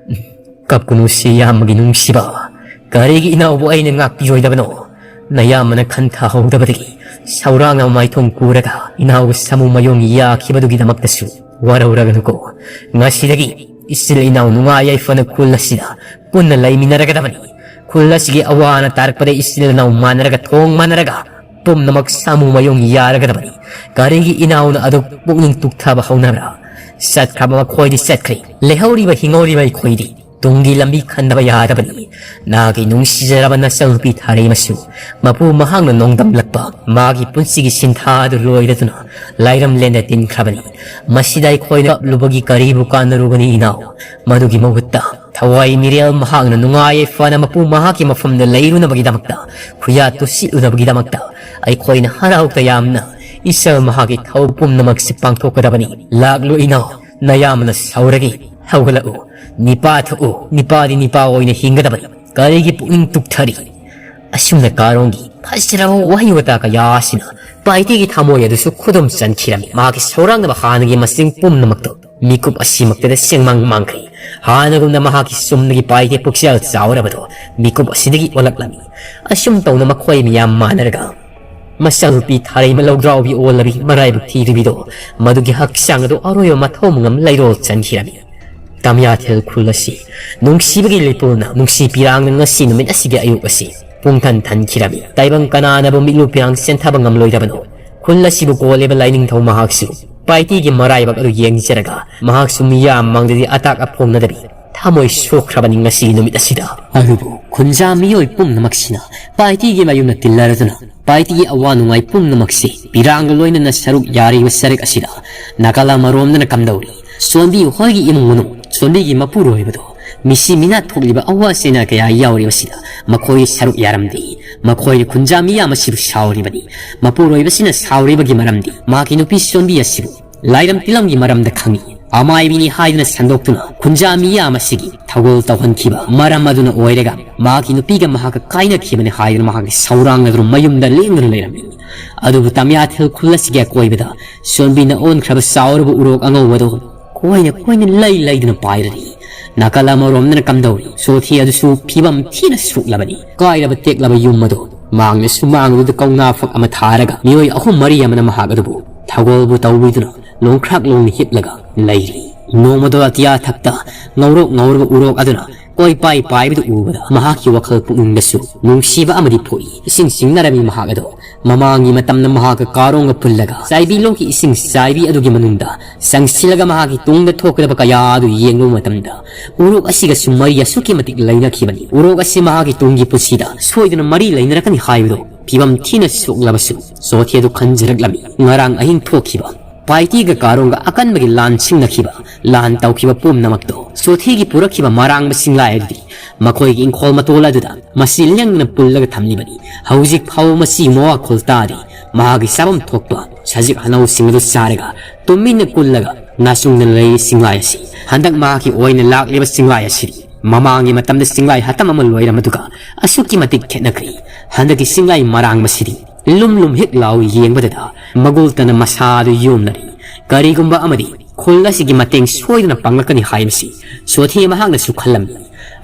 "ꯀꯞꯀꯅꯨꯁꯤ ꯏꯌꯥꯝꯕꯒꯤ ꯅꯨꯡꯁꯤꯕ, ꯀꯔꯤꯒꯤ ꯏꯅꯥꯎꯕꯨ ꯑꯩꯅ ꯉꯥꯛꯄꯤꯔꯣꯏꯗꯕꯅꯣ? ꯅꯌꯥꯝꯕꯅ ꯈꯟꯊꯍꯧꯗꯕꯗꯒꯤ ꯁꯧꯔꯥꯡ ꯑꯃ ꯃꯥꯏꯊꯣꯡ ꯄꯨꯔꯒ ꯏꯅꯥꯎꯒꯤ ꯁꯥꯃꯨ ꯃꯌꯣꯡ ꯌꯥꯈꯤꯕꯗꯨꯒꯤꯗꯃꯛꯇꯁꯨ ꯋꯥꯔꯧꯔꯒꯅꯨꯀꯣ꯫ ꯉꯁꯤꯗꯒꯤ ꯏꯆꯤꯜ ꯏꯅꯥꯎ ꯅꯨꯡꯉꯥꯏ ꯌꯥꯏꯐꯅ ꯈꯨꯜ ꯑꯁꯤꯗ ꯄꯨꯟꯅ ꯂꯩꯃꯤꯟꯅꯔꯒꯗꯕꯅꯤ꯫ ꯈꯨꯜ ꯑꯁꯤꯒꯤ ꯑꯋꯥ ꯑꯅꯥ ꯇꯥꯔꯛꯄꯗ ꯏꯆꯤꯜ ꯏꯅꯥꯎ ꯃꯥꯟꯅꯔꯒ, ꯊꯣꯡ ꯃꯥꯟꯅꯔꯒ, ꯄꯨꯝꯅꯃꯛ ꯁꯥꯃꯨ ꯃꯌꯣꯡ ꯌꯥꯔꯒꯗꯕꯅꯤ꯫ ꯀꯔꯤꯒꯤ ꯏꯅꯥꯎꯅ ꯑꯗꯨꯛ ꯄꯨꯛꯅꯤꯡ ꯇꯨꯛꯊꯕ ꯍꯧꯅꯕ꯭ꯔꯥ? ꯆꯠꯈ꯭ꯔꯕ ꯃꯈꯣꯏꯗꯤ ꯆꯠꯈ꯭ꯔꯦ, ꯂꯩꯍꯧꯔꯤꯕ ꯍꯤꯡꯍꯧꯔꯤꯕ ꯑꯩꯈꯣꯏꯗꯤ ꯇꯨꯡꯒꯤ ꯂꯝꯕꯤ ꯈꯟꯗꯕ ꯌꯥꯗꯕꯅꯤ꯫ ꯅꯍꯥꯛꯀꯤ ꯅꯨꯡꯁꯤꯖꯔꯕ ꯅꯆꯜꯅꯨꯄꯤ ꯊꯥꯔꯩꯃꯁꯨ ꯃꯄꯨ ꯃꯍꯥꯛꯅ ꯅꯣꯡꯗꯝꯂꯛꯄ ꯃꯥꯒꯤ ꯄꯨꯟꯁꯤꯒꯤ ꯁꯤꯟꯊꯥ ꯑꯗꯨ ꯂꯣꯏꯔꯗꯨꯅ ꯂꯥꯏꯔꯝꯂꯦꯟꯗ ꯇꯤꯟꯈ꯭ꯔꯕꯅꯤ꯫ ꯃꯁꯤꯗ ꯑꯩꯈꯣꯏꯅ ꯀꯞꯂꯨꯕꯒꯤ ꯀꯔꯤꯕꯨ ꯀꯥꯟꯅꯔꯨꯒꯅꯤ ꯏꯅꯥꯎ? ꯃꯗꯨꯒꯤ ꯃꯍꯨꯠꯇ ꯊꯋꯥꯏ ꯃꯤꯔꯦꯜ ꯃꯍꯥꯛꯅ ꯅꯨꯡꯉꯥꯏ ꯌꯥꯏꯐꯅ ꯃꯄꯨ ꯃꯍꯥꯛꯀꯤ ꯃꯐꯝꯗ ꯂꯩꯔꯨꯅꯕꯒꯤꯗꯃꯛꯇ, ꯈꯨꯌꯥ ꯇꯨꯁꯤꯠꯂꯨꯅꯕꯒꯤꯗꯃꯛꯇ ꯑꯩꯈꯣꯏꯅ ꯍꯔꯥꯎ ꯇꯌꯥꯝꯅ ꯏꯆꯜ ꯃꯍꯥꯛꯀꯤ ꯊꯧ ꯄꯨꯝꯅꯃꯛꯁꯤ ꯄꯥꯡꯊꯣꯛꯀꯗꯕꯅꯤ꯫ ꯂꯥꯛꯂꯨ ꯏꯅꯥꯎ, ꯅꯌꯥꯝꯕꯅ ꯁꯥꯎꯔꯒꯦ꯫ ꯍꯧꯒꯠꯂꯛꯎ, ꯅꯤꯄꯥ ꯊꯣꯛꯎ, ꯅꯤꯄꯥꯗꯤ ꯅꯤꯄꯥ ꯑꯣꯏꯅ ꯍꯤꯡꯒꯗꯕꯅꯤ꯫ ꯀꯔꯤꯒꯤ ꯄꯨꯛꯅꯤꯡ ꯇꯨꯛꯊꯔꯤ? ꯑꯁꯨꯝꯅ ꯀꯥꯔꯣꯡꯒꯤ ꯐꯖꯔꯕ ꯋꯥꯍꯩ ꯋꯥꯇꯥ ꯀꯌꯥ ꯑꯁꯤꯅ ꯄꯥꯏꯇꯤꯒꯤ ꯊꯃꯣꯏ ꯑꯗꯨꯁꯨ ꯈꯨꯗꯨꯝ ꯆꯟꯈꯤꯔꯝꯃꯤ꯫ ꯃꯍꯥꯛꯀꯤ ꯁꯧꯔꯥꯡꯅꯕ ꯍꯥꯟꯅꯒꯤ ꯃꯁꯤꯡ ꯄꯨꯝꯅꯃꯛꯇꯣ ꯃꯤꯀꯨꯞ ꯑꯁꯤꯃꯛꯇꯗ ꯁꯦꯡꯃꯥꯡ ꯃꯥꯡꯈ꯭ꯔꯦ꯫ ꯍꯥꯟꯅꯒꯨꯝꯅ ꯃꯍꯥꯛꯀꯤ ꯆꯨꯝꯅꯒꯤ ꯄꯥꯏꯇꯦ ꯄꯨꯛꯆꯦꯜ ꯆꯥꯎꯔꯕꯗꯣ ꯃꯤꯀꯨꯞ ꯑꯁꯤꯗꯒꯤ ꯑꯣꯜꯂꯛꯂꯝꯃꯤ꯫ ꯑꯁꯨꯝ ꯇꯧꯅ ꯃꯈꯣꯏ ꯃꯤꯌꯥꯝ ꯃꯥꯟꯅꯔꯒ ꯃꯆꯥꯅꯨꯄꯤ ꯊꯥꯔꯩꯃ ꯂꯧꯗ꯭ꯔꯥꯎꯕꯤ ꯑꯣꯜꯂꯕꯤ ꯃꯔꯥꯏꯕꯛ ꯊꯤꯔꯤꯕꯤꯗꯣ ꯃꯗꯨꯒꯤ ꯍꯛꯆꯥꯡ ꯑꯗꯨ ꯑꯔꯣꯏꯕ ꯃꯊꯧ ꯃꯉꯝ ꯂꯩꯔꯣꯜ ꯆꯟꯈꯤꯔꯝꯃꯤ꯫ ꯇꯃꯤꯌꯥꯊꯦꯜ ꯈꯨꯜ ꯑꯁꯤ ꯅꯨꯡꯁꯤꯕꯒꯤ ꯂꯩꯄꯨꯅ ꯅꯨꯡꯁꯤ ꯄꯤꯔꯥꯡꯅ ꯉꯁꯤ ꯅꯨꯃꯤꯠ ꯑꯁꯤꯒꯤ ꯑꯌꯨꯛ ꯑꯁꯤ ꯄꯨꯡꯊꯟ ꯊꯟꯈꯤꯔꯝꯃꯤ꯫ ꯇꯥꯏꯕꯪ ꯀꯅꯥꯅꯕꯨ ꯃꯤꯠꯂꯨ ꯄꯤꯔꯥꯡ ꯆꯦꯟꯊꯕ ꯉꯝꯂꯣꯏꯗꯕꯅꯣ? ꯈꯨꯜ ꯑꯁꯤꯕꯨ ꯀꯣꯜꯂꯤꯕ ꯂꯥꯏꯅꯤꯡꯊꯧ ꯃꯍꯥꯛꯁꯨ ꯄꯥꯏꯇꯤꯒꯤ ꯃꯔꯥꯏꯕꯛ ꯑꯗꯨ ꯌꯦꯡꯖꯔꯒ ꯃꯍꯥꯛꯁꯨ ꯃꯤꯌꯥꯝ ꯃꯥꯡꯗꯗꯤ ꯑꯇꯥꯛ ꯑꯐꯣꯡꯅꯗꯕꯤ ꯊꯃꯣꯏ ꯁꯣꯛꯈ꯭ꯔꯕꯅꯤ ꯉꯁꯤꯒꯤ ꯅꯨꯃꯤꯠ ꯑꯁꯤꯗ꯫ ꯑꯗꯨꯕꯨ ꯈꯨꯟꯖꯥ ꯃꯤꯑꯣꯏ ꯄꯨꯝꯅꯃꯛꯁꯤꯅ ꯄꯥꯏꯇꯤꯒꯤ ꯃꯌꯨꯝꯗ ꯇꯤꯜꯂꯔꯗꯨꯅ ꯄꯥꯏꯇꯤꯒꯤ ꯑꯋꯥ ꯅꯨꯡꯉꯥꯏ ꯄꯨꯝꯅꯃꯛꯁꯤ ꯄꯤꯔꯥꯡꯒ ꯂꯣꯏꯅꯅ ꯁꯔꯨꯛ ꯌꯥꯔꯤꯕ ꯆꯔꯛ ꯑꯁꯤꯗ ꯅꯥꯀꯜ ꯑꯃꯔꯣꯝꯗꯅ ꯀꯝꯗꯧꯔꯤ? ꯁꯣꯟꯕꯤ ꯍꯣꯏꯒꯤ ꯏꯃꯨꯡ ꯃꯅꯨꯡ, ꯁꯣꯟꯕꯤꯒꯤ ꯃꯄꯨꯔꯣꯏꯕꯗꯣ ꯃꯤꯁꯤ ꯃꯤꯅꯥ ꯊꯣꯛꯂꯤꯕ ꯑꯋꯥ ꯆꯩꯅꯥ ꯀꯌꯥ ꯌꯥꯎꯔꯤꯕꯁꯤꯗ ꯃꯈꯣꯏ ꯁꯔꯨꯛ ꯌꯥꯔꯝꯗꯦ꯫ ꯃꯈꯣꯏꯅ ꯈꯨꯟꯖꯥ ꯃꯤꯌꯥꯝ ꯑꯁꯤꯕꯨ ꯁꯥꯎꯔꯤꯕꯅꯤ꯫ ꯃꯄꯨꯔꯣꯏꯕꯁꯤꯅ ꯁꯥꯎꯔꯤꯕꯒꯤ ꯃꯔꯝꯗꯤ ꯃꯍꯥꯛꯀꯤ ꯅꯨꯄꯤ ꯁꯣꯟꯕꯤ ꯑꯁꯤꯕꯨ ꯂꯥꯏꯔꯝ ꯇꯤꯂꯝꯒꯤ ꯃꯔꯝꯗ ꯈꯪꯏ꯫ ꯑꯃꯥꯏꯕꯤꯅꯤ ꯍꯥꯏꯗꯨꯅ ꯁꯟꯗꯣꯛꯇꯨꯅ ꯈꯨꯟꯖꯥ ꯃꯤꯌꯥꯝ ꯑꯁꯤꯒꯤ ꯊꯧꯒꯜ ꯇꯧꯍꯟꯈꯤꯕ ꯃꯔꯝ ꯑꯗꯨꯅ ꯑꯣꯏꯔꯒ ꯃꯍꯥꯛꯀꯤ ꯅꯨꯄꯤꯒ ꯃꯍꯥꯛꯀ ꯀꯥꯏꯅꯈꯤꯕꯅꯤ ꯍꯥꯏꯗꯨꯅ ꯃꯍꯥꯛꯀꯤ ꯁꯧꯔꯥꯡ ꯑꯗꯨꯅ ꯃꯌꯨꯝꯗ ꯂꯦꯡꯗꯨꯅ ꯂꯩꯔꯝꯃꯤ꯫ ꯑꯗꯨꯕꯨ ꯇꯃꯤꯌꯥꯊꯦꯜ ꯈꯨꯜ ꯑꯁꯤꯒꯤ ꯑꯀꯣꯏꯕꯗ ꯁꯣꯟꯕꯤꯅ ꯑꯣꯟꯈ꯭ꯔꯕ ꯆꯥꯎꯔꯕ ꯎꯔꯣꯛ ꯑꯉꯧꯕꯗꯣ ꯀꯣꯏꯅ ꯀꯣꯏꯅ ꯂꯩ ꯂꯩꯗꯨꯅ ꯄꯥꯏꯔꯔꯤ꯫ ꯅꯥꯀꯜ ꯑꯃꯔꯣꯝꯗꯅ ꯀꯝꯗꯧꯔꯤ? ꯁꯣꯊꯤ ꯑꯗꯨꯁꯨ ꯐꯤꯕꯝ ꯊꯤꯅ ꯁꯣꯛꯂꯕꯅꯤ꯫ ꯀꯥꯏꯔꯕ ꯇꯦꯛꯂꯕ ꯌꯨꯝ ꯑꯗꯨ ꯃꯥꯡꯅ ꯁꯨꯃꯥꯡꯗꯨꯗ ꯀꯧꯅꯥ ꯐꯛ ꯑꯃ ꯊꯥꯔꯒ ꯃꯤꯑꯣꯏ ꯑꯍꯨꯝ ꯃꯔꯤ ꯑꯃꯅ ꯃꯍꯥꯛ ꯑꯗꯨꯕꯨ ꯊꯧꯒꯜꯕꯨ ꯇꯧꯕꯤꯗꯨꯅ ꯂꯣꯡꯈ꯭ꯔꯥꯛ ꯂꯣꯡꯅ ꯍꯤꯞꯂꯒ ꯂꯩꯔꯤ꯫ ꯅꯣꯡꯃꯗꯣ ꯑꯇꯤꯌꯥ ꯊꯛꯇ ꯉꯧꯔꯣꯛ ꯉꯧꯔꯕ ꯎꯔꯣꯛ ꯑꯗꯨꯅ ꯀꯣꯏꯄꯥꯏ ꯄꯥꯏꯕꯗꯨ ꯎꯕꯗ ꯃꯍꯥꯛꯀꯤ ꯋꯥꯈꯜ ꯄꯨꯛꯅꯤꯡꯗꯁꯨ ꯅꯨꯡꯁꯤꯕ ꯑꯃꯗꯤ ꯄꯣꯛꯏ꯫ ꯏꯁꯤꯡ ꯆꯤꯡꯅꯔꯝꯃꯤ ꯃꯍꯥꯛ ꯑꯗꯣ꯫ ꯃꯃꯥꯡꯒꯤ ꯃꯇꯝꯗ ꯃꯍꯥꯛꯀ ꯀꯥꯔꯣꯡꯒ ꯄꯨꯜꯂꯒ ꯆꯥꯏꯕꯤ ꯂꯣꯛꯀꯤ ꯏꯁꯤꯡ ꯆꯥꯏꯕꯤ ꯑꯗꯨꯒꯤ ꯃꯅꯨꯡꯗ ꯆꯪꯁꯤꯜꯂꯒ ꯃꯍꯥꯛꯀꯤ ꯇꯨꯡꯗ ꯊꯣꯛꯀꯗꯕ ꯀꯌꯥ ꯑꯗꯨ ꯌꯦꯡꯂꯨꯕ ꯃꯇꯝꯗ ꯎꯔꯣꯛ ꯑꯁꯤꯒꯁꯨ ꯃꯔꯤ ꯑꯁꯨꯛꯀꯤ ꯃꯇꯤꯛ ꯂꯩꯅꯈꯤꯕꯅꯤ꯫ ꯎꯔꯣꯛ ꯑꯁꯤ ꯃꯍꯥꯛꯀꯤ ꯇꯨꯡꯒꯤ ꯄꯨꯟꯁꯤꯗ ꯁꯣꯏꯗꯅ ꯃꯔꯤ ꯂꯩꯅꯔꯛꯀꯅꯤ ꯍꯥꯏꯕꯗꯨ ꯐꯤꯕꯝ ꯊꯤꯅ ꯁꯣꯛꯂꯕꯁꯨ ꯆꯣꯊꯦ ꯑꯗꯨ ꯈꯟꯖꯔꯛꯂꯝꯃꯤ꯫ ꯉꯔꯥꯡ ꯑꯍꯤꯡ ꯊꯣꯛꯈꯤꯕ ꯄꯥꯏꯇꯤꯒ ꯀꯥꯔꯣꯡꯒ ꯑꯀꯟꯕꯒꯤ ꯂꯥꯟ ꯁꯤꯡꯅꯈꯤꯕ, ꯂꯥꯟ ꯇꯧꯈꯤꯕ ꯄꯨꯝꯅꯃꯛꯇꯣ ꯆꯣꯊꯦꯒꯤ ꯄꯨꯔꯛꯈꯤꯕ ꯃꯔꯥꯡꯕ ꯁꯤꯡꯂꯥꯏ ꯑꯗꯨꯗꯤ ꯃꯈꯣꯏꯒꯤ ꯏꯪꯈꯣꯜ ꯃꯇꯣꯜ ꯑꯗꯨꯗ ꯃꯁꯤ ꯂꯦꯡꯗꯅ ꯄꯨꯜꯂꯒ ꯊꯝꯂꯤꯕꯅꯤ꯫ ꯍꯧꯖꯤꯛ ꯐꯥꯎꯕ ꯃꯁꯤ ꯃꯋꯥ ꯈꯨꯜ ꯇꯥꯗꯦ꯫ ꯃꯍꯥꯛꯀꯤ ꯆꯥꯐꯝ ꯊꯣꯛꯄ ꯁꯖꯤꯛ ꯍꯅꯧꯁꯤꯡ ꯑꯗꯨ ꯆꯥꯔꯒ ꯇꯨꯃꯤꯟꯅ ꯀꯨꯜꯂꯒ ꯅꯥꯆꯨꯡꯗꯅ ꯂꯩꯔꯤ ꯆꯤꯡꯂꯥꯏ ꯑꯁꯤ꯫ ꯍꯟꯗꯛ ꯃꯍꯥꯛꯀꯤ ꯑꯣꯏꯅ ꯂꯥꯛꯂꯤꯕ ꯆꯤꯡꯂꯥꯏ ꯑꯁꯤꯗꯤ ꯃꯃꯥꯡꯒꯤ ꯃꯇꯝꯗ ꯆꯤꯡꯂꯥꯏ ꯍꯥꯇꯝ ꯑꯃ ꯂꯣꯏꯔꯝꯕꯗꯨꯒ ꯑꯁꯨꯛꯀꯤ ꯃꯇꯤꯛ ꯈꯦꯠꯅꯈ꯭ꯔꯦ꯫ ꯍꯟꯗꯛꯀꯤ ꯆꯤꯡꯂꯥꯏ ꯃꯔꯥꯡꯕꯁꯤꯗꯤ ꯂꯨꯝ ꯂꯨꯝ ꯍꯦꯛ ꯂꯥꯎ ꯌꯦꯡꯕꯗꯗ ꯃꯒꯨꯜ ꯇꯅ ꯃꯁꯥꯗꯨ ꯌꯣꯝꯅꯔꯤ꯫ ꯀꯔꯤꯒꯨꯝꯕ ꯑꯃꯗꯤ ꯈꯨꯜ ꯑꯁꯤꯒꯤ ꯃꯇꯦꯡ ꯁꯣꯏꯗꯅ ꯄꯥꯡꯂꯛꯀꯅꯤ ꯍꯥꯏꯕꯁꯤ ꯆꯣꯊꯦ ꯃꯍꯥꯛꯅꯁꯨ ꯈꯜꯂꯝꯃꯤ꯫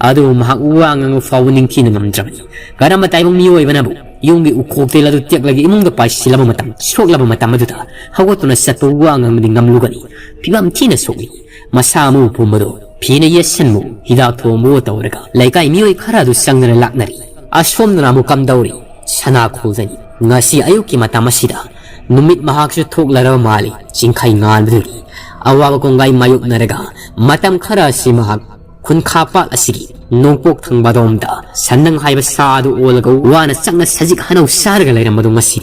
ꯑꯗꯨꯕꯨ ꯃꯍꯥꯛ ꯋꯥ ꯉꯥꯡꯕ ꯐꯥꯎꯕ ꯅꯤꯡꯊꯤꯅ ꯉꯝꯗ꯭ꯔꯕꯅꯤ꯫ ꯀꯔꯝꯕ ꯇꯥꯏꯕꯪ ꯃꯤꯑꯣꯏꯕꯅꯕꯨ ꯌꯨꯝꯒꯤ ꯎꯈꯣꯛ ꯇꯦꯜ ꯑꯗꯨ ꯇꯦꯛꯂꯒ ꯏꯃꯨꯡꯗ ꯄꯥꯏꯁꯤꯜꯂꯕ ꯃꯇꯝ, ꯁꯣꯛꯂꯕ ꯃꯇꯝ ꯑꯗꯨꯗ ꯍꯧꯒꯠꯇꯨꯅ ꯆꯠꯄ ꯋꯥ ꯉꯥꯡꯕꯗꯤ ꯉꯝꯂꯨꯒꯅꯤ? ꯐꯤꯕꯝ ꯊꯤꯅ ꯁꯣꯛꯏ꯫ ꯃꯁꯥ ꯃꯎ ꯄꯨꯝꯕꯗꯣ ꯐꯤꯅ ꯌꯦꯠꯁꯟꯕꯨ, ꯍꯤꯗꯥꯛ ꯊꯣꯝꯕꯨ ꯇꯧꯔꯒ ꯂꯩꯀꯥꯏ ꯃꯤꯑꯣꯏ ꯈꯔ ꯑꯗꯨ ꯆꯪꯗꯅ ꯂꯥꯛꯅꯔꯤ꯫ ꯑꯁꯣꯝꯗꯅ ꯑꯃꯨꯛ ꯀꯝꯗꯧꯔꯤ? ꯁꯅꯥ ꯈꯨꯜꯗꯅꯤ꯫ ꯉꯁꯤ ꯑꯌꯨꯛꯀꯤ ꯃꯇꯝ ꯑꯁꯤꯗ ꯅꯨꯃꯤꯠ ꯃꯍꯥꯛꯁꯨ ꯊꯣꯛꯂꯔꯕ ꯃꯥꯜꯂꯤ꯫ ꯆꯤꯡꯈꯩ ꯉꯥꯟꯕꯗꯨꯒꯤ ꯑꯋꯥꯕ ꯀꯣꯡꯒꯥꯏ ꯃꯥꯌꯣꯛꯅꯔꯒ ꯃꯇꯝ ꯈꯔ ꯑꯁꯤ ꯃꯍꯥꯛ ꯈꯨꯟꯈꯥ ꯄꯥꯠ ꯑꯁꯤꯒꯤ ꯅꯣꯡꯄꯣꯛ ꯊꯪꯕꯗꯣꯝꯗ ꯁꯟꯅꯪ ꯍꯥꯏꯕ ꯁꯥ ꯑꯗꯨ ꯑꯣꯜꯂꯒ ꯋꯥꯅ ꯆꯪꯅ ꯁꯖꯤꯛ ꯍꯅꯧ ꯆꯥꯔꯒ ꯂꯩꯔꯝꯕꯗꯨ ꯉꯁꯤ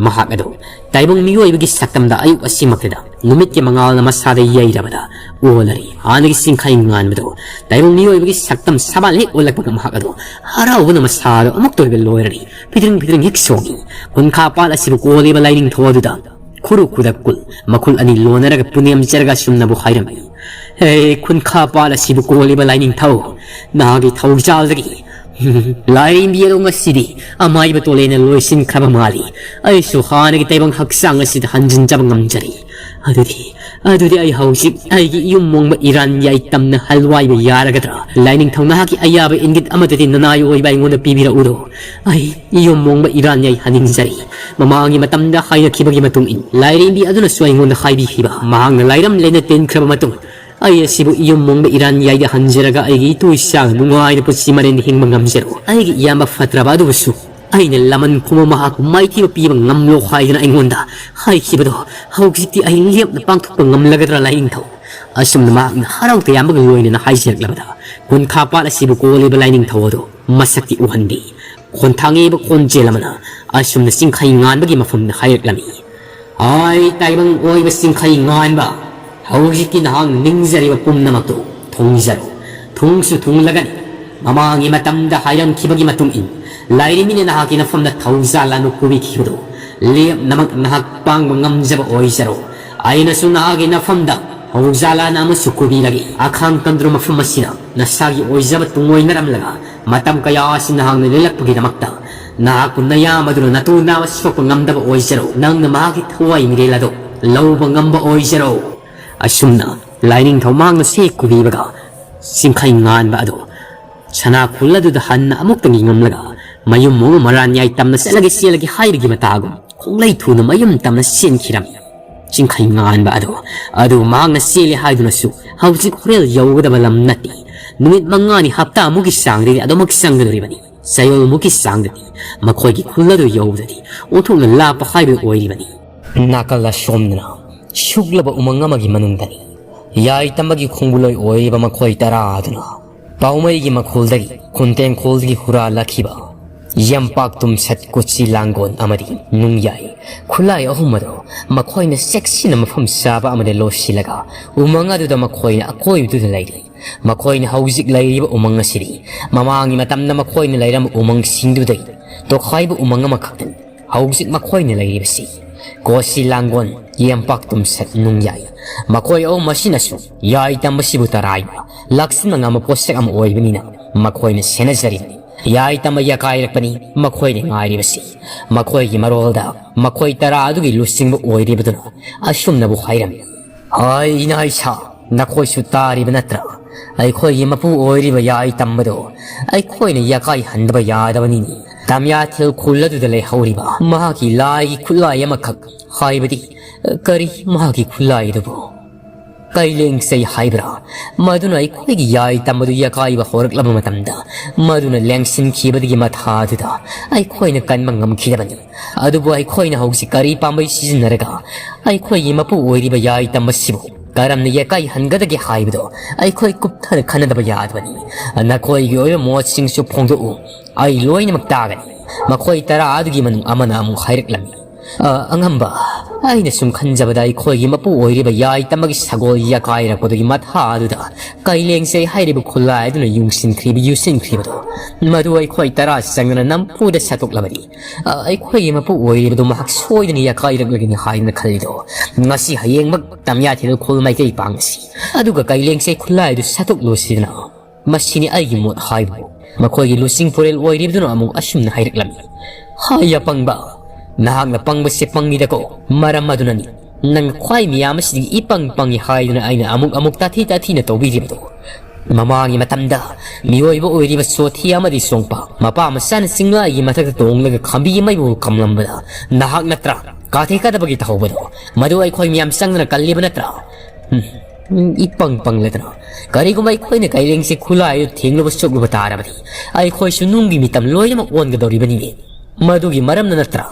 ꯃꯍꯥꯛ ꯑꯗꯨ ꯇꯥꯏꯕꯪ ꯃꯤꯑꯣꯏꯕꯒꯤ ꯁꯛꯇꯝꯗ ꯑꯌꯨꯛ ꯑꯁꯤꯃꯛꯇꯗ ꯅꯨꯃꯤꯠꯀꯤ ꯃꯉꯥꯜꯅ ꯃꯁꯥꯗ ꯌꯩꯔꯕꯗ ꯑꯣꯜꯂꯔꯤ꯫ ꯍꯥꯟꯅꯒꯤ ꯆꯤꯡꯈꯩ ꯉꯥꯟꯕꯗꯣ ꯇꯥꯏꯕꯪ ꯃꯤꯑꯣꯏꯕꯒꯤ ꯁꯛꯇꯝ ꯁꯕꯥꯟ ꯍꯦꯛ ꯑꯣꯜꯂꯛꯄꯒ ꯃꯍꯥꯛ ꯑꯗꯨ ꯍꯔꯥꯎꯕꯅ ꯃꯁꯥꯗꯣ ꯑꯃꯨꯛꯇ ꯑꯣꯏꯕ ꯂꯣꯏꯔꯔꯤ꯫ ꯐꯤꯗ꯭ꯔꯤꯡ ꯐꯤꯗ꯭ꯔꯤꯡ ꯍꯦꯛ ꯆꯣꯡꯉꯤ꯫ ꯈꯨꯟꯈꯥ ꯄꯥꯠ ꯑꯁꯤꯕꯨ ꯀꯣꯜꯂꯤꯕ ꯂꯥꯏꯅꯤꯡꯊꯧ ꯑꯗꯨꯗ ꯈꯨꯔꯨ ꯈꯨꯗꯛ ꯀꯨꯜ ꯃꯈꯨꯜ ꯑꯅꯤ ꯂꯣꯟꯅꯔꯒ ꯄꯨꯅꯦꯝ ꯆꯔꯒ ꯑꯁꯨꯝꯅꯕꯨ ꯍꯥꯏꯔꯝꯃꯤ, "ꯍꯦ ꯈꯨꯟꯈꯥ ꯄꯥꯠ ꯑꯁꯤꯕꯨ ꯀꯣꯜꯂꯤꯕ ꯂꯥꯏꯅꯤꯡꯊꯧ, ꯅꯍꯥꯛꯀꯤ ꯊꯧꯖꯥꯜꯗꯒꯤ ꯂꯥꯏꯔꯦꯝꯕꯤ ꯑꯗꯣ ꯉꯁꯤꯗꯤ ꯑꯃꯥꯏꯕ ꯇꯣꯂꯦꯅ ꯂꯣꯏꯁꯤꯟꯈ꯭ꯔꯕ ꯃꯥꯜꯂꯤ꯫ ꯑꯩꯁꯨ ꯍꯥꯟꯅꯒꯤ ꯇꯥꯏꯕꯪ ꯍꯛꯆꯥꯡ ꯑꯁꯤꯗ ꯍꯟꯖꯤꯟꯖꯕ ꯉꯝꯖꯔꯤ꯫ ꯑꯗꯨꯗꯤ, ꯑꯗꯨꯗꯤ ꯑꯩ ꯍꯧꯖꯤꯛ ꯑꯩꯒꯤ ꯏꯌꯨꯝ ꯃꯣꯡꯕ ꯏꯔꯥꯟ ꯌꯥꯏ ꯇꯝꯅ ꯍꯜꯋꯥꯏꯕ ꯌꯥꯔꯒꯗ꯭ꯔꯥ? ꯂꯥꯏꯅꯤꯡꯊꯧ, ꯅꯍꯥꯛꯀꯤ ꯑꯌꯥꯕ ꯏꯪꯒꯤꯠ ꯑꯃꯗꯗꯤ ꯅꯅꯥꯏ ꯑꯣꯏꯕ ꯑꯩꯉꯣꯟꯗ ꯄꯤꯕꯤꯔꯛꯎꯔꯣ? ꯑꯩ ꯏꯌꯨꯝ ꯃꯣꯡꯕ ꯏꯔꯥꯟ ꯌꯥꯏ ꯍꯟꯅꯤꯡꯖꯔꯤ꯫ ꯃꯃꯥꯡꯒꯤ ꯃꯇꯝꯗ ꯍꯥꯏꯅꯈꯤꯕꯒꯤ ꯃꯇꯨꯡ ꯏꯟ ꯂꯥꯏꯔꯦꯝꯕꯤ ꯑꯗꯨꯅꯁꯨ ꯑꯩꯉꯣꯟꯗ ꯍꯥꯏꯕꯤꯈꯤꯕ, ꯃꯍꯥꯛꯅ ꯂꯥꯏꯔꯝ ꯂꯩꯅ ꯇꯤꯟꯈ꯭ꯔꯕ ꯃꯇꯨꯡ ꯑꯩ ꯑꯁꯤꯕꯨ ꯏꯌꯨꯝ ꯃꯣꯡꯕ ꯏꯔꯥꯟ ꯌꯥꯏꯗ ꯍꯟꯖꯔꯒ ꯑꯩꯒꯤ ꯏꯇꯨ ꯏꯆꯥꯒ ꯅꯨꯡꯉꯥꯏꯅ ꯄꯨꯟꯁꯤ ꯃꯔꯦꯟ ꯍꯤꯡꯕ ꯉꯝꯖꯔꯣ꯫ ꯑꯩꯒꯤ ꯏꯌꯥꯝꯕ ꯐꯠꯇ꯭ꯔꯕ ꯑꯗꯨꯕꯨꯁꯨ ꯑꯩꯅ ꯂꯃꯟ ꯈꯨꯝꯕ ꯃꯍꯥꯛꯄꯨ ꯃꯥꯏꯊꯤꯕ ꯄꯤꯕ ꯉꯝꯂꯣ ꯍꯥꯏꯗꯅ ꯑꯩꯉꯣꯟꯗ ꯍꯥꯏꯈꯤꯕꯗꯣ ꯍꯧꯖꯤꯛꯇꯤ ꯑꯩ ꯂꯦꯞꯅ ꯄꯥꯡꯊꯣꯛꯄ ꯉꯝꯂꯒꯗ꯭ꯔꯥ, ꯂꯥꯏꯅꯤꯡꯊꯧ? ꯑꯁꯨꯝꯅ ꯃꯍꯥꯛꯅ ꯍꯔꯥꯎ ꯇꯌꯥꯝꯕꯒ ꯂꯣꯏꯅꯅ ꯍꯥꯏꯖꯔꯛꯂꯕꯗ, ꯀꯨꯟꯈꯥ ꯄꯥꯠ ꯑꯁꯤꯕꯨ ꯀꯣꯜꯂꯤꯕ ꯂꯥꯏꯅꯤꯡꯊꯧ ꯑꯗꯨ ꯃꯁꯛꯇꯤ ꯎꯍꯟꯗꯦ꯫ ꯈꯣꯟꯊꯥꯡꯉꯤꯕ ꯈꯣꯟꯖꯦꯜ ꯑꯃꯅ ꯑꯁꯨꯝꯅ ꯆꯤꯡꯈꯩ ꯉꯥꯟꯕꯒꯤ ꯃꯐꯝꯗ ꯍꯥꯏꯔꯛꯂꯝꯃꯤ, "ꯍꯥꯏ ꯇꯥꯏꯕꯪ ꯑꯣꯏꯕ ꯆꯤꯡꯈꯩ ꯉꯥꯟꯕ, ꯍꯧꯖꯤꯛꯇꯤ ꯅꯍꯥꯛꯅ ꯅꯤꯡꯖꯔꯤꯕ ꯄꯨꯝꯅꯃꯛꯇꯨ ꯊꯨꯡꯖꯔꯣ꯫ ꯊꯨꯡꯁꯨ ꯊꯨꯡꯂꯒꯅꯤ꯫ ꯃꯃꯥꯡꯒꯤ ꯃꯇꯝꯗ ꯍꯥꯏꯔꯝꯈꯤꯕꯒꯤ ꯃꯇꯨꯡ ꯏꯟ ꯂꯥꯏꯔꯦꯝꯕꯤꯅ ꯅꯍꯥꯛꯀꯤ ꯅꯐꯝꯗ ꯊꯧꯖꯥꯜ ꯂꯥꯟꯕ ꯀꯨꯕꯤꯈꯤꯕꯗꯨ ꯂꯦꯞꯅꯃꯛ ꯅꯍꯥꯛ ꯄꯥꯡꯕ ꯉꯝꯖꯕ ꯑꯣꯏꯖꯔꯣ꯫ ꯑꯩꯅꯁꯨ ꯅꯍꯥꯛꯀꯤ ꯅꯐꯝꯗ ꯊꯧꯖꯥꯜ ꯂꯥꯟ ꯑꯃꯁꯨ ꯀꯨꯕꯤꯔꯒꯦ꯫ ꯑꯈꯥꯡ ꯀꯟꯗ꯭ꯔꯣ ꯃꯐꯝ ꯑꯁꯤꯅ ꯅꯁꯥꯒꯤ ꯑꯣꯏꯖꯕ ꯇꯨꯡꯑꯣꯏꯅꯔꯝꯂꯒ ꯃꯇꯝ ꯀꯌꯥ ꯑꯁꯤ ꯅꯍꯥꯛꯅ ꯂꯦꯜꯂꯛꯄꯒꯤꯗꯃꯛꯇ ꯅꯍꯥꯛꯄꯨ ꯅꯌꯥꯝꯕꯗꯨꯅ ꯅꯇꯨ ꯅꯥꯕ ꯁꯣꯛꯄ ꯉꯝꯗꯕ ꯑꯣꯏꯖꯔꯣ꯫ ꯅꯪꯅ ꯃꯍꯥꯛꯀꯤ ꯊꯋꯥꯏ ꯃꯤꯔꯦꯜ ꯑꯗꯨ ꯂꯧꯕ ꯉꯝꯕ ꯑꯣꯏꯖꯔꯣ꯫" ꯑꯁꯨꯝꯅ ꯂꯥꯏꯅꯤꯡꯊꯧ ꯃꯍꯥꯛꯅ ꯁꯦꯛ ꯀꯨꯕꯤꯕꯒ ꯆꯤꯡꯈꯩ ꯉꯥꯟꯕ ꯑꯗꯨ ꯁꯅꯥ ꯈꯨꯜ ꯑꯗꯨꯗ ꯍꯟꯅ ꯑꯃꯨꯛꯇꯪ ꯌꯦꯡꯂꯝꯂꯒ ꯃꯌꯨꯝ ꯃꯣꯡ ꯃꯔꯥꯟ ꯌꯥꯏ ꯇꯝꯅ ꯆꯠꯂꯒꯦ ꯆꯦꯜꯂꯒꯦ ꯍꯥꯏꯕꯒꯤ ꯃꯇꯥꯒꯨꯝ ꯈꯣꯡꯂꯩ ꯊꯨꯅ ꯃꯌꯨꯝ ꯇꯝꯅ ꯆꯦꯟꯈꯤꯔꯝꯃꯤ꯫ ꯆꯤꯡꯈꯩ ꯉꯥꯟꯕ ꯑꯗꯨ, ꯑꯗꯨ ꯃꯍꯥꯛꯅ ꯆꯦꯜꯂꯦ ꯍꯥꯏꯗꯨꯅꯁꯨ ꯍꯧꯖꯤꯛ ꯍꯣꯔꯦꯜ ꯌꯧꯒꯗꯕ ꯂꯝ ꯅꯠꯇꯦ꯫ ꯅꯨꯃꯤꯠ ꯃꯉꯥꯅꯤ ꯍꯞꯇꯥꯃꯨꯛꯀꯤ ꯆꯥꯡꯗꯗꯤ ꯑꯗꯨꯃꯛ ꯆꯪꯒꯗꯧꯔꯤꯕꯅꯤ꯫ ꯆꯌꯣꯜꯃꯨꯛꯀꯤ ꯆꯥꯡꯗꯗꯤ ꯃꯈꯣꯏꯒꯤ ꯈꯨꯜ ꯑꯗꯨ ꯌꯧꯕꯗꯗꯤ ꯑꯣꯟꯊꯣꯛꯅ ꯂꯥꯞꯄ ꯍꯥꯏꯕꯗꯨ ꯑꯣꯏꯔꯤꯕꯅꯤ꯫ ꯅꯥꯀꯜ ꯑꯁꯣꯝꯗꯅ ꯁꯨꯛꯂꯕ ꯎꯃꯪ ꯑꯃꯒꯤ ꯃꯅꯨꯡꯗꯅꯤ꯫ ꯌꯥꯏ ꯇꯝꯕꯒꯤ ꯈꯣꯡꯕꯨꯂꯣꯏ ꯑꯣꯏꯔꯤꯕ ꯃꯈꯣꯏ ꯇꯔꯥ ꯑꯗꯨꯅ ꯄꯥꯎꯃꯩꯒꯤ ꯃꯈꯣꯜꯗꯒꯤ, ꯈꯨꯟꯇꯦꯡꯈꯣꯜꯗꯒꯤ ꯍꯨꯔꯥꯜꯂꯛꯈꯤꯕ ꯌꯦꯝꯄꯥꯛ ꯇꯨꯝꯁꯠ, ꯀꯣꯆꯤ ꯂꯥꯡꯒꯣꯜ ꯑꯃꯗꯤ ꯅꯨꯡꯌꯥꯏ ꯈꯨꯠꯂꯥꯏ ꯑꯍꯨꯝ ꯑꯗꯨ ꯃꯈꯣꯏꯅ ꯆꯦꯛꯁꯤꯟꯅ ꯃꯐꯝ ꯆꯥꯕ ꯑꯃꯗ ꯂꯣꯠꯁꯤꯜꯂꯒ ꯎꯃꯪ ꯑꯗꯨꯗ ꯃꯈꯣꯏꯅ ꯑꯀꯣꯏꯕꯗꯨꯗ ꯂꯩꯔꯤ꯫ ꯃꯈꯣꯏꯅ ꯍꯧꯖꯤꯛ ꯂꯩꯔꯤꯕ ꯎꯃꯪ ꯑꯁꯤꯗꯤ ꯃꯃꯥꯡꯒꯤ ꯃꯇꯝꯗ ꯃꯈꯣꯏꯅ ꯂꯩꯔꯝꯕ ꯎꯃꯪꯁꯤꯡꯗꯨꯗꯒꯤ ꯇꯣꯈꯥꯏꯕ ꯎꯃꯪ ꯑꯃꯈꯛꯇꯅꯤ꯫ ꯍꯧꯖꯤꯛ ꯃꯈꯣꯏꯅ ꯂꯩꯔꯤꯕꯁꯤ ꯀꯣꯁꯤ ꯂꯥꯡꯒꯣꯜ, ꯌꯦꯝꯄꯥꯛ ꯇꯨꯝꯁꯠ, ꯅꯨꯡꯌꯥꯏ, ꯃꯈꯣꯏ ꯑꯍꯨꯝ ꯑꯁꯤꯅꯁꯨ ꯌꯥꯏ ꯇꯝꯕꯁꯤꯕꯨ ꯇꯔꯥꯏꯕ, ꯂꯥꯛꯁꯤꯟꯕ ꯉꯝꯕ ꯄꯣꯠꯁꯛ ꯑꯃ ꯑꯣꯏꯕꯅꯤꯅ ꯃꯈꯣꯏꯅ ꯁꯦꯟꯅꯖꯔꯤꯕꯅꯤ꯫ ꯌꯥꯏ ꯇꯝꯕ ꯌꯥꯀꯥꯏꯔꯛꯄꯅꯤ ꯃꯈꯣꯏꯅ ꯉꯥꯏꯔꯤꯕꯁꯤ꯫ ꯃꯈꯣꯏꯒꯤ ꯃꯔꯣꯜꯗ ꯃꯈꯣꯏ ꯇꯔꯥ ꯑꯗꯨꯒꯤ ꯂꯨꯆꯤꯡꯕ ꯑꯣꯏꯔꯤꯕꯗꯨꯅ ꯑꯁꯨꯝꯅꯕꯨ ꯍꯥꯏꯔꯝꯃꯤ, "ꯍꯥꯏ ꯏꯅꯥ ꯏꯁꯥ, ꯅꯈꯣꯏꯁꯨ ꯇꯥꯔꯤꯕ ꯅꯠꯇ꯭ꯔꯥ? ꯑꯩꯈꯣꯏꯒꯤ ꯃꯄꯨ ꯑꯣꯏꯔꯤꯕ ꯌꯥꯏ ꯇꯝꯕꯗꯨ ꯑꯩꯈꯣꯏꯅ ꯌꯥꯀꯥꯏ ꯍꯟꯗꯕ ꯌꯥꯗꯕꯅꯤꯅꯤ꯫ ꯇꯝꯌꯥꯊꯦꯜ ꯈꯨꯜ ꯑꯗꯨꯗ ꯂꯩꯍꯧꯔꯤꯕ ꯃꯍꯥꯛꯀꯤ ꯂꯥꯏꯒꯤ ꯈꯨꯠꯂꯥꯏ ꯑꯃꯈꯛ, ꯍꯥꯏꯕꯗꯤ ꯀꯔꯤ ꯃꯍꯥꯛꯀꯤ ꯈꯨꯠꯂꯥꯏ ꯑꯗꯨꯕꯨ?" ꯀꯩꯂꯦꯡꯁꯩ ꯍꯥꯏꯕ꯭ꯔꯥ, ꯃꯗꯨꯅ ꯑꯩꯈꯣꯏꯒꯤ ꯌꯥꯏ ꯇꯝꯕꯗꯨ ꯌꯥꯀꯥꯏꯕ ꯍꯧꯔꯛꯂꯕ ꯃꯇꯝꯗ, ꯃꯗꯨꯅ ꯂꯦꯡꯁꯤꯟꯈꯤꯕꯗꯒꯤ ꯃꯊꯥꯗꯨꯗ ꯑꯩꯈꯣꯏꯅ ꯀꯟꯕ ꯉꯝꯈꯤꯗꯕꯅꯤ꯫ ꯑꯗꯨꯕꯨ ꯑꯩꯈꯣꯏꯅ ꯍꯧꯖꯤꯛ ꯀꯔꯤ ꯄꯥꯝꯕꯩ ꯁꯤꯖꯤꯟꯅꯔꯒ ꯑꯩꯈꯣꯏꯒꯤ ꯃꯄꯨ ꯑꯣꯏꯔꯤꯕ ꯌꯥꯏ ꯇꯝꯕꯁꯤꯕꯨ ꯀꯔꯝꯅ ꯌꯥꯀꯥꯏꯍꯟꯒꯗꯒꯦ ꯍꯥꯏꯕꯗꯣ ꯑꯩꯈꯣꯏ ꯀꯨꯞꯊꯅ ꯈꯟꯅꯗꯕ ꯌꯥꯗꯕꯅꯤ꯫ ꯅꯈꯣꯏꯒꯤ ꯑꯣꯏꯕ ꯃꯣꯠꯁꯤꯡꯁꯨ ꯐꯣꯡꯗꯣꯛꯎ꯫ ꯑꯩ ꯂꯣꯏꯅꯃꯛ ꯇꯥꯒꯅꯤ꯫ ꯃꯈꯣꯏ ꯇꯔꯥ ꯑꯗꯨꯒꯤ ꯃꯅꯨꯡ ꯑꯃꯅ ꯑꯃꯨꯛ ꯍꯥꯏꯔꯛꯂꯝꯃꯤ꯫ "ꯑ, ꯑꯉꯝꯕ, ꯑꯩꯅ ꯁꯨꯝ ꯈꯟꯖꯕꯗ ꯑꯩꯈꯣꯏꯒꯤ ꯃꯄꯨ ꯑꯣꯏꯔꯤꯕ ꯌꯥꯏ ꯇꯝꯕꯒꯤ ꯁꯒꯣꯜ ꯌꯥꯀꯥꯏꯔꯛꯄꯗꯨꯒꯤ ꯃꯊꯥ ꯑꯗꯨꯗ ꯀꯩꯂꯦꯡꯁꯩ ꯍꯥꯏꯔꯤꯕ ꯈꯨꯠꯂꯥꯏ ꯑꯗꯨꯅ ꯌꯨꯡꯁꯤꯟꯈ꯭ꯔꯤꯕ, ꯌꯨꯁꯤꯟꯈ꯭ꯔꯤꯕꯗꯨ, ꯃꯗꯨ ꯑꯩꯈꯣꯏ ꯇꯔꯥ ꯆꯪꯗꯅ ꯅꯝꯐꯨꯗ ꯁꯠꯇꯣꯛꯂꯕꯅꯤ꯫ ꯑ, ꯑꯩꯈꯣꯏꯒꯤ ꯃꯄꯨ ꯑꯣꯏꯔꯤꯕꯗꯨ ꯃꯍꯥꯛ ꯁꯣꯏꯗꯅ ꯌꯥꯀꯥꯏꯔꯛꯂꯒꯅꯤ ꯍꯥꯏꯗꯅ ꯈꯜꯂꯤꯗꯣ꯫ ꯉꯁꯤ ꯍꯌꯦꯡꯃꯛ ꯇꯝꯌꯥꯊꯦꯜ ꯈꯨꯜ ꯃꯩꯇꯩ ꯄꯥꯡ ꯑꯁꯤ ꯑꯗꯨꯒ ꯀꯩꯂꯦꯡꯁꯩ ꯈꯨꯠꯂꯥꯏꯗꯨ ꯁꯠꯇꯣꯛꯂꯨꯁꯤꯗꯅ꯫ ꯃꯁꯤꯅꯤ ꯑꯩꯒꯤ ꯃꯣꯠ ꯍꯥꯏꯕꯨ꯫" ꯃꯈꯣꯏꯒꯤ ꯂꯨꯆꯤꯡ ꯄꯨꯔꯦꯜ ꯑꯣꯏꯔꯤꯕꯗꯨꯅ ꯑꯃꯨꯛ ꯑꯁꯨꯝꯅ ꯍꯥꯏꯔꯛꯂꯝꯃꯤ꯫ "ꯍꯥꯏ ꯑꯄꯪꯕ, ꯅꯍꯥꯛꯅ ꯄꯪꯕꯁꯦ ꯄꯪꯉꯤꯗꯀꯣ꯫ ꯃꯔꯝ ꯑꯗꯨꯅꯅꯤ ꯅꯪ ꯈ꯭ꯋꯥꯏ ꯃꯤꯌꯥꯝ ꯑꯁꯤꯗꯒꯤ ꯏꯄꯪ ꯄꯪꯉꯤ ꯍꯥꯏꯗꯨꯅ ꯑꯩꯅ ꯑꯃꯨꯛ ꯑꯃꯨꯛ ꯇꯥꯊꯤ ꯇꯥꯊꯤꯅ ꯇꯧꯕꯤꯔꯤꯕꯗꯣ꯫ ꯃꯃꯥꯡꯒꯤ ꯃꯇꯝꯗ ꯃꯤꯑꯣꯏꯕ ꯑꯣꯏꯔꯤꯕ ꯆꯣꯊꯤ ꯑꯃꯗꯤ ꯁꯣꯡꯄ ꯃꯄꯥ ꯃꯆꯥꯅ ꯆꯤꯡꯂꯥꯏꯒꯤ ꯃꯊꯛꯇ ꯇꯣꯡꯂꯒ ꯈꯥꯝꯕꯤ ꯃꯩꯕꯨ ꯀꯝꯂꯝꯕꯗ ꯅꯍꯥꯛ ꯅꯠꯇ꯭ꯔꯥ ꯀꯥꯊꯦꯛꯀꯗꯕꯒꯤ ꯇꯧꯍꯧꯕꯗꯣ? ꯃꯗꯨ ꯑꯩꯈꯣꯏ ꯃꯤꯌꯥꯝ ꯆꯪꯗꯅ ꯀꯜꯂꯤꯕ ꯅꯠꯇ꯭ꯔꯥ?" ꯎꯝ, ꯎꯝ, ꯏꯄꯪ ꯄꯪꯂꯗꯅ꯫ ꯀꯔꯤꯒꯨꯝꯕ ꯑꯩꯈꯣꯏꯅ ꯀꯩꯂꯦꯡꯁꯩ ꯈꯨꯠꯂꯥꯏꯗꯨ ꯊꯦꯡꯂꯨꯕ ꯆꯨꯞꯂꯨꯕ ꯇꯥꯔꯕꯗꯤ, ꯑꯩꯈꯣꯏꯁꯨ ꯅꯨꯡꯒꯤ ꯃꯤꯇꯝ ꯂꯣꯏꯅꯃꯛ ꯑꯣꯟꯒꯗꯧꯔꯤꯕꯅꯤꯅꯦ꯫ ꯃꯗꯨꯒꯤ ꯃꯔꯝꯅ ꯅꯠꯇ꯭ꯔꯥ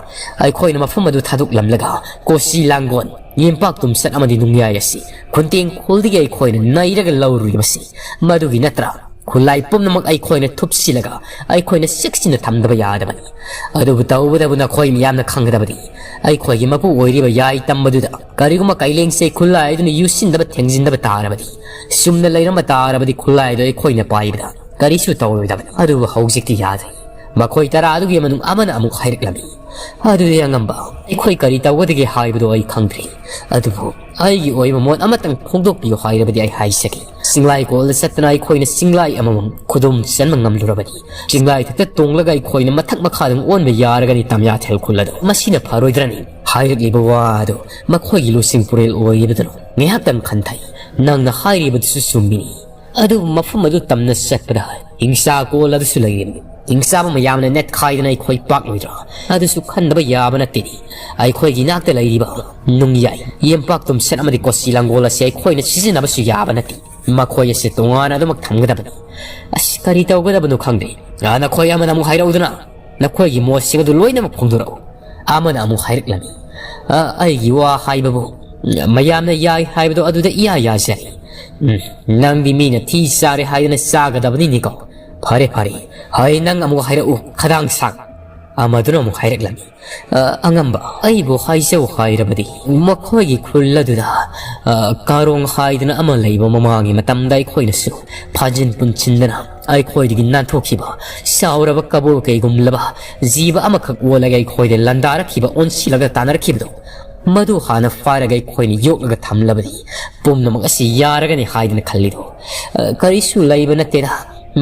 ꯑꯩꯈꯣꯏꯅ ꯃꯐꯝ ꯑꯗꯨ ꯊꯥꯗꯣꯛꯂꯝꯂꯒ ꯀꯣꯁꯤ ꯂꯥꯡꯒꯣꯜ, ꯌꯦꯝꯄꯥꯛ ꯇꯨꯝꯆꯠ ꯑꯃꯗꯤ ꯅꯨꯡꯌꯥꯏ ꯑꯁꯤ ꯈꯨꯟꯇꯦꯡ ꯈꯨꯜꯗꯒꯤ ꯑꯩꯈꯣꯏꯅ ꯅꯩꯔꯒ ꯂꯧꯔꯨꯔꯤꯕꯁꯤ? ꯃꯗꯨꯒꯤ ꯅꯠꯇ꯭ꯔꯥ ꯈꯨꯠꯂꯥꯏ ꯄꯨꯝꯅꯃꯛ ꯑꯩꯈꯣꯏꯅ ꯊꯨꯞꯆꯤꯜꯂꯒ ꯑꯩꯈꯣꯏꯅ ꯆꯦꯛꯁꯤꯟꯅ ꯊꯝꯗꯕ ꯌꯥꯗꯕꯅꯤ꯫ ꯑꯗꯨꯕꯨ ꯇꯧꯕꯇꯕꯨ ꯅꯈꯣꯏ ꯃꯤꯌꯥꯝꯅ ꯈꯪꯒꯗꯕꯗꯤ, ꯑꯩꯈꯣꯏꯒꯤ ꯃꯄꯨ ꯑꯣꯏꯔꯤꯕ ꯌꯥꯏ ꯇꯝꯕꯗꯨꯗ ꯀꯔꯤꯒꯨꯝꯕ ꯀꯩꯂꯦꯡꯁꯩ ꯈꯨꯠꯂꯥꯏ ꯑꯗꯨꯅ ꯌꯨꯁꯤꯟꯗꯕ ꯊꯦꯡꯖꯤꯟꯗꯕ ꯇꯥꯔꯕꯗꯤ, ꯆꯨꯝꯅ ꯂꯩꯔꯝꯕ ꯇꯥꯔꯕꯗꯤ ꯈꯨꯠꯂꯥꯏꯗꯨ ꯑꯩꯈꯣꯏꯅ ꯄꯥꯏꯕꯗ ꯀꯔꯤꯁꯨ ꯇꯧꯔꯣꯏꯗꯕꯅꯤ꯫ ꯑꯗꯨꯕꯨ ꯍꯧꯖꯤꯛꯇꯤ ꯌꯥꯗ꯭ꯔꯦ꯫ ꯃꯈꯣꯏ ꯇꯔꯥ ꯑꯗꯨꯒꯤ ꯃꯅꯨꯡ ꯑꯃꯅ ꯑꯃꯨꯛ ꯍꯥꯏꯔꯛꯂꯝꯃꯤ, "ꯑꯗꯨꯗꯤ ꯑꯉꯝꯕ, ꯑꯩꯈꯣꯏ ꯀꯔꯤ ꯇꯧꯒꯗꯒꯦ ꯍꯥꯏꯕꯗꯨ ꯑꯩ ꯈꯪꯗ꯭ꯔꯦ꯫ ꯑꯗꯨꯕꯨ ꯑꯩꯒꯤ ꯑꯣꯏꯕ ꯃꯣꯠ ꯑꯃꯇꯪ ꯐꯣꯡꯗꯣꯛꯄꯤꯌꯨ ꯍꯥꯏꯔꯕꯗꯤ ꯑꯩ ꯍꯥꯏꯖꯒꯦ꯫ ꯆꯤꯡꯂꯥꯏ ꯀꯣꯜꯗ ꯆꯠꯇꯨꯅ ꯑꯩꯈꯣꯏꯅ ꯆꯤꯡꯂꯥꯏ ꯑꯃꯃꯝ ꯈꯨꯗꯨꯝ ꯆꯟꯕ ꯉꯝꯂꯨꯔꯕꯗꯤ, ꯆꯤꯡꯂꯥꯏ ꯊꯛꯇ ꯇꯣꯡꯂꯒ ꯑꯩꯈꯣꯏꯅ ꯃꯊꯛ ꯃꯈꯥꯗ ꯑꯣꯟꯕ ꯌꯥꯔꯒꯅꯤ ꯇꯝꯌꯥꯊꯦꯜ ꯈꯨꯜ ꯑꯗꯨ꯫ ꯃꯁꯤꯅ ꯐꯔꯣꯏꯗ꯭ꯔꯅꯤ?" ꯍꯥꯏꯔꯛꯂꯤꯕ ꯋꯥ ꯑꯗꯨ ꯃꯈꯣꯏꯒꯤ ꯂꯨꯆꯤꯡ ꯄꯨꯔꯦꯜ ꯑꯣꯏꯔꯤꯕꯗꯨꯅ ꯉꯥꯏꯍꯥꯛꯇꯪ ꯈꯟꯊꯩ꯫ "ꯅꯪꯅ ꯍꯥꯏꯔꯤꯕꯗꯨꯁꯨ ꯆꯨꯝꯃꯤꯅꯤ꯫ ꯑꯗꯨꯕꯨ ꯃꯐꯝ ꯑꯗꯨ ꯇꯝꯅ ꯆꯠꯄꯗ ꯍꯤꯡꯁꯥ ꯀꯣꯜ ꯑꯗꯨꯁꯨ ꯂꯩꯔꯤꯕꯅꯤ꯫ ꯏꯪꯆꯥꯕ ꯃꯌꯥꯝꯅ ꯅꯦꯠꯈꯥꯏꯗꯅ ꯑꯩꯈꯣꯏ ꯄꯥꯛꯂꯣꯏꯗ꯭ꯔꯥ? ꯑꯗꯨꯁꯨ ꯈꯟꯗꯕ ꯌꯥꯕ ꯅꯠꯇꯦꯅꯦ꯫ ꯑꯩꯈꯣꯏꯒꯤ ꯏꯅꯥꯛꯇ ꯂꯩꯔꯤꯕ ꯅꯨꯡꯌꯥꯏ, ꯌꯦꯝꯄꯥꯛ ꯇꯨꯝꯁꯦꯠ ꯑꯃꯗꯤ ꯀꯣꯆꯤ ꯂꯥꯡꯒꯣꯜ ꯑꯁꯤ ꯑꯩꯈꯣꯏꯅ ꯁꯤꯖꯤꯟꯅꯕꯁꯨ ꯌꯥꯕ ꯅꯠꯇꯦ꯫ ꯃꯈꯣꯏ ꯑꯁꯤ ꯇꯣꯉꯥꯟꯅ ꯑꯗꯨꯃꯛ ꯊꯝꯒꯗꯕꯅꯤ꯫ ꯑꯁ, ꯀꯔꯤ ꯇꯧꯒꯗꯕꯅꯣ ꯈꯪꯗꯦ꯫ ꯑ, ꯅꯈꯣꯏ ꯑꯃꯅ ꯑꯃꯨꯛ ꯍꯥꯏꯔꯛꯎꯗꯅ, ꯅꯈꯣꯏꯒꯤ ꯃꯣꯠꯁꯤꯡ ꯑꯗꯨ ꯂꯣꯏꯅꯃꯛ ꯐꯣꯡꯗꯣꯔꯛꯎ꯫ ꯑꯃꯅ ꯑꯃꯨꯛ ꯍꯥꯏꯔꯛꯂꯝꯃꯤ, "ꯑ, ꯑꯩꯒꯤ ꯋꯥ ꯍꯥꯏꯕꯕꯨ ꯃꯌꯥꯝꯅ ꯌꯥꯏ ꯍꯥꯏꯕꯗꯣ ꯑꯗꯨꯗ ꯏꯌꯥ ꯌꯥꯖꯔꯦ꯫ ꯎꯝ, ꯅꯪꯗꯤ ꯃꯤꯅ ꯊꯤ ꯆꯥꯔꯦ ꯍꯥꯏꯗꯨꯅ ꯆꯥꯒꯗꯕꯅꯤꯅꯦꯀꯣ꯫ ꯐꯔꯦ, ꯐꯔꯦ, ꯍꯣꯏ, ꯅꯪ ꯑꯃꯨꯛ ꯍꯥꯏꯔꯛꯎ, ꯈꯗꯥꯡ ꯁꯥꯡ"꯫ ꯑꯃꯗꯨꯅ ꯑꯃꯨꯛ ꯍꯥꯏꯔꯛꯂꯝꯃꯤ, "ꯑ, ꯑꯉꯝꯕ, ꯑꯩꯕꯨ ꯍꯥꯏꯖꯧ ꯍꯥꯏꯔꯕꯗꯤ ꯃꯈꯣꯏꯒꯤ ꯈꯨꯜ ꯑꯗꯨꯗ, ꯑ, ꯀꯥꯔꯣꯡ ꯍꯥꯏꯗꯅ ꯑꯃ ꯂꯩꯕ, ꯃꯃꯥꯡꯒꯤ ꯃꯇꯝꯗ ꯑꯩꯈꯣꯏꯅꯁꯨ ꯐꯥꯖꯤꯟ ꯄꯨꯟꯁꯤꯟꯗꯅ ꯑꯩꯈꯣꯏꯗꯒꯤ ꯅꯥꯟꯊꯣꯛꯈꯤꯕ, ꯆꯥꯎꯔꯕ ꯀꯕꯣ ꯀꯩꯒꯨꯝꯂꯕ ꯖꯤꯕ ꯑꯃꯈꯛ ꯑꯣꯜꯂꯒ ꯑꯩꯈꯣꯏꯗ ꯂꯥꯟꯗꯥꯔꯛꯈꯤꯕ, ꯑꯣꯟꯁꯤꯜꯂꯒ ꯇꯥꯟꯅꯔꯛꯈꯤꯕꯗꯣ, ꯃꯗꯨ ꯍꯥꯟꯅ ꯐꯥꯔꯒ ꯑꯩꯈꯣꯏꯅ ꯌꯣꯛꯂꯒ ꯊꯝꯂꯕꯗꯤ ꯄꯨꯝꯅꯃꯛ ꯑꯁꯤ ꯌꯥꯔꯒꯅꯤ ꯍꯥꯏꯗꯅ ꯈꯜꯂꯤꯗꯣ꯫ ꯑ, ꯀꯔꯤꯁꯨ ꯂꯩꯕ ꯅꯠꯇꯦꯗ꯫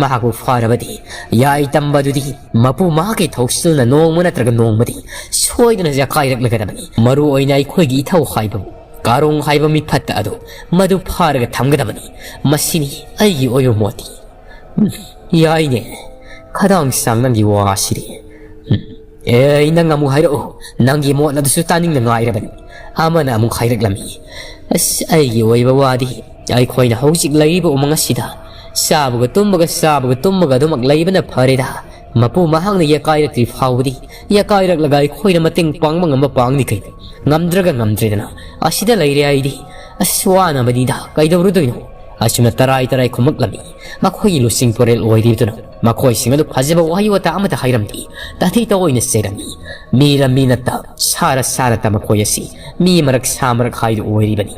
ꯃꯍꯥꯛꯄꯨ ꯐꯥꯔꯕꯗꯤ ꯌꯥꯏ ꯇꯝꯕꯗꯨꯗꯤ ꯃꯄꯨ ꯃꯍꯥꯛꯀꯤ ꯊꯧꯁꯤꯜꯅ ꯅꯣꯡꯃ ꯅꯠꯇ꯭ꯔꯒ ꯅꯣꯡꯃꯗꯤ ꯁꯣꯏꯗꯅ ꯌꯥꯀꯥꯏꯔꯛꯂꯒꯗꯕꯅꯤ꯫ ꯃꯔꯨ ꯑꯣꯏꯅ ꯑꯩꯈꯣꯏꯒꯤ ꯏꯊꯧ ꯍꯥꯏꯕꯕꯨ ꯀꯥꯔꯣꯡ ꯍꯥꯏꯕ ꯃꯤꯐꯠꯇ ꯑꯗꯨ ꯃꯗꯨ ꯐꯥꯔꯒ ꯊꯝꯒꯗꯕꯅꯤ꯫ ꯃꯁꯤꯅꯤ ꯑꯩꯒꯤ ꯑꯣꯏꯕ ꯃꯣꯠꯇꯤ"꯫ ꯎꯝ, ꯌꯥꯏꯅꯦ꯫ ꯈꯗꯥꯡ ꯁꯥꯡ, ꯅꯪꯒꯤ ꯋꯥꯁꯤꯗꯤ꯫ ꯎꯝ꯫ ꯑꯦ, ꯅꯪ ꯑꯃꯨꯛ ꯍꯥꯏꯔꯛꯑꯣ꯫ ꯅꯪꯒꯤ ꯃꯣꯠ ꯑꯗꯨꯁꯨ ꯇꯥꯅꯤꯡꯅ ꯉꯥꯏꯔꯕꯅꯤ꯫ ꯑꯃꯅ ꯑꯃꯨꯛ ꯍꯥꯏꯔꯛꯂꯝꯃꯤ, "ꯑꯁ, ꯑꯩꯒꯤ ꯑꯣꯏꯕ ꯋꯥꯗꯤ ꯑꯩꯈꯣꯏꯅ ꯍꯧꯖꯤꯛ ꯂꯩꯔꯤꯕ ꯎꯃꯪ ꯑꯁꯤꯗ ꯆꯥꯕꯒ ꯇꯨꯝꯕꯒ, ꯆꯥꯕꯒ ꯇꯨꯝꯕꯒ ꯑꯗꯨꯃꯛ ꯂꯩꯕꯅ ꯐꯔꯦꯗ꯫ ꯃꯄꯨ ꯃꯍꯥꯛꯅ ꯌꯦꯀꯥꯏꯔꯛꯇ꯭ꯔꯤ ꯐꯥꯎꯕꯗꯤ, ꯌꯦꯀꯥꯏꯔꯛꯂꯒ ꯑꯩꯈꯣꯏꯅ ꯃꯇꯦꯡ ꯄꯥꯡꯕ ꯉꯝꯕ ꯄꯥꯡꯅꯤ ꯀꯩꯅꯣ꯫ ꯉꯝꯗ꯭ꯔꯒ ꯉꯝꯗ꯭ꯔꯦꯗꯅ꯫ ꯑꯁꯤꯗ ꯂꯩꯔꯦ ꯑꯩꯗꯤ꯫ ꯑꯁ, ꯋꯥꯅꯕꯅꯤꯗ, ꯀꯩꯗꯧꯔꯨꯗꯣꯏꯅꯣ?" ꯑꯁꯨꯝꯅ ꯇꯔꯥꯏ ꯇꯔꯥꯏ ꯈꯨꯝꯃꯛꯂꯝꯃꯤ꯫ ꯃꯈꯣꯏꯒꯤ ꯂꯨꯆꯤꯡ ꯄꯨꯔꯦꯜ ꯑꯣꯏꯔꯤꯕꯗꯨꯅ ꯃꯈꯣꯏꯁꯤꯡ ꯑꯗꯨ ꯐꯖꯕ ꯋꯥꯍꯩ ꯋꯥꯇꯥ ꯑꯃꯠꯇ ꯍꯥꯏꯔꯝꯗꯦ꯫ ꯇꯥꯊꯤ ꯇꯥꯑꯣꯏꯅ ꯆꯩꯔꯝꯃꯤ꯫ ꯃꯤꯔ ꯃꯤ ꯅꯠꯇ, ꯁꯥꯔ ꯁꯥ ꯅꯠꯇ ꯃꯈꯣꯏ ꯑꯁꯤ ꯃꯤ ꯃꯔꯛ ꯁꯥ ꯃꯔꯛ ꯍꯥꯏꯗꯨ ꯑꯣꯏꯔꯤꯕꯅꯤ꯫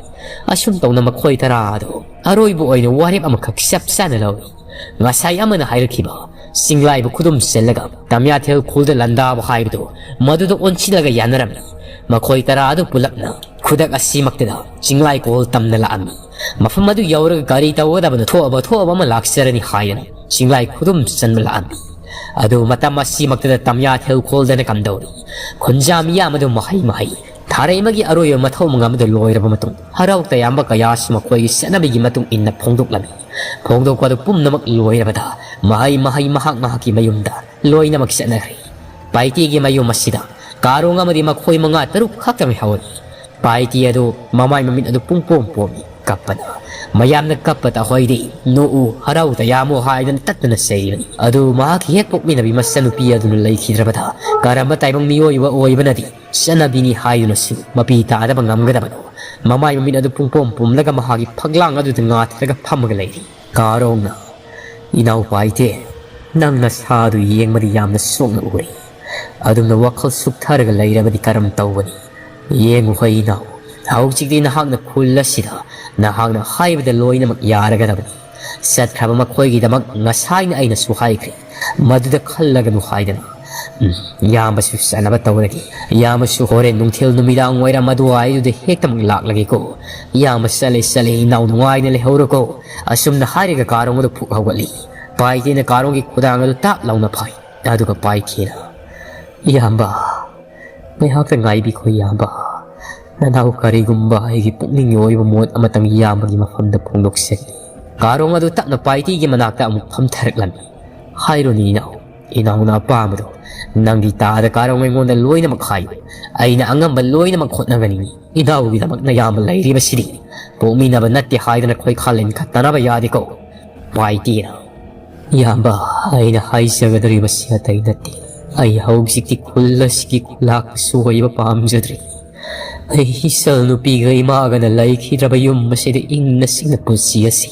ꯑꯁꯨꯝ ꯇꯧꯅ ꯃꯈꯣꯏ ꯇꯔꯥ ꯑꯗꯨ ꯑꯔꯣꯏꯕ ꯑꯣꯏꯅ ꯋꯥꯔꯦꯞ ꯑꯃꯈꯛ ꯆꯞ ꯆꯥꯅ ꯂꯧꯏ꯫ ꯉꯁꯥꯏ ꯑꯃꯅ ꯍꯥꯏꯔꯛꯈꯤꯕ ꯆꯤꯡꯂꯥꯏꯕꯨ ꯈꯨꯗꯨꯝ ꯆꯜꯂꯒ ꯇꯝꯌꯥꯊꯦꯜ ꯈꯨꯜꯗ ꯂꯥꯟꯗꯥꯕ ꯍꯥꯏꯕꯗꯨ ꯃꯗꯨꯗ ꯑꯣꯟꯁꯤꯜꯂꯒ ꯌꯥꯅꯔꯝꯃꯤ꯫ ꯃꯈꯣꯏ ꯇꯔꯥ ꯑꯗꯨ ꯄꯨꯂꯞꯅ ꯈꯨꯗꯛ ꯑꯁꯤꯃꯛꯇꯗ ꯆꯤꯡꯂꯥꯏ ꯀꯣꯜ ꯇꯝꯅ ꯂꯥꯛꯑꯝꯃꯤ꯫ ꯃꯐꯝ ꯑꯗꯨ ꯌꯧꯔꯒ ꯀꯔꯤ ꯇꯧꯒꯗꯕꯅꯣ, ꯊꯣꯛꯑꯕ ꯊꯣꯛꯑꯕ ꯑꯃ ꯂꯥꯛꯆꯔꯅꯤ ꯍꯥꯏꯗꯅ ꯆꯤꯡꯂꯥꯏ ꯈꯨꯗꯨꯝ ꯆꯟꯕ ꯂꯥꯛꯑꯝꯃꯤ꯫ ꯑꯗꯨ ꯃꯇꯝ ꯑꯁꯤꯃꯛꯇꯗ ꯇꯝꯌꯥꯊꯦꯜ ꯈꯣꯜꯗꯅ ꯀꯝꯗꯧꯔꯤ? ꯈꯨꯟꯖꯥ ꯃꯤꯌꯥꯝ ꯑꯗꯨ ꯃꯍꯩ ꯃꯍꯩ ꯊꯥꯔꯩꯃꯒꯤ ꯑꯔꯣꯏꯕ ꯃꯊꯧ ꯃꯉꯝ ꯑꯗꯨ ꯂꯣꯏꯔꯕ ꯃꯇꯨꯡ ꯍꯔꯥꯎ ꯇꯌꯥꯝꯕ ꯀꯌꯥꯁꯨ ꯃꯈꯣꯏꯒꯤ ꯆꯠꯅꯕꯤꯒꯤ ꯃꯇꯨꯡ ꯏꯟꯅ ꯐꯣꯡꯗꯣꯛꯂꯝꯃꯤ꯫ ꯐꯣꯡꯗꯣꯛꯄ ꯑꯗꯨ ꯄꯨꯝꯅꯃꯛ ꯂꯣꯏꯔꯕꯗ ꯃꯍꯩ ꯃꯍꯩ ꯃꯍꯥꯛ ꯃꯍꯥꯛꯀꯤ ꯃꯌꯨꯝꯗ ꯂꯣꯏꯅꯃꯛ ꯆꯠꯅꯈ꯭ꯔꯦ꯫ ꯄꯥꯏꯇꯤꯒꯤ ꯃꯌꯨꯝ ꯑꯁꯤꯗ ꯀꯥꯔꯣꯡ ꯑꯃꯗꯤ ꯃꯈꯣꯏ ꯃꯉꯥ ꯇꯔꯨꯛ ꯈꯛꯇ ꯉꯥꯏꯍꯧꯔꯤ꯫ ꯄꯥꯏꯇꯤ ꯑꯗꯨ ꯃꯃꯥꯏ ꯃꯃꯤꯠ ꯑꯗꯨ ꯄꯨꯡꯄꯣꯝ ꯄꯣꯝꯃꯤ꯫ ꯀꯞꯄꯅ ꯃꯌꯥꯝꯅ ꯀꯞꯄ ꯇꯥꯍꯣꯏꯗꯤ ꯅꯣꯛꯎ, ꯍꯔꯥꯎ ꯇꯌꯥꯝꯃꯨ ꯍꯥꯏꯗꯨꯅ ꯇꯠꯇꯅ ꯆꯩꯔꯤꯕꯅꯤ꯫ ꯑꯗꯨ ꯃꯍꯥꯛꯀꯤ ꯍꯦꯛ ꯄꯣꯛꯃꯤꯟꯅꯕꯤ ꯃꯆꯟꯅꯨꯄꯤ ꯑꯗꯨꯅ ꯂꯩꯈꯤꯗ꯭ꯔꯕꯗ ꯀꯔꯝꯕ ꯇꯥꯏꯕꯪ ꯃꯤꯑꯣꯏꯕ ꯑꯣꯏꯕꯅꯗꯤ ꯆꯠꯅꯕꯤꯅꯤ ꯍꯥꯏꯗꯨꯅꯁꯨ ꯃꯄꯤ ꯇꯥꯗꯕ ꯉꯝꯒꯗꯕꯅꯣ? ꯃꯃꯥꯏ ꯃꯃꯤꯠ ꯑꯗꯨ ꯄꯨꯡꯄꯣꯝ ꯄꯣꯝꯂꯒ ꯃꯍꯥꯛꯀꯤ ꯐꯛꯂꯥꯡ ꯑꯗꯨꯗ ꯉꯥꯊꯔꯒ ꯐꯝꯃꯒ ꯂꯩꯔꯤ꯫ ꯀꯥꯔꯣꯡꯅ, "ꯏꯅꯥꯎ ꯄꯥꯏꯇꯦ, ꯅꯪ ꯅꯁꯥꯗꯨ ꯌꯦꯡꯕꯗꯤ ꯌꯥꯝꯅ ꯁꯣꯛꯅ ꯎꯔꯦ꯫ ꯑꯗꯨꯝꯅ ꯋꯥꯈꯜ ꯁꯨꯛꯊꯔꯒ ꯂꯩꯔꯕꯗꯤ ꯀꯔꯝ ꯇꯧꯒꯅꯤ? ꯌꯦꯡꯉꯨ ꯍꯩ ꯏꯅꯥꯎ, ꯍꯧꯖꯤꯛꯇꯤ ꯅꯍꯥꯛꯅ ꯈꯨꯜ ꯑꯁꯤꯗ ꯅꯍꯥꯛꯅ ꯍꯥꯏꯕꯗ ꯂꯣꯏꯅꯃꯛ ꯌꯥꯔꯒꯗꯕꯅꯤ꯫ ꯆꯠꯈ꯭ꯔꯕ ꯃꯈꯣꯏꯒꯤꯗꯃꯛ ꯉꯁꯥꯏꯅ ꯑꯩꯅꯁꯨ ꯍꯥꯏꯈ꯭ꯔꯦ, ꯃꯗꯨꯗ ꯈꯜꯂꯒꯅꯨ ꯍꯥꯏꯗꯅ꯫ ꯎꯝ, ꯏꯌꯥꯝꯕꯁꯨ ꯆꯠꯅꯕ ꯇꯧꯔꯒꯦ꯫ ꯏꯌꯥꯝꯕꯁꯨ ꯍꯣꯔꯦꯟ ꯅꯨꯡꯊꯤꯜ ꯅꯨꯃꯤꯗꯥꯡ ꯋꯥꯏꯔꯝ ꯑꯗꯨꯋꯥꯏꯗꯨꯗ ꯍꯦꯛꯇꯃꯛ ꯂꯥꯛꯂꯒꯦꯀꯣ꯫ ꯏꯌꯥꯝꯕ ꯆꯠꯂꯦ, ꯆꯠꯂꯦ, ꯏꯅꯥꯎ ꯅꯨꯡꯉꯥꯏꯅ ꯂꯩꯍꯧꯔꯣꯀꯣ꯫" ꯑꯁꯨꯝꯅ ꯍꯥꯏꯔꯒ ꯀꯥꯔꯣꯡ ꯑꯗꯨ ꯐꯨꯛ ꯍꯧꯒꯠꯂꯤ꯫ ꯄꯥꯏꯇꯦꯅ ꯀꯥꯔꯣꯡꯒꯤ ꯈꯨꯗꯥꯡ ꯑꯗꯨ ꯇꯥꯞ ꯂꯥꯎꯅ ꯐꯥꯏ꯫ ꯑꯗꯨꯒ ꯄꯥꯏꯇꯦꯅ, "ꯏꯌꯥꯝꯕ, ꯉꯥꯏꯍꯥꯛꯇ ꯉꯥꯏꯕꯤꯈꯣ ꯏꯌꯥꯝꯕ꯫ ꯅꯅꯥꯎ ꯀꯔꯤꯒꯨꯝꯕ ꯑꯩꯒꯤ ꯄꯨꯛꯅꯤꯡꯒꯤ ꯑꯣꯏꯕ ꯃꯣꯠ ꯑꯃꯇꯪ ꯏꯌꯥꯝꯕꯒꯤ ꯃꯐꯝꯗ ꯐꯣꯡꯗꯣꯛꯆꯒꯦ꯫" ꯀꯥꯔꯣꯡ ꯑꯗꯨ ꯇꯞꯅ ꯄꯥꯏꯇꯤꯒꯤ ꯃꯅꯥꯛꯇ ꯑꯃꯨꯛ ꯐꯝꯊꯔꯛꯂꯝꯃꯤ꯫ "ꯍꯥꯏꯔꯣꯅꯦ ꯏꯅꯥꯎ, ꯏꯅꯥꯎꯅ ꯑꯄꯥꯝꯕꯗꯣ꯫ ꯅꯪꯒꯤ ꯇꯥꯗ ꯀꯥꯔꯣꯡ ꯑꯩꯉꯣꯟꯗ ꯂꯣꯏꯅꯃꯛ ꯍꯥꯏꯌꯨ꯫ ꯑꯩꯅ ꯑꯉꯝꯕ ꯂꯣꯏꯅꯃꯛ ꯍꯣꯠꯅꯒꯅꯤ꯫ ꯏꯅꯥꯎꯒꯤꯗꯃꯛ ꯅꯌꯥꯝꯕ ꯂꯩꯔꯤꯕꯁꯤꯗꯤ꯫ ꯄꯣꯛꯃꯤꯟꯅꯕ ꯅꯠꯇꯦ ꯍꯥꯏꯗꯅ ꯈꯣꯏꯈꯥ ꯂꯦꯟꯈꯠꯇꯅꯕ ꯌꯥꯗꯦꯀꯣ꯫" ꯄꯥꯏꯇꯤꯅ, "ꯏꯌꯥꯝꯕ, ꯑꯩꯅ ꯍꯥꯏꯖꯒꯗꯧꯔꯤꯕꯁꯤ ꯑꯇꯩ ꯅꯠꯇꯦ꯫ ꯑꯩ ꯍꯧꯖꯤꯛꯇꯤ ꯈꯨꯜ ꯑꯁꯤꯒꯤ ꯈꯨꯂꯥꯛꯄꯁꯨ ꯑꯣꯏꯕ ꯄꯥꯝꯖꯗ꯭ꯔꯦ꯫ ꯑꯩ ꯏꯆꯜ ꯅꯨꯄꯤꯒ ꯏꯃꯥꯒꯅ ꯂꯩꯈꯤꯗ꯭ꯔꯕ ꯌꯨꯝ ꯑꯁꯤꯗ ꯏꯪꯅ ꯆꯤꯛꯅ ꯄꯨꯟꯁꯤ ꯑꯁꯤ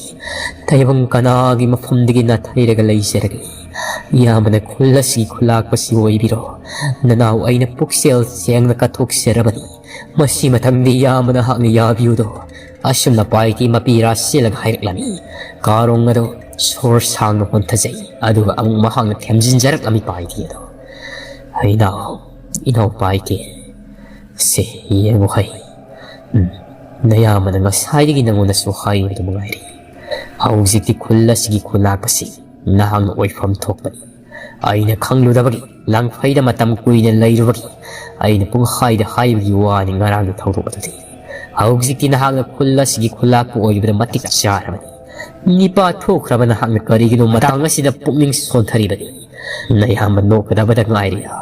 ꯇꯥꯏꯕꯪ ꯀꯅꯥꯒꯤ ꯃꯐꯝꯗꯒꯤ ꯅꯥꯊꯩꯔꯒ ꯂꯩꯖꯔꯒꯦ? ꯏꯌꯥꯝꯕꯅ ꯈꯨꯜ ꯑꯁꯤꯒꯤ ꯈꯨꯂꯥꯛꯄꯁꯤ ꯑꯣꯏꯕꯤꯔꯣ꯫ ꯅꯅꯥꯎ ꯑꯩꯅ ꯄꯨꯛꯆꯦꯜ ꯁꯦꯡꯅ ꯀꯠꯊꯣꯛꯆꯔꯕꯅꯤ꯫ ꯃꯁꯤ ꯃꯊꯪꯗꯤ ꯏꯌꯥꯝꯕ ꯅꯍꯥꯛꯅ ꯌꯥꯕꯤꯌꯨꯗꯣ꯫" ꯑꯁꯨꯝꯅ ꯄꯥꯏꯇꯤ ꯃꯄꯤ ꯔꯥꯁꯤꯜꯂꯒ ꯍꯥꯏꯔꯛꯂꯝꯃꯤ꯫ ꯀꯥꯔꯣꯡ ꯑꯗꯨ ꯁꯣꯔ ꯁꯥꯡꯅ ꯍꯣꯟꯊꯖꯩ꯫ ꯑꯗꯨꯒ ꯑꯃꯨꯛ ꯃꯍꯥꯛꯅ ꯊꯦꯝꯖꯤꯟꯖꯔꯛꯂꯝꯃꯤ ꯄꯥꯏꯇꯤ ꯑꯗꯨ꯫ "ꯏꯅꯥꯎ, ꯏꯅꯥꯎ ꯄꯥꯏꯇꯤ, ꯁꯦ ꯌꯦꯡꯉꯨ ꯍꯩ꯫ ꯎꯝ, ꯅꯌꯥꯝꯕꯅ ꯉꯁꯥꯏꯗꯒꯤ ꯅꯉꯣꯟꯗꯁꯨ ꯍꯥꯏꯔꯤꯕꯗꯨ ꯃꯉꯥꯏꯔꯦ꯫ ꯍꯧꯖꯤꯛꯇꯤ ꯈꯨꯜ ꯑꯁꯤꯒꯤ ꯈꯨꯂꯥꯛꯄꯁꯤ ꯅꯍꯥꯛꯅ ꯑꯣꯏꯐꯝ ꯊꯣꯛꯄꯅꯤ꯫ ꯑꯩꯅ ꯈꯪꯂꯨꯗꯕꯒꯤ, ꯂꯥꯡꯐꯩꯗ ꯃꯇꯝ ꯀꯨꯏꯅ ꯂꯩꯔꯨꯕꯒꯤ, ꯑꯩꯅ ꯄꯨꯡꯍꯥꯏꯗ ꯍꯥꯏꯕꯒꯤ ꯋꯥꯅꯤ ꯉꯔꯥꯡꯒꯤ ꯊꯧꯗꯣꯛ ꯑꯗꯨꯗꯤ꯫ ꯍꯧꯖꯤꯛꯇꯤ ꯅꯍꯥꯛꯅ ꯈꯨꯜ ꯑꯁꯤꯒꯤ ꯈꯨꯂꯥꯛꯄ ꯑꯣꯏꯕꯗ ꯃꯇꯤꯛ ꯆꯥꯔꯕꯅꯤ꯫ "ꯅꯤꯄꯥ ꯊꯣꯛꯈ꯭ꯔꯕ ꯅꯍꯥꯛꯅ ꯀꯔꯤꯒꯤꯅꯣ ꯃꯇꯥꯡ ꯑꯁꯤꯗ ꯄꯨꯛꯅꯤꯡ ꯁꯣꯟꯊꯔꯤꯕꯗꯤ? ꯅꯌꯥꯝꯕ ꯅꯣꯛꯀꯗꯕꯗ ꯉꯥꯏꯔꯤꯗ꯫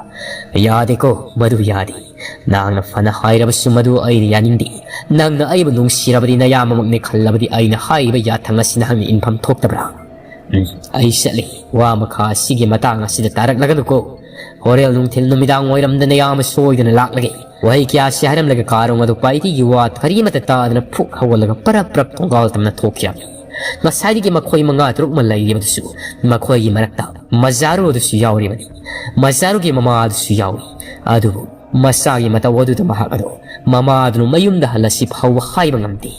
ꯌꯥꯗꯦꯀꯣ, ꯃꯗꯨ ꯌꯥꯗꯦ꯫ ꯅꯍꯥꯛꯅ ꯐꯅ ꯍꯥꯏꯔꯕꯁꯨ ꯃꯗꯨ ꯑꯩꯅ ꯌꯥꯅꯤꯡꯗꯦ꯫ ꯅꯪꯅ ꯑꯩꯕꯨ ꯅꯨꯡꯁꯤꯔꯕꯗꯤ ꯅꯌꯥꯝꯕꯃꯛꯅꯦ ꯈꯜꯂꯕꯗꯤ ꯑꯩꯅ ꯍꯥꯏꯔꯤꯕ ꯌꯥꯊꯪ ꯑꯁꯤ ꯅꯍꯥꯛꯅ ꯏꯟꯐꯝ ꯊꯣꯛꯇꯕ꯭ꯔꯥ?" "ꯎꯝ, ꯑꯩ ꯆꯠꯂꯤ꯫ ꯋꯥ ꯃꯈꯥ ꯑꯁꯤꯒꯤ ꯃꯇꯥꯡ ꯑꯁꯤꯗ ꯇꯥꯔꯛꯂꯒꯅꯨꯀꯣ꯫ ꯍꯣꯔꯦꯟ ꯅꯨꯡꯊꯤꯜ ꯅꯨꯃꯤꯗꯥꯡ ꯋꯥꯏꯔꯝꯗ ꯅꯌꯥꯝꯕ ꯁꯣꯏꯗꯅ ꯂꯥꯛꯂꯒꯦ꯫" ꯋꯥꯍꯩ ꯀꯌꯥꯁꯤ ꯍꯥꯏꯔꯝꯂꯒ ꯀꯥꯔꯣꯡ ꯑꯗꯨ ꯄꯥꯏꯇꯤꯒꯤ ꯋꯥ ꯀꯔꯤꯃꯠꯇ ꯇꯥꯗꯅ ꯐꯨꯛ ꯍꯧꯒꯠꯂꯒ ꯄꯔꯞ ꯄꯔꯞ ꯊꯣꯡꯒꯥꯜ ꯇꯝꯅ ꯊꯣꯛꯈꯤꯔꯝꯃꯤ꯫ ꯉꯁꯥꯏꯗꯒꯤ ꯃꯈꯣꯏ ꯃꯉꯥ ꯇꯔꯨꯛ ꯑꯃ ꯂꯩꯔꯤꯕꯗꯨꯁꯨ ꯃꯈꯣꯏꯒꯤ ꯃꯔꯛꯇ ꯃꯖꯥꯔꯨ ꯑꯗꯨꯁꯨ ꯌꯥꯎꯔꯤꯕꯅꯤ꯫ ꯃꯖꯥꯔꯨꯒꯤ ꯃꯃꯥ ꯑꯗꯨꯁꯨ ꯌꯥꯎꯏ꯫ ꯑꯗꯨꯕꯨ ꯃꯁꯥꯒꯤ ꯃꯇꯧ ꯑꯗꯨꯗ ꯃꯍꯥꯛ ꯑꯗꯨ ꯃꯃꯥ ꯑꯗꯨꯅ ꯃꯌꯨꯝꯗ ꯍꯜꯂꯁꯤ ꯐꯥꯎꯕ ꯍꯥꯏꯕ ꯉꯝꯗꯦ꯫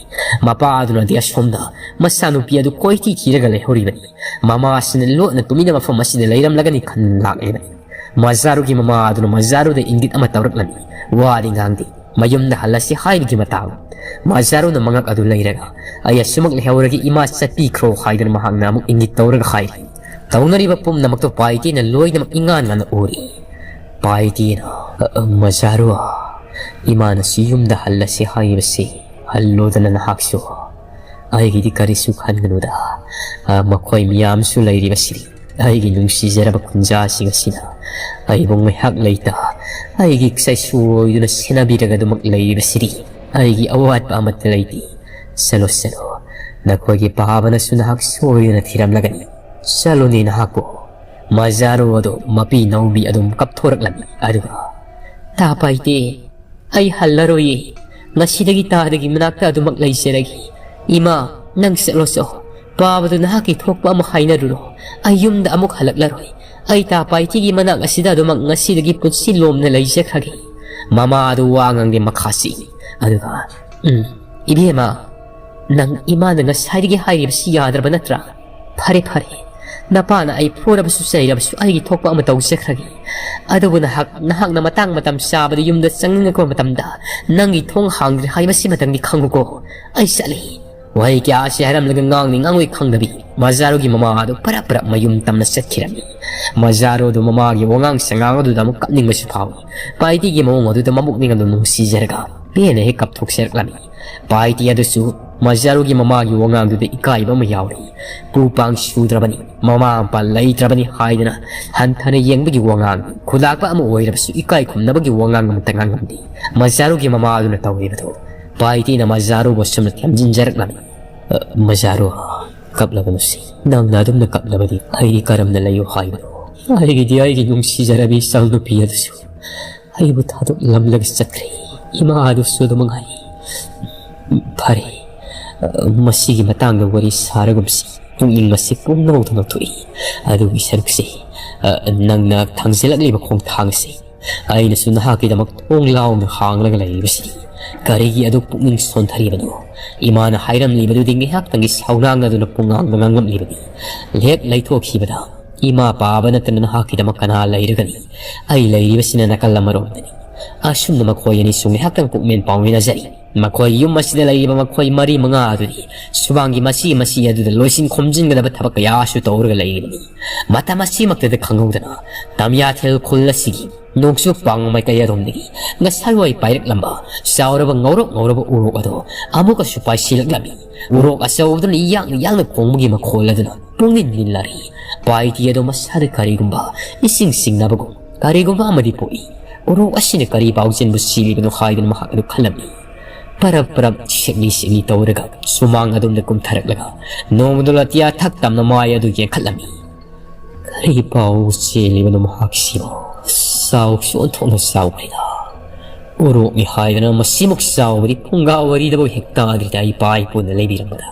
ꯃꯄꯥ ꯑꯗꯨꯅꯗꯤ ꯑꯁꯣꯝꯗ ꯃꯆꯥꯅꯨꯄꯤ ꯑꯗꯨ ꯀꯣꯏꯊꯤ ꯊꯤꯔꯒ ꯂꯩꯍꯧꯔꯤꯕꯅꯤ꯫ ꯃꯃꯥꯁꯤꯅ ꯂꯣꯠꯅ ꯇꯨꯃꯤꯟꯅ ꯃꯐꯝ ꯑꯁꯤꯗ ꯂꯩꯔꯝꯂꯒꯅꯤ ꯈꯟꯅ ꯂꯥꯛꯂꯤꯕꯅꯤ꯫ ꯃꯖꯥꯔꯨꯒꯤ ꯃꯃꯥ ꯑꯗꯨꯅ ꯃꯖꯥꯔꯨꯗ ꯏꯪꯒꯤꯠ ꯑꯃ ꯇꯧꯔꯛꯂꯝꯃꯤ꯫ ꯋꯥꯗꯤ ꯉꯥꯡꯗꯦ꯫ ꯃꯌꯨꯝꯗ ꯍꯜꯂꯁꯤ ꯍꯥꯏꯕꯒꯤ ꯃꯇꯥꯡ꯫ ꯃꯖꯥꯔꯨꯅ ꯃꯉꯛ ꯑꯗꯨ ꯂꯩꯔꯒ, "ꯑꯩ ꯑꯁꯨꯃꯛ ꯂꯩꯍꯧꯔꯒꯦ ꯏꯃꯥ, ꯆꯠꯄꯤꯈ꯭ꯔꯣ" ꯍꯥꯏꯗꯨꯅ ꯃꯍꯥꯛꯅ ꯑꯃꯨꯛ ꯏꯪꯒꯤꯠ ꯇꯧꯔꯒ ꯍꯥꯏꯔꯤ꯫ ꯇꯧꯅꯔꯤꯕ ꯄꯨꯝꯅꯃꯛꯇꯣ ꯄꯥꯏꯇꯦꯅ ꯂꯣꯏꯅꯃꯛ ꯏꯉꯥꯟ ꯉꯥꯟꯅ ꯎꯔꯤ꯫ ꯄꯥꯏꯇꯦꯅ, "ꯑ, ꯑ, ꯃꯖꯥꯔꯨ, ꯏꯃꯥꯅꯁꯨ ꯌꯨꯝꯗ ꯍꯜꯂꯁꯤ ꯍꯥꯏꯔꯤꯕꯁꯤ ꯍꯜꯂꯣꯗꯅ ꯅꯍꯥꯛꯁꯨ꯫ ꯑꯩꯒꯤꯗꯤ ꯀꯔꯤꯁꯨ ꯈꯟꯒꯅꯨꯗ꯫ ꯑ, ꯃꯈꯣꯏ ꯃꯤꯌꯥꯝꯁꯨ ꯂꯩꯔꯤꯕꯁꯤꯗꯤ ꯑꯩꯒꯤ ꯅꯨꯡꯁꯤꯖꯔꯕ ꯈꯨꯟꯖꯥꯁꯤꯡ ꯑꯁꯤꯅ ꯑꯩꯕꯨ ꯉꯥꯏꯍꯥꯛ ꯂꯩꯇ ꯑꯩꯒꯤ ꯆꯩꯁꯨ ꯑꯣꯏꯗꯨꯅ ꯁꯦꯟꯅꯕꯤꯔꯒ ꯑꯗꯨꯃꯛ ꯂꯩꯔꯤꯕꯁꯤꯗꯤ ꯑꯩꯒꯤ ꯑꯋꯥꯠꯄ ꯑꯃꯠꯇ ꯂꯩꯇꯦ꯫ ꯆꯠꯂꯣ, ꯆꯠꯂꯣ, ꯅꯈꯣꯏꯒꯤ ꯄꯥꯕꯅꯁꯨ ꯅꯍꯥꯛ ꯁꯣꯏꯗꯅ ꯊꯤꯔꯝꯂꯒꯅꯤ꯫ ꯆꯠꯂꯨꯅꯦ ꯅꯍꯥꯛꯄꯨ꯫" ꯃꯖꯥꯔꯨ ꯑꯗꯨ ꯃꯄꯤ ꯅꯧꯕꯤ ꯑꯗꯨꯝ ꯀꯞꯊꯣꯔꯛꯂꯝꯃꯤ꯫ ꯑꯗꯨꯒ, "ꯇꯥ ꯄꯥꯏꯇꯦ, ꯑꯩ ꯍꯜꯂꯔꯣꯏꯌꯦ꯫ ꯉꯁꯤꯗꯒꯤ ꯇꯥꯗꯒꯤ ꯃꯅꯥꯛꯇ ꯑꯗꯨꯃꯛ ꯂꯩꯖꯔꯒꯦ꯫ ꯏꯃꯥ, ꯅꯪ ꯆꯠꯂꯣ ꯆꯣ꯫ ꯄꯥꯕꯗꯨ ꯅꯍꯥꯛꯀꯤ ꯊꯣꯛꯄ ꯑꯃ ꯍꯥꯏꯅꯔꯨꯔꯣ꯫ ꯑꯩ ꯌꯨꯝꯗ ꯑꯃꯨꯛ ꯍꯜꯂꯛꯂꯔꯣꯏ꯫ ꯑꯩ ꯇꯥ ꯄꯥꯏꯇꯤꯒꯤ ꯃꯅꯥꯛ ꯑꯁꯤꯗ ꯑꯗꯨꯃꯛ ꯉꯁꯤꯗꯒꯤ ꯄꯨꯟꯁꯤ ꯂꯣꯝꯅ ꯂꯩꯖꯈ꯭ꯔꯒꯦ꯫" ꯃꯃꯥ ꯑꯗꯨ ꯋꯥ ꯉꯥꯡꯗꯦ, ꯃꯈꯥ ꯆꯦꯜꯂꯤ꯫ ꯑꯗꯨꯒ, "ꯎꯝ, ꯏꯕꯦꯝꯃ, ꯅꯪ ꯏꯃꯥꯅ ꯉꯁꯥꯏꯗꯒꯤ ꯍꯥꯏꯔꯤꯕꯁꯤ ꯌꯥꯗ꯭ꯔꯕ ꯅꯠꯇ꯭ꯔꯥ? ꯐꯔꯦ, ꯐꯔꯦ꯫ ꯅꯄꯥꯅ ꯑꯩ ꯐꯨꯔꯕꯁꯨ ꯆꯩꯔꯕꯁꯨ ꯑꯩꯒꯤ ꯊꯣꯛꯄ ꯑꯃ ꯇꯧꯖꯈ꯭ꯔꯒꯦ꯫ ꯑꯗꯨꯕꯨ ꯅꯍꯥꯛ, ꯅꯍꯥꯛꯅ ꯃꯇꯥꯡ ꯃꯇꯝ ꯆꯥꯕꯗ ꯌꯨꯝꯗ ꯆꯪꯅꯤꯡꯉꯛꯄ ꯃꯇꯝꯗ ꯅꯪꯒꯤ ꯊꯣꯡ ꯍꯥꯡꯗ꯭ꯔꯦ ꯍꯥꯏꯕꯁꯤꯃꯇꯪꯗꯤ ꯈꯪꯉꯨꯀꯣ꯫ ꯑꯩ ꯆꯠꯂꯤ꯫" ꯋꯥꯍꯩ ꯀꯌꯥ ꯑꯁꯤ ꯍꯥꯏꯔꯝꯂꯒ ꯉꯥꯡꯅꯤ ꯉꯥꯡꯂꯣꯏ ꯈꯪꯗꯕꯤ ꯃꯖꯥꯔꯨꯒꯤ ꯃꯃꯥ ꯑꯗꯨ ꯄꯔꯞ ꯄꯔꯞ ꯃꯌꯨꯝ ꯇꯝꯅ ꯆꯠꯈꯤꯔꯝꯃꯤ꯫ ꯃꯖꯥꯔꯨ ꯑꯗꯨ ꯃꯃꯥꯒꯤ ꯋꯥꯉꯥꯡ ꯁꯉꯥꯡ ꯑꯗꯨꯗ ꯑꯃꯨꯛ ꯀꯞꯅꯤꯡꯕꯁꯨ ꯐꯥꯎꯏ꯫ ꯄꯥꯏꯇꯤꯒꯤ ꯃꯑꯣꯡ ꯑꯗꯨꯗ ꯃꯕꯨꯛꯅꯤꯡ ꯑꯗꯨ ꯅꯨꯡꯁꯤꯖꯔꯒ, ꯄꯦꯟꯅ ꯍꯦꯛ ꯀꯞꯊꯣꯛꯆꯔꯛꯂꯝꯃꯤ꯫ ꯄꯥꯏꯇꯤ ꯑꯗꯨꯁꯨ ꯃꯖꯥꯔꯨꯒꯤ ꯃꯃꯥꯒꯤ ꯋꯥꯉꯥꯡꯗꯨꯗ ꯏꯀꯥꯏꯕ ꯑꯃ ꯌꯥꯎꯔꯤ꯫ ꯄꯨ ꯄꯥꯡ ꯁꯨꯗ꯭ꯔꯕꯅꯤ, ꯃꯃꯥ ꯃꯄꯥ ꯂꯩꯇ꯭ꯔꯕꯅꯤ ꯍꯥꯏꯗꯅ ꯍꯟꯊꯅ ꯌꯦꯡꯕꯒꯤ ꯋꯥꯉꯥꯡ, ꯈꯨꯂꯥꯛꯄ ꯑꯃ ꯑꯣꯏꯔꯕꯁꯨ ꯏꯀꯥꯏ ꯈꯨꯝꯅꯕꯒꯤ ꯋꯥꯉꯥꯡ ꯑꯃꯠꯇ ꯉꯥꯡꯂꯝꯗꯦ꯫ ꯃꯖꯥꯔꯨꯒꯤ ꯃꯃꯥ ꯑꯗꯨꯅ ꯇꯧꯔꯤꯕꯗꯨ ꯄꯥꯏꯇꯤꯅ ꯃꯖꯥꯔꯨꯕꯨ ꯑꯁꯨꯝꯅ ꯊꯦꯝꯖꯤꯟꯖꯔꯛꯂꯝꯃꯤ꯫ "ꯑ, ꯃꯖꯥꯔꯨ, ꯀꯞꯂꯒꯅꯨꯁꯤ꯫ ꯅꯪꯅ ꯑꯗꯨꯝꯅ ꯀꯞꯂꯕꯗꯤ ꯑꯩ ꯀꯔꯝꯅ ꯂꯩꯌꯨ ꯍꯥꯏꯕꯅꯣ? ꯑꯩꯒꯤꯗꯤ ꯑꯩꯒꯤ ꯅꯨꯡꯁꯤꯖꯔꯕꯤ ꯏꯆꯥꯅꯨꯄꯤ ꯑꯗꯨꯁꯨ ꯑꯩꯕꯨ ꯊꯥꯗꯣꯛꯂꯝꯂꯒ ꯆꯠꯈ꯭ꯔꯦ꯫ ꯏꯃꯥ ꯑꯗꯨꯁꯨ ꯑꯗꯨ ꯃꯉꯥꯏ꯫ ꯐꯔꯦ, ꯑ, ꯃꯁꯤꯒꯤ ꯃꯇꯥꯡꯗ ꯋꯥꯔꯤ ꯁꯥꯔꯒꯨꯝꯁꯤ꯫ ꯄꯨꯛꯅꯤꯡ ꯑꯁꯤ ꯄꯨꯡꯅꯧꯗ ꯅꯧꯊꯣꯛꯏ꯫ ꯑꯗꯨꯒꯤ ꯁꯔꯨꯛꯁꯤ, ꯑ, ꯅꯪꯅ ꯊꯥꯡꯖꯤꯜꯂꯛꯂꯤꯕ ꯈꯣꯡꯊꯥꯡ ꯑꯁꯤ ꯑꯩꯅꯁꯨ ꯅꯍꯥꯛꯀꯤꯗꯃꯛ ꯊꯣꯡ ꯂꯥꯎꯅ ꯍꯥꯡꯂꯒ ꯂꯩꯔꯤꯕꯁꯤꯗꯤ ꯀꯔꯤꯒꯤ ꯑꯗꯨꯛ ꯄꯨꯛꯅꯤꯡ ꯁꯣꯟꯊꯔꯤꯕꯅꯣ?" ꯏꯃꯥꯅ ꯍꯥꯏꯔꯝꯂꯤꯕꯗꯨꯗꯤ ꯉꯥꯏꯍꯥꯛꯇꯪꯒꯤ ꯁꯥꯎꯅꯥꯡꯅꯗꯨꯅ ꯄꯨꯡꯉꯥꯡꯗ ꯉꯥꯡꯂꯝꯂꯤꯕꯅꯤ꯫ ꯍꯦꯛ ꯂꯩꯊꯣꯛꯈꯤꯕꯗ, "ꯏꯃꯥ ꯄꯥꯕ ꯅꯠꯇꯅ ꯅꯍꯥꯛꯀꯤꯗꯃꯛ ꯀꯅꯥ ꯂꯩꯔꯒꯅꯤ? ꯑꯩ ꯂꯩꯔꯤꯕꯁꯤꯅ ꯅꯥꯀꯜ ꯑꯃꯔꯣꯝꯗꯅꯤ꯫" ꯑꯁꯨꯝꯅ ꯃꯈꯣꯏ ꯑꯅꯤꯁꯨ ꯉꯥꯏꯍꯥꯛꯇꯪ ꯄꯨꯛꯃꯦꯟ ꯄꯥꯎꯃꯤꯟꯅꯖꯔꯤ꯫ ꯃꯈꯣꯏ ꯌꯨꯝ ꯑꯁꯤꯗ ꯂꯩꯔꯤꯕ ꯃꯈꯣꯏ ꯃꯔꯤ ꯃꯉꯥ ꯑꯗꯨꯗꯤ ꯁꯨꯃꯥꯡꯒꯤ ꯃꯁꯤ ꯃꯁꯤ ꯑꯗꯨꯗ ꯂꯣꯏꯁꯤꯟ ꯈꯣꯝꯖꯤꯟꯒꯗꯕ ꯊꯕꯛ ꯀꯌꯥꯁꯨ ꯇꯧꯔꯒ ꯂꯩꯔꯤꯕꯅꯤ꯫ ꯃꯇꯝ ꯑꯁꯤꯃꯛꯇꯗ ꯈꯪꯍꯧꯗꯅ ꯇꯝꯌꯥꯊꯦꯜ ꯈꯨꯜ ꯑꯁꯤꯒꯤ ꯅꯣꯡꯆꯨꯞ ꯄꯥꯡ ꯃꯥꯏꯀꯩ ꯑꯗꯣꯝꯗꯒꯤ ꯉꯁꯥꯏꯋꯥꯏ ꯄꯥꯏꯔꯛꯂꯝꯕ ꯆꯥꯎꯔꯕ ꯉꯧꯔꯣꯛ ꯉꯧꯔꯕ ꯎꯔꯣꯛ ꯑꯗꯣ ꯑꯃꯨꯛꯀꯁꯨ ꯄꯥꯏꯁꯤꯜꯂꯛꯂꯝꯃꯤ꯫ ꯎꯔꯣꯛ ꯑꯆꯧꯕꯗꯨꯅ ꯌꯥꯡꯅ ꯌꯥꯡꯅ ꯈꯣꯡꯕꯒꯤ ꯃꯈꯣꯜ ꯑꯗꯨꯅ ꯄꯨꯡꯅꯤꯟ ꯅꯤꯜꯂꯔꯤ꯫ ꯄꯥꯏꯇꯤ ꯑꯗꯣ ꯃꯁꯥꯗ ꯀꯔꯤꯒꯨꯝꯕ ꯏꯁꯤꯡ ꯆꯤꯡꯅꯕꯒꯨꯝ ꯀꯔꯤꯒꯨꯝꯕ ꯑꯃꯗꯤ ꯄꯣꯛꯏ꯫ ꯎꯔꯣꯛ ꯑꯁꯤꯅ ꯀꯔꯤ ꯄꯥꯎꯖꯦꯜꯕꯨ ꯆꯦꯜꯂꯤꯕꯅꯣ ꯍꯥꯏꯗꯨꯅ ꯃꯍꯥꯛ ꯑꯗꯨ ꯈꯜꯂꯝꯃꯤ꯫ ꯄꯔꯞ ꯄꯔꯞ ꯁꯦꯛꯂꯤ ꯁꯦꯛꯂꯤ ꯇꯧꯔꯒ ꯁꯨꯃꯥꯡ ꯑꯗꯣꯝꯗ ꯀꯨꯝꯊꯔꯛꯂꯒ ꯅꯣꯡꯃꯗꯣ ꯑꯇꯤꯌꯥ ꯊꯛ ꯇꯝꯅ ꯃꯥꯏ ꯑꯗꯨ ꯌꯦꯡꯈꯠꯂꯝꯃꯤ꯫ ꯀꯔꯤ ꯄꯥꯎ ꯆꯦꯜꯂꯤꯕꯅꯣ ꯃꯍꯥꯛꯁꯤꯕꯣ? ꯆꯥꯎꯁꯨ ꯑꯣꯟꯊꯣꯛꯅ ꯆꯥꯎꯈ꯭ꯔꯦꯗ꯫ ꯎꯔꯣꯛꯅꯤ ꯍꯥꯏꯗꯅ ꯃꯁꯤꯃꯨꯛ ꯆꯥꯎꯕꯗꯤ ꯐꯨꯡꯒꯥ ꯋꯥꯔꯤꯗꯕꯨ ꯍꯦꯛ ꯇꯥꯗ꯭ꯔꯤꯗ ꯏꯄꯥ ꯏꯄꯨꯅ ꯂꯩꯕꯤꯔꯝꯕꯗ꯫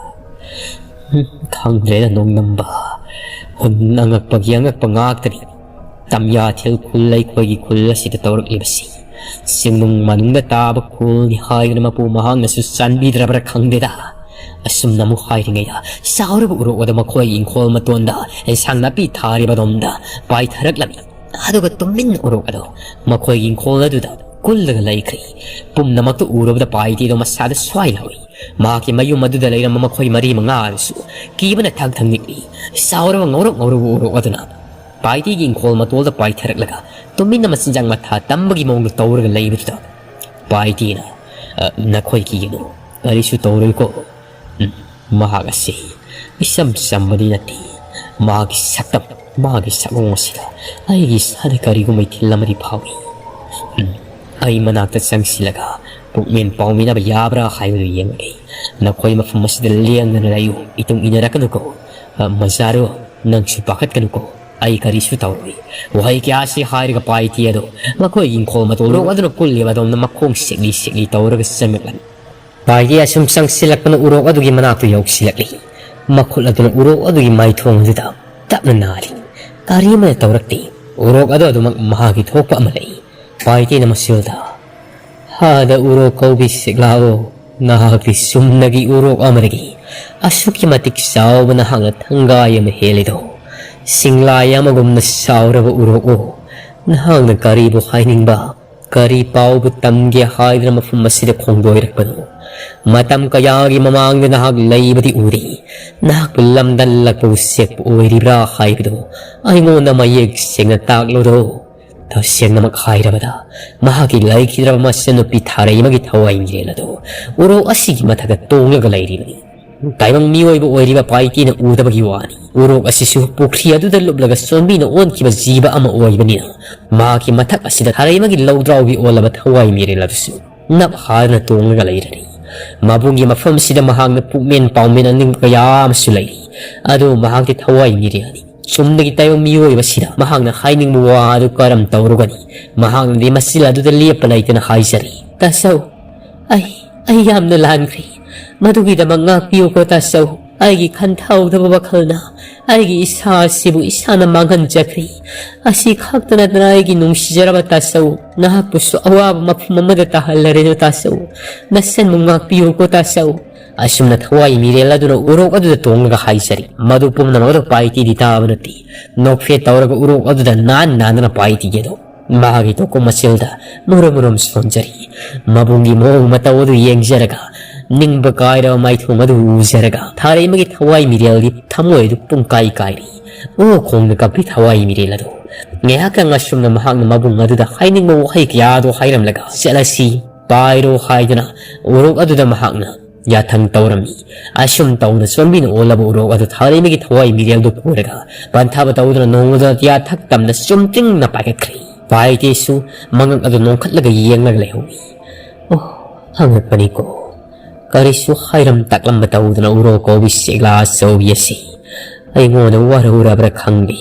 ꯎꯝ, ꯈꯪꯗ꯭ꯔꯦꯗ ꯅꯣꯡꯗꯝꯕ꯫ ꯑꯉꯛꯄꯒꯤ ꯑꯉꯛꯄ ꯉꯥꯛꯇꯅꯤ꯫ ꯇꯝꯌꯥꯊꯦꯜ ꯈꯨꯜ ꯑꯩꯈꯣꯏꯒꯤ ꯈꯨꯜ ꯑꯁꯤꯗ ꯇꯧꯔꯛꯂꯤꯕꯁꯤ꯫ ꯆꯤꯡꯅꯨꯡ ꯃꯅꯨꯡꯗ ꯇꯥꯕ ꯈꯨꯜꯅꯤ ꯍꯥꯏꯗꯨꯅ ꯃꯄꯨ ꯃꯍꯥꯛꯅꯁꯨ ꯆꯥꯟꯕꯤꯗ꯭ꯔꯕ꯭ꯔꯥ ꯈꯪꯗꯦꯗ꯫ ꯑꯁꯨꯝꯅ ꯑꯃꯨꯛ ꯍꯥꯏꯔꯤꯉꯩꯗ ꯆꯥꯎꯔꯕ ꯎꯔꯣꯛ ꯑꯗꯨ ꯃꯈꯣꯏ ꯏꯪꯈꯣꯜ ꯃꯇꯣꯟꯗ ꯑꯦꯟꯁꯥꯡ ꯅꯥꯄꯤ ꯊꯥꯔꯤꯕ ꯑꯗꯣꯝꯗ ꯄꯥꯏꯊꯔꯛꯂꯝꯃꯤ꯫ ꯑꯗꯨꯒ ꯇꯨꯃꯤꯟꯅ ꯎꯔꯣꯛ ꯑꯗꯨ ꯃꯈꯣꯏꯒꯤ ꯏꯪꯈꯣꯜ ꯑꯗꯨꯗ ꯀꯨꯜꯂꯒ ꯂꯩꯈ꯭ꯔꯦ꯫ ꯄꯨꯝꯅꯃꯛꯇꯨ ꯎꯔꯕꯗ ꯄꯥꯏꯇꯤꯗꯣ ꯃꯁꯥꯗ ꯁ꯭ꯋꯥꯏ ꯂꯥꯎꯏ꯫ ꯃꯍꯥꯛꯀꯤ ꯃꯌꯨꯝ ꯑꯗꯨꯗ ꯂꯩꯔꯝꯕ ꯃꯈꯣꯏ ꯃꯔꯤ ꯃꯉꯥ ꯑꯗꯨꯁꯨ ꯀꯤꯕꯅ ꯊꯛ ꯊꯛ ꯅꯤꯛꯂꯤ꯫ ꯆꯥꯎꯔꯕ ꯉꯧꯔꯣꯛ ꯉꯧꯔꯕ ꯎꯔꯣꯛ ꯑꯗꯨꯅ ꯄꯥꯏꯇꯤꯒꯤ ꯏꯪꯈꯣꯜ ꯃꯇꯣꯜꯗ ꯄꯥꯏꯊꯔꯛꯂꯒ ꯇꯨꯃꯤꯟꯅ ꯃꯆꯤꯟꯖꯥꯛ ꯃꯊꯥ ꯇꯝꯕꯒꯤ ꯃꯑꯣꯡꯗ ꯇꯧꯔꯒ ꯂꯩꯕꯗꯨꯗ ꯄꯥꯏꯇꯤꯅ "ꯑ, ꯅꯈꯣꯏ ꯀꯤꯒꯅꯨ, ꯀꯔꯤꯁꯨ ꯇꯧꯔꯣꯏꯀꯣ꯫ ꯎꯝ, ꯃꯍꯥꯛ ꯑꯁꯤ ꯏꯆꯝ ꯆꯝꯕꯗꯤ ꯅꯠꯇꯦ꯫ ꯃꯍꯥꯛꯀꯤ ꯁꯛꯇꯝ, ꯃꯍꯥꯛꯀꯤ ꯁꯛꯑꯣꯡ ꯑꯁꯤꯗ ꯑꯩꯒꯤ ꯏꯁꯥꯗ ꯀꯔꯤꯒꯨꯝꯕ ꯏꯊꯤꯜ ꯑꯃꯗꯤ ꯐꯥꯎꯏ꯫ ꯎꯝ, ꯑꯩ ꯃꯅꯥꯛꯇ ꯆꯪꯁꯤꯜꯂꯒ ꯄꯨꯛꯃꯦꯟ ꯄꯥꯎꯃꯤꯟꯅꯕ ꯌꯥꯕ꯭ꯔꯥ ꯍꯥꯏꯕꯗꯨ ꯌꯦꯡꯂꯒꯦ꯫ ꯅꯈꯣꯏ ꯃꯐꯝ ꯑꯁꯤꯗ ꯂꯦꯡꯗꯅ ꯂꯩꯌꯨ, ꯏꯇꯨꯡ ꯏꯟꯅꯔꯛꯀꯅꯨꯀꯣ꯫ ꯑ, ꯃꯖꯥꯔꯨ, ꯅꯪꯁꯨ ꯄꯥꯈꯠꯀꯅꯨꯀꯣ꯫ ꯑꯩ ꯀꯔꯤꯁꯨ ꯇꯧꯔꯣꯏ꯫" ꯋꯥꯍꯩ ꯀꯌꯥ ꯑꯁꯤ ꯍꯥꯏꯔꯒ ꯄꯥꯏꯇꯤ ꯑꯗꯨ ꯃꯈꯣꯏꯒꯤ ꯏꯪꯈꯣꯜ ꯃꯇꯣꯜ ꯎꯔꯣꯛ ꯑꯗꯨꯅ ꯀꯨꯜꯂꯤꯕ ꯑꯗꯣꯝꯗ ꯃꯈꯣꯡ ꯁꯦꯛꯂꯤ ꯁꯦꯛꯂꯤ ꯇꯧꯔꯒ ꯆꯪꯂꯛꯂꯝꯃꯤ꯫ ꯄꯥꯏꯇꯤ ꯑꯁꯨꯝ ꯆꯪꯁꯤꯜꯂꯛꯄꯅ ꯎꯔꯣꯛ ꯑꯗꯨꯒꯤ ꯃꯅꯥꯛꯇ ꯌꯧꯁꯤꯜꯂꯛꯂꯤ꯫ ꯃꯈꯨꯠ ꯑꯗꯨꯅ ꯎꯔꯣꯛ ꯑꯗꯨꯒꯤ ꯃꯥꯏꯊꯣꯡ ꯑꯗꯨꯗ ꯇꯞꯅ ꯅꯥꯔꯤ꯫ ꯀꯔꯤ ꯑꯃꯠꯇ ꯇꯧꯔꯛꯇꯦ꯫ ꯎꯔꯣꯛ ꯑꯗꯨ ꯑꯗꯨꯃꯛ ꯃꯍꯥꯛꯀꯤ ꯊꯣꯛꯄ ꯑꯃ ꯂꯩ꯫ ꯄꯥꯏꯇꯤꯅ ꯃꯁꯤꯜꯗ, "ꯍꯥꯗ ꯎꯔꯣꯛ ꯀꯧꯕꯤ ꯁꯤꯛꯂꯥꯑꯣ, ꯅꯍꯥꯛꯇꯤ ꯆꯨꯝꯅꯒꯤ ꯎꯔꯣꯛ ꯑꯃꯗꯒꯤ ꯑꯁꯨꯛꯀꯤ ꯃꯇꯤꯛ ꯆꯥꯎꯕ ꯅꯍꯥꯛꯅ ꯊꯪꯒꯥꯏ ꯑꯃ ꯍꯦꯜꯂꯤꯗꯣ꯫ ꯁꯤꯡꯂꯥꯏ ꯑꯃꯒꯨꯝꯅ ꯆꯥꯎꯔꯕ ꯎꯔꯣꯛꯑꯣ, ꯅꯍꯥꯛꯅ ꯀꯔꯤꯕꯨ ꯍꯥꯏꯅꯤꯡꯕ, ꯀꯔꯤ ꯄꯥꯎꯕꯨ ꯇꯝꯒꯦ ꯍꯥꯏꯗꯨꯅ ꯃꯐꯝ ꯑꯁꯤꯗ ꯈꯣꯡꯗꯣꯏꯔꯛꯄꯅꯣ? ꯃꯇꯝ ꯀꯌꯥꯒꯤ ꯃꯃꯥꯡꯗ ꯅꯍꯥꯛ ꯂꯩꯕꯗꯤ ꯎꯔꯤ꯫ ꯅꯍꯥꯛꯄꯨ ꯂꯝꯗꯝꯂꯛꯄ ꯎꯆꯦꯛꯄꯨ ꯑꯣꯏꯔꯤꯕ꯭ꯔꯥ ꯍꯥꯏꯕꯗꯨ ꯑꯩꯉꯣꯟꯗ ꯃꯌꯦꯛ ꯁꯦꯡꯅ ꯇꯥꯛꯂꯨꯔꯣ꯫" ꯇꯁꯦꯡꯅꯃꯛ ꯍꯥꯏꯔꯕꯗ, ꯃꯍꯥꯛꯀꯤ ꯂꯩꯈꯤꯗ꯭ꯔꯕ ꯃꯆꯟꯅꯨꯄꯤ ꯊꯥꯔꯩꯃꯒꯤ ꯊꯋꯥꯏ ꯃꯤꯔꯦꯜ ꯑꯗꯨ ꯎꯔꯣꯛ ꯑꯁꯤꯒꯤ ꯃꯊꯛꯇ ꯇꯣꯡꯂꯒ ꯂꯩꯔꯤꯕꯅꯤ꯫ ꯇꯥꯏꯕꯪ ꯃꯤꯑꯣꯏꯕ ꯑꯣꯏꯔꯤꯕ ꯄꯥꯏꯇꯤꯅ ꯎꯗꯕꯒꯤ ꯋꯥꯅꯤ꯫ ꯎꯔꯣꯛ ꯑꯁꯤꯁꯨ ꯄꯨꯈ꯭ꯔꯤ ꯑꯗꯨꯗ ꯂꯨꯞꯂꯒ ꯆꯣꯟꯕꯤꯅ ꯑꯣꯟꯈꯤꯕ ꯖꯤꯕ ꯑꯃ ꯑꯣꯏꯕꯅꯤꯅ, ꯃꯍꯥꯛꯀꯤ ꯃꯊꯛ ꯑꯁꯤꯗ ꯊꯥꯔꯩꯃꯒꯤ ꯂꯧꯗ꯭ꯔꯥꯎꯕꯤ ꯑꯣꯜꯂꯕ ꯊꯋꯥꯏ ꯃꯤꯔꯦꯜ ꯑꯗꯨꯁꯨ ꯅꯞ ꯍꯥꯗꯅ ꯇꯣꯡꯂꯒ ꯂꯩꯔꯅꯤ꯫ ꯃꯕꯨꯡꯒꯤ ꯃꯐꯝꯁꯤꯗ ꯃꯍꯥꯛꯅ ꯄꯨꯛꯃꯦꯟ ꯄꯥꯎꯃꯦꯟ ꯑꯅꯤꯡꯕ ꯀꯌꯥ ꯑꯃꯁꯨ ꯂꯩꯔꯤ꯫ ꯑꯗꯨꯕꯨ ꯃꯍꯥꯛꯇꯤ ꯊꯋꯥꯏ ꯃꯤꯔꯦꯜꯅꯤ꯫ ꯆꯨꯝꯅꯒꯤ ꯇꯥꯏꯕꯪ ꯃꯤꯑꯣꯏꯕꯁꯤꯗ ꯃꯍꯥꯛꯅ ꯍꯥꯏꯅꯤꯡꯕ ꯋꯥ ꯑꯗꯨ ꯀꯔꯝ ꯇꯧꯔꯨꯒꯅꯤ? ꯃꯍꯥꯛꯅꯗꯤ ꯃꯆꯤꯜ ꯑꯗꯨꯗ ꯂꯦꯞꯄ ꯂꯩꯇꯅ ꯍꯥꯏꯖꯔꯤ, "ꯇꯥꯆꯧ, ꯑꯩ, ꯑꯩ ꯌꯥꯝꯅ ꯂꯥꯟꯈ꯭ꯔꯦ꯫ ꯃꯗꯨꯒꯤꯗꯃꯛ ꯉꯥꯛꯄꯤꯌꯨꯀꯣ ꯇꯥꯆꯧ꯫ ꯑꯩꯒꯤ ꯈꯟꯊꯍꯧꯗꯕ ꯋꯥꯈꯜꯅ ꯑꯩꯒꯤ ꯏꯁꯥ ꯑꯁꯤꯕꯨ ꯏꯁꯥꯅ ꯃꯥꯡꯍꯟꯖꯈ꯭ꯔꯦ꯫ ꯑꯁꯤ ꯈꯛꯇ ꯅꯠꯇꯅ ꯑꯩꯒꯤ ꯅꯨꯡꯁꯤꯖꯔꯕ ꯇꯥꯆꯧ, ꯅꯍꯥꯛꯄꯨꯁꯨ ꯑꯋꯥꯕ ꯃꯐꯝ ꯑꯃꯗ ꯇꯥꯍꯜꯂꯔꯦꯅ ꯇꯥꯆꯧ꯫ ꯅꯆꯟꯕꯨ ꯉꯥꯛꯄꯤꯌꯨꯀꯣ ꯇꯥꯆꯧ꯫" ꯑꯁꯨꯝꯅ ꯊꯋꯥꯏ ꯃꯤꯔꯦꯜ ꯑꯗꯨꯅ ꯎꯔꯣꯛ ꯑꯗꯨꯗ ꯇꯣꯡꯂꯒ ꯍꯥꯏꯖꯔꯤ꯫ ꯃꯗꯨ ꯄꯨꯝꯅꯃꯛ ꯑꯗꯨ ꯄꯥꯏꯇꯤꯗꯤ ꯇꯥꯕ ꯅꯠꯇꯦ꯫ ꯅꯣꯛꯐꯦꯠ ꯇꯧꯔꯒ ꯎꯔꯣꯛ ꯑꯗꯨꯗ ꯅꯥꯟ ꯅꯥꯟꯗꯅ ꯄꯥꯏꯇꯤꯒꯤ ꯑꯗꯨ ꯃꯍꯥꯛꯀꯤ ꯇꯣꯀꯣ ꯃꯆꯤꯜꯗ ꯃꯨꯔꯨꯝ ꯃꯨꯔꯨꯝ ꯁꯣꯟꯖꯔꯤ꯫ ꯃꯕꯨꯡꯒꯤ ꯃꯑꯣꯡ ꯃꯇꯧ ꯑꯗꯨ ꯌꯦꯡꯖꯔꯒ, ꯅꯤꯡꯕ ꯀꯥꯏꯔꯕ ꯃꯥꯏꯊꯣꯡ ꯑꯗꯨ ꯎꯖꯔꯒ, ꯊꯥꯔꯩꯃꯒꯤ ꯊꯋꯥꯏ ꯃꯤꯔꯦꯜꯒꯤ ꯊꯃꯣꯏ ꯑꯗꯨ ꯄꯨꯡꯀꯥꯏ ꯀꯥꯏꯔꯤ꯫ ꯑꯣ ꯈꯣꯡꯅ ꯀꯞꯄꯤ ꯊꯋꯥꯏ ꯃꯤꯔꯦꯜ ꯑꯗꯨ꯫ ꯉꯥꯏꯍꯥꯛꯇꯪ ꯑꯁꯨꯝꯅ ꯃꯍꯥꯛꯅ ꯃꯕꯨꯡ ꯑꯗꯨꯗ ꯍꯥꯏꯅꯤꯡꯕ ꯋꯥꯍꯩ ꯀꯌꯥ ꯑꯗꯨ ꯍꯥꯏꯔꯝꯂꯒ, "ꯆꯠꯂꯁꯤ, ꯄꯥꯏꯔꯣ ꯍꯥꯏꯗꯨꯅ ꯎꯔꯣꯛ ꯑꯗꯨꯗ ꯃꯍꯥꯛꯅ ꯌꯥꯊꯪ ꯇꯧꯔꯝꯃꯤ꯫ ꯑꯁꯨꯝ ꯇꯧꯅ ꯆꯣꯟꯕꯤꯅ ꯑꯣꯜꯂꯕ ꯎꯔꯣꯛ ꯑꯗꯨ ꯊꯥꯔꯩꯃꯒꯤ ꯊꯋꯥꯏ ꯃꯤꯔꯦꯜꯗꯨ ꯄꯨꯔꯒ ꯄꯟꯊꯥꯕ ꯇꯧꯗꯨꯅ ꯅꯣꯡꯃꯗ ꯌꯥꯊꯛ ꯇꯝꯅ ꯆꯨꯝꯇ꯭ꯔꯤꯡꯅ ꯄꯥꯏꯈꯠꯈ꯭ꯔꯦ꯫ ꯄꯥꯏꯇꯦꯁꯨ ꯃꯉꯛ ꯑꯗꯨ ꯅꯣꯡꯈꯠꯂꯒ ꯌꯦꯡꯂꯒ ꯂꯩꯍꯧꯏ꯫ ꯑꯣ, ꯑꯉꯛꯄꯅꯤꯀꯣ꯫ ꯀꯔꯤꯁꯨ ꯍꯥꯏꯔꯝ ꯇꯥꯛꯂꯝꯕ ꯇꯧꯗꯅ ꯎꯔꯣꯛ ꯀꯧꯕꯤ ꯁꯦꯛꯂꯥ ꯑꯆꯧꯕꯤ ꯑꯁꯤ ꯑꯩꯉꯣꯟꯗ ꯋꯥꯔꯧꯔꯕ꯭ꯔꯥ ꯈꯪꯗꯦ,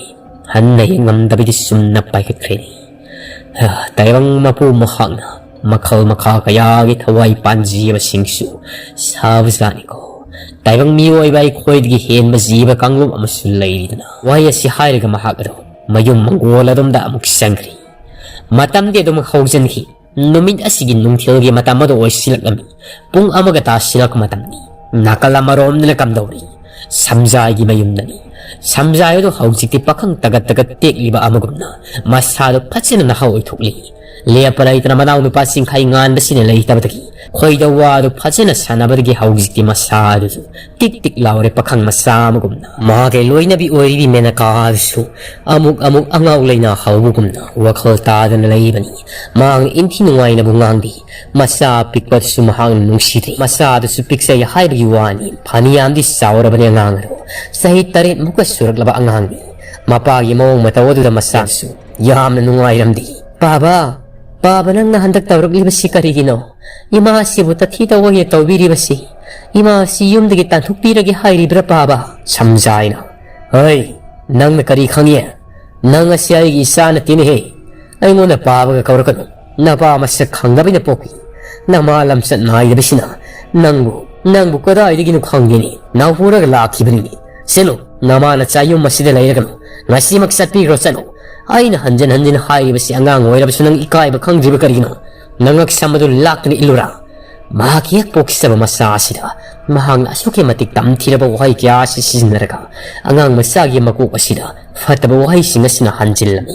ꯍꯟꯅ ꯌꯦꯡꯉꯝꯗꯕꯤꯗ ꯆꯨꯝꯅ ꯄꯥꯏꯈꯠꯈ꯭ꯔꯦ꯫ ꯍ, ꯇꯥꯏꯕꯪ ꯃꯄꯨ ꯃꯍꯥꯛꯅ ꯃꯈꯜ ꯃꯈꯥ ꯀꯌꯥꯒꯤ ꯊꯋꯥꯏ ꯄꯥꯟꯖꯤꯕꯁꯤꯡꯁꯨ ꯁꯥꯕꯖꯥꯠꯅꯤꯀꯣ꯫ ꯇꯥꯏꯕꯪ ꯃꯤꯑꯣꯏꯕ ꯑꯩꯈꯣꯏꯗꯒꯤ ꯍꯦꯟꯕ ꯖꯤꯕ ꯀꯥꯡꯂꯨꯞ ꯑꯃꯁꯨ ꯂꯩꯔꯤꯗꯅ꯫ ꯋꯥꯍꯩ ꯑꯁꯤ ꯍꯥꯏꯔꯒ ꯃꯍꯥꯛ ꯑꯗꯨ ꯃꯌꯨꯝ ꯃꯪꯒꯣꯜ ꯑꯗꯣꯝꯗ ꯑꯃꯨꯛ ꯆꯪꯈ꯭ꯔꯦ꯫ ꯃꯇꯝꯗꯤ ꯑꯗꯨꯃꯛ ꯍꯧꯖꯤꯟꯈꯤ꯫ ꯅꯨꯃꯤꯠ ꯑꯁꯤꯒꯤ ꯅꯨꯡꯊꯤꯜꯒꯤ ꯃꯇꯝ ꯑꯗꯨ ꯑꯣꯏꯁꯤꯜꯂꯛꯂꯝꯃꯤ꯫ ꯄꯨꯡ ꯑꯃꯒ ꯇꯥꯁꯤꯜꯂꯛꯄ ꯃꯇꯝꯅꯤ꯫ ꯅꯥꯀꯜ ꯑꯃꯔꯣꯝꯗꯅ ꯀꯝꯗꯧꯔꯤ? ꯁꯝꯖꯥꯏꯒꯤ ꯃꯌꯨꯝꯗꯅꯤ꯫ ꯁꯝꯖꯥꯏ ꯑꯗꯨ ꯍꯧꯖꯤꯛꯇꯤ ꯄꯥꯈꯪ ꯇꯒꯠ ꯇꯒꯠ ꯇꯦꯛꯂꯤꯕ ꯑꯃꯒꯨꯝꯅ ꯃꯁꯥꯗꯨ ꯐꯖꯅ ꯅꯍꯥ ꯑꯣꯏꯊꯣꯛꯂꯤ꯫ ꯂꯦꯞꯄ ꯂꯩꯇꯅ ꯃꯅꯥꯎ ꯅꯨꯄꯥ ꯆꯤꯡꯈꯥꯏ ꯉꯥꯟꯕꯁꯤꯅ ꯂꯩꯇꯕꯗꯒꯤ ꯈꯣꯏꯗꯧ ꯋꯥꯗꯨ ꯐꯖꯅ ꯁꯥꯟꯅꯕꯗꯒꯤ ꯍꯧꯖꯤꯛꯇꯤ ꯃꯁꯥ ꯑꯗꯨꯁꯨ ꯇꯤꯛ ꯇꯤꯛ ꯂꯥꯎꯔꯦ, ꯄꯥꯈꯪ ꯃꯆꯥ ꯑꯃꯒꯨꯝꯅ꯫ ꯃꯍꯥꯛꯀꯤ ꯂꯣꯏꯅꯕꯤ ꯑꯣꯏꯔꯤꯕꯤ ꯃꯦꯅꯀꯥ ꯑꯗꯨꯁꯨ ꯑꯃꯨꯛ ꯑꯃꯨꯛ ꯑꯉꯥꯎ ꯂꯩꯅꯥ ꯍꯧꯕꯒꯨꯝꯅ ꯋꯥꯈꯜ ꯇꯥꯗꯅ ꯂꯩꯕꯅꯤ꯫ ꯃꯍꯥꯛꯅ ꯏꯟꯊꯤ ꯅꯨꯡꯉꯥꯏꯅꯕꯨ ꯉꯥꯡꯕꯤ꯫ ꯃꯆꯥ ꯄꯤꯛꯄꯗꯨꯁꯨ ꯃꯍꯥꯛꯅ ꯅꯨꯡꯁꯤꯗꯦ꯫ ꯃꯆꯥꯗꯨꯁꯨ ꯄꯤꯛꯆꯩ ꯍꯥꯏꯕꯒꯤ ꯋꯥꯅꯤ, ꯐꯅꯌꯥꯝꯗꯤ ꯆꯥꯎꯔꯕꯅꯤ ꯑꯉꯥꯡ ꯑꯗꯨ꯫ ꯆꯍꯤ ꯇꯔꯦꯠ ꯃꯨꯛꯀ ꯁꯨꯔꯛꯂꯕ ꯑꯉꯥꯡꯅꯤ꯫ ꯃꯄꯥꯒꯤ ꯃꯑꯣꯡ ꯃꯇꯧ ꯑꯗꯨꯗ ꯃꯆꯥꯁꯨ ꯌꯥꯝꯅ ꯅꯨꯡꯉꯥꯏꯔꯝꯗꯦ꯫ "ꯄꯥꯕ, ꯄꯥꯕ, ꯅꯪꯅ ꯍꯟꯗꯛ ꯇꯧꯔꯛꯂꯤꯕꯁꯤ ꯀꯔꯤꯒꯤꯅꯣ? ꯏꯃꯥꯁꯤꯕꯨ ꯇꯊꯤ ꯇꯧꯑꯣꯏꯅ ꯇꯧꯕꯤꯔꯤꯕꯁꯤ? ꯏꯃꯥꯁꯤ ꯌꯨꯝꯗꯒꯤ ꯇꯥꯟꯊꯣꯛꯄꯤꯔꯒꯦ ꯍꯥꯏꯔꯤꯕ꯭ꯔꯥ, ꯄꯥꯕ?" ꯁꯝꯖꯥꯏꯅ, "ꯍꯩ, ꯅꯪꯅ ꯀꯔꯤ ꯈꯪꯉꯤ? ꯅꯪ ꯑꯁꯤ ꯑꯩꯒꯤ ꯏꯆꯥ ꯅꯠꯇꯦꯅꯦꯍꯦ꯫ ꯑꯩꯉꯣꯟꯗ ꯄꯥꯕꯒ ꯀꯧꯔꯛꯀꯅꯨ꯫ ꯅꯄꯥ ꯃꯁꯛ ꯈꯪꯗꯕꯅ ꯄꯣꯛꯄꯤ꯫ ꯅꯃꯥ ꯂꯝꯆꯠ ꯅꯥꯏꯗꯕꯁꯤꯅ ꯅꯪꯕꯨ, ꯅꯪꯕꯨ ꯀꯗꯥꯏꯗꯒꯤꯅꯣ ꯈꯪꯗꯦꯅꯦ꯫ ꯅꯥꯎꯍꯨꯔꯒ ꯂꯥꯛꯈꯤꯕꯅꯤꯅꯦ꯫ ꯆꯠꯂꯨ, ꯅꯃꯥ ꯅꯆꯥ ꯌꯨꯝ ꯑꯁꯤꯗ ꯂꯩꯔꯒꯅꯨ꯫ ꯉꯁꯤꯃꯛ ꯆꯠꯄꯤꯈ꯭ꯔꯣ, ꯆꯠꯂꯨ꯫ ꯑꯩꯅ ꯍꯟꯖꯤꯟ ꯍꯟꯖꯤꯟ ꯍꯥꯏꯔꯤꯕꯁꯤ ꯑꯉꯥꯡ ꯑꯣꯏꯔꯕꯁꯨ ꯅꯪ ꯏꯀꯥꯏꯕ ꯈꯪꯗ꯭ꯔꯤꯕ ꯀꯔꯤꯒꯤꯅꯣ? ꯅꯉꯛ ꯁꯝ ꯑꯗꯨ ꯂꯥꯛꯇꯨꯅ ꯏꯜꯂꯨꯔꯥ?" ꯃꯍꯥꯛꯀꯤ ꯍꯦꯛ ꯄꯣꯛꯆꯕ ꯃꯆꯥ ꯑꯁꯤꯗ ꯃꯍꯥꯛꯅ ꯑꯁꯨꯛꯀꯤ ꯃꯇꯤꯛ ꯇꯝꯊꯤꯔꯕ ꯋꯥꯍꯩ ꯀꯌꯥ ꯑꯁꯤ ꯁꯤꯖꯤꯟꯅꯔꯒ ꯑꯉꯥꯡ ꯃꯆꯥꯒꯤ ꯃꯀꯣꯛ ꯑꯁꯤꯗ ꯐꯠꯇꯕ ꯋꯥꯍꯩꯁꯤꯡ ꯑꯁꯤꯅ ꯍꯟꯖꯤꯜꯂꯝꯃꯤ꯫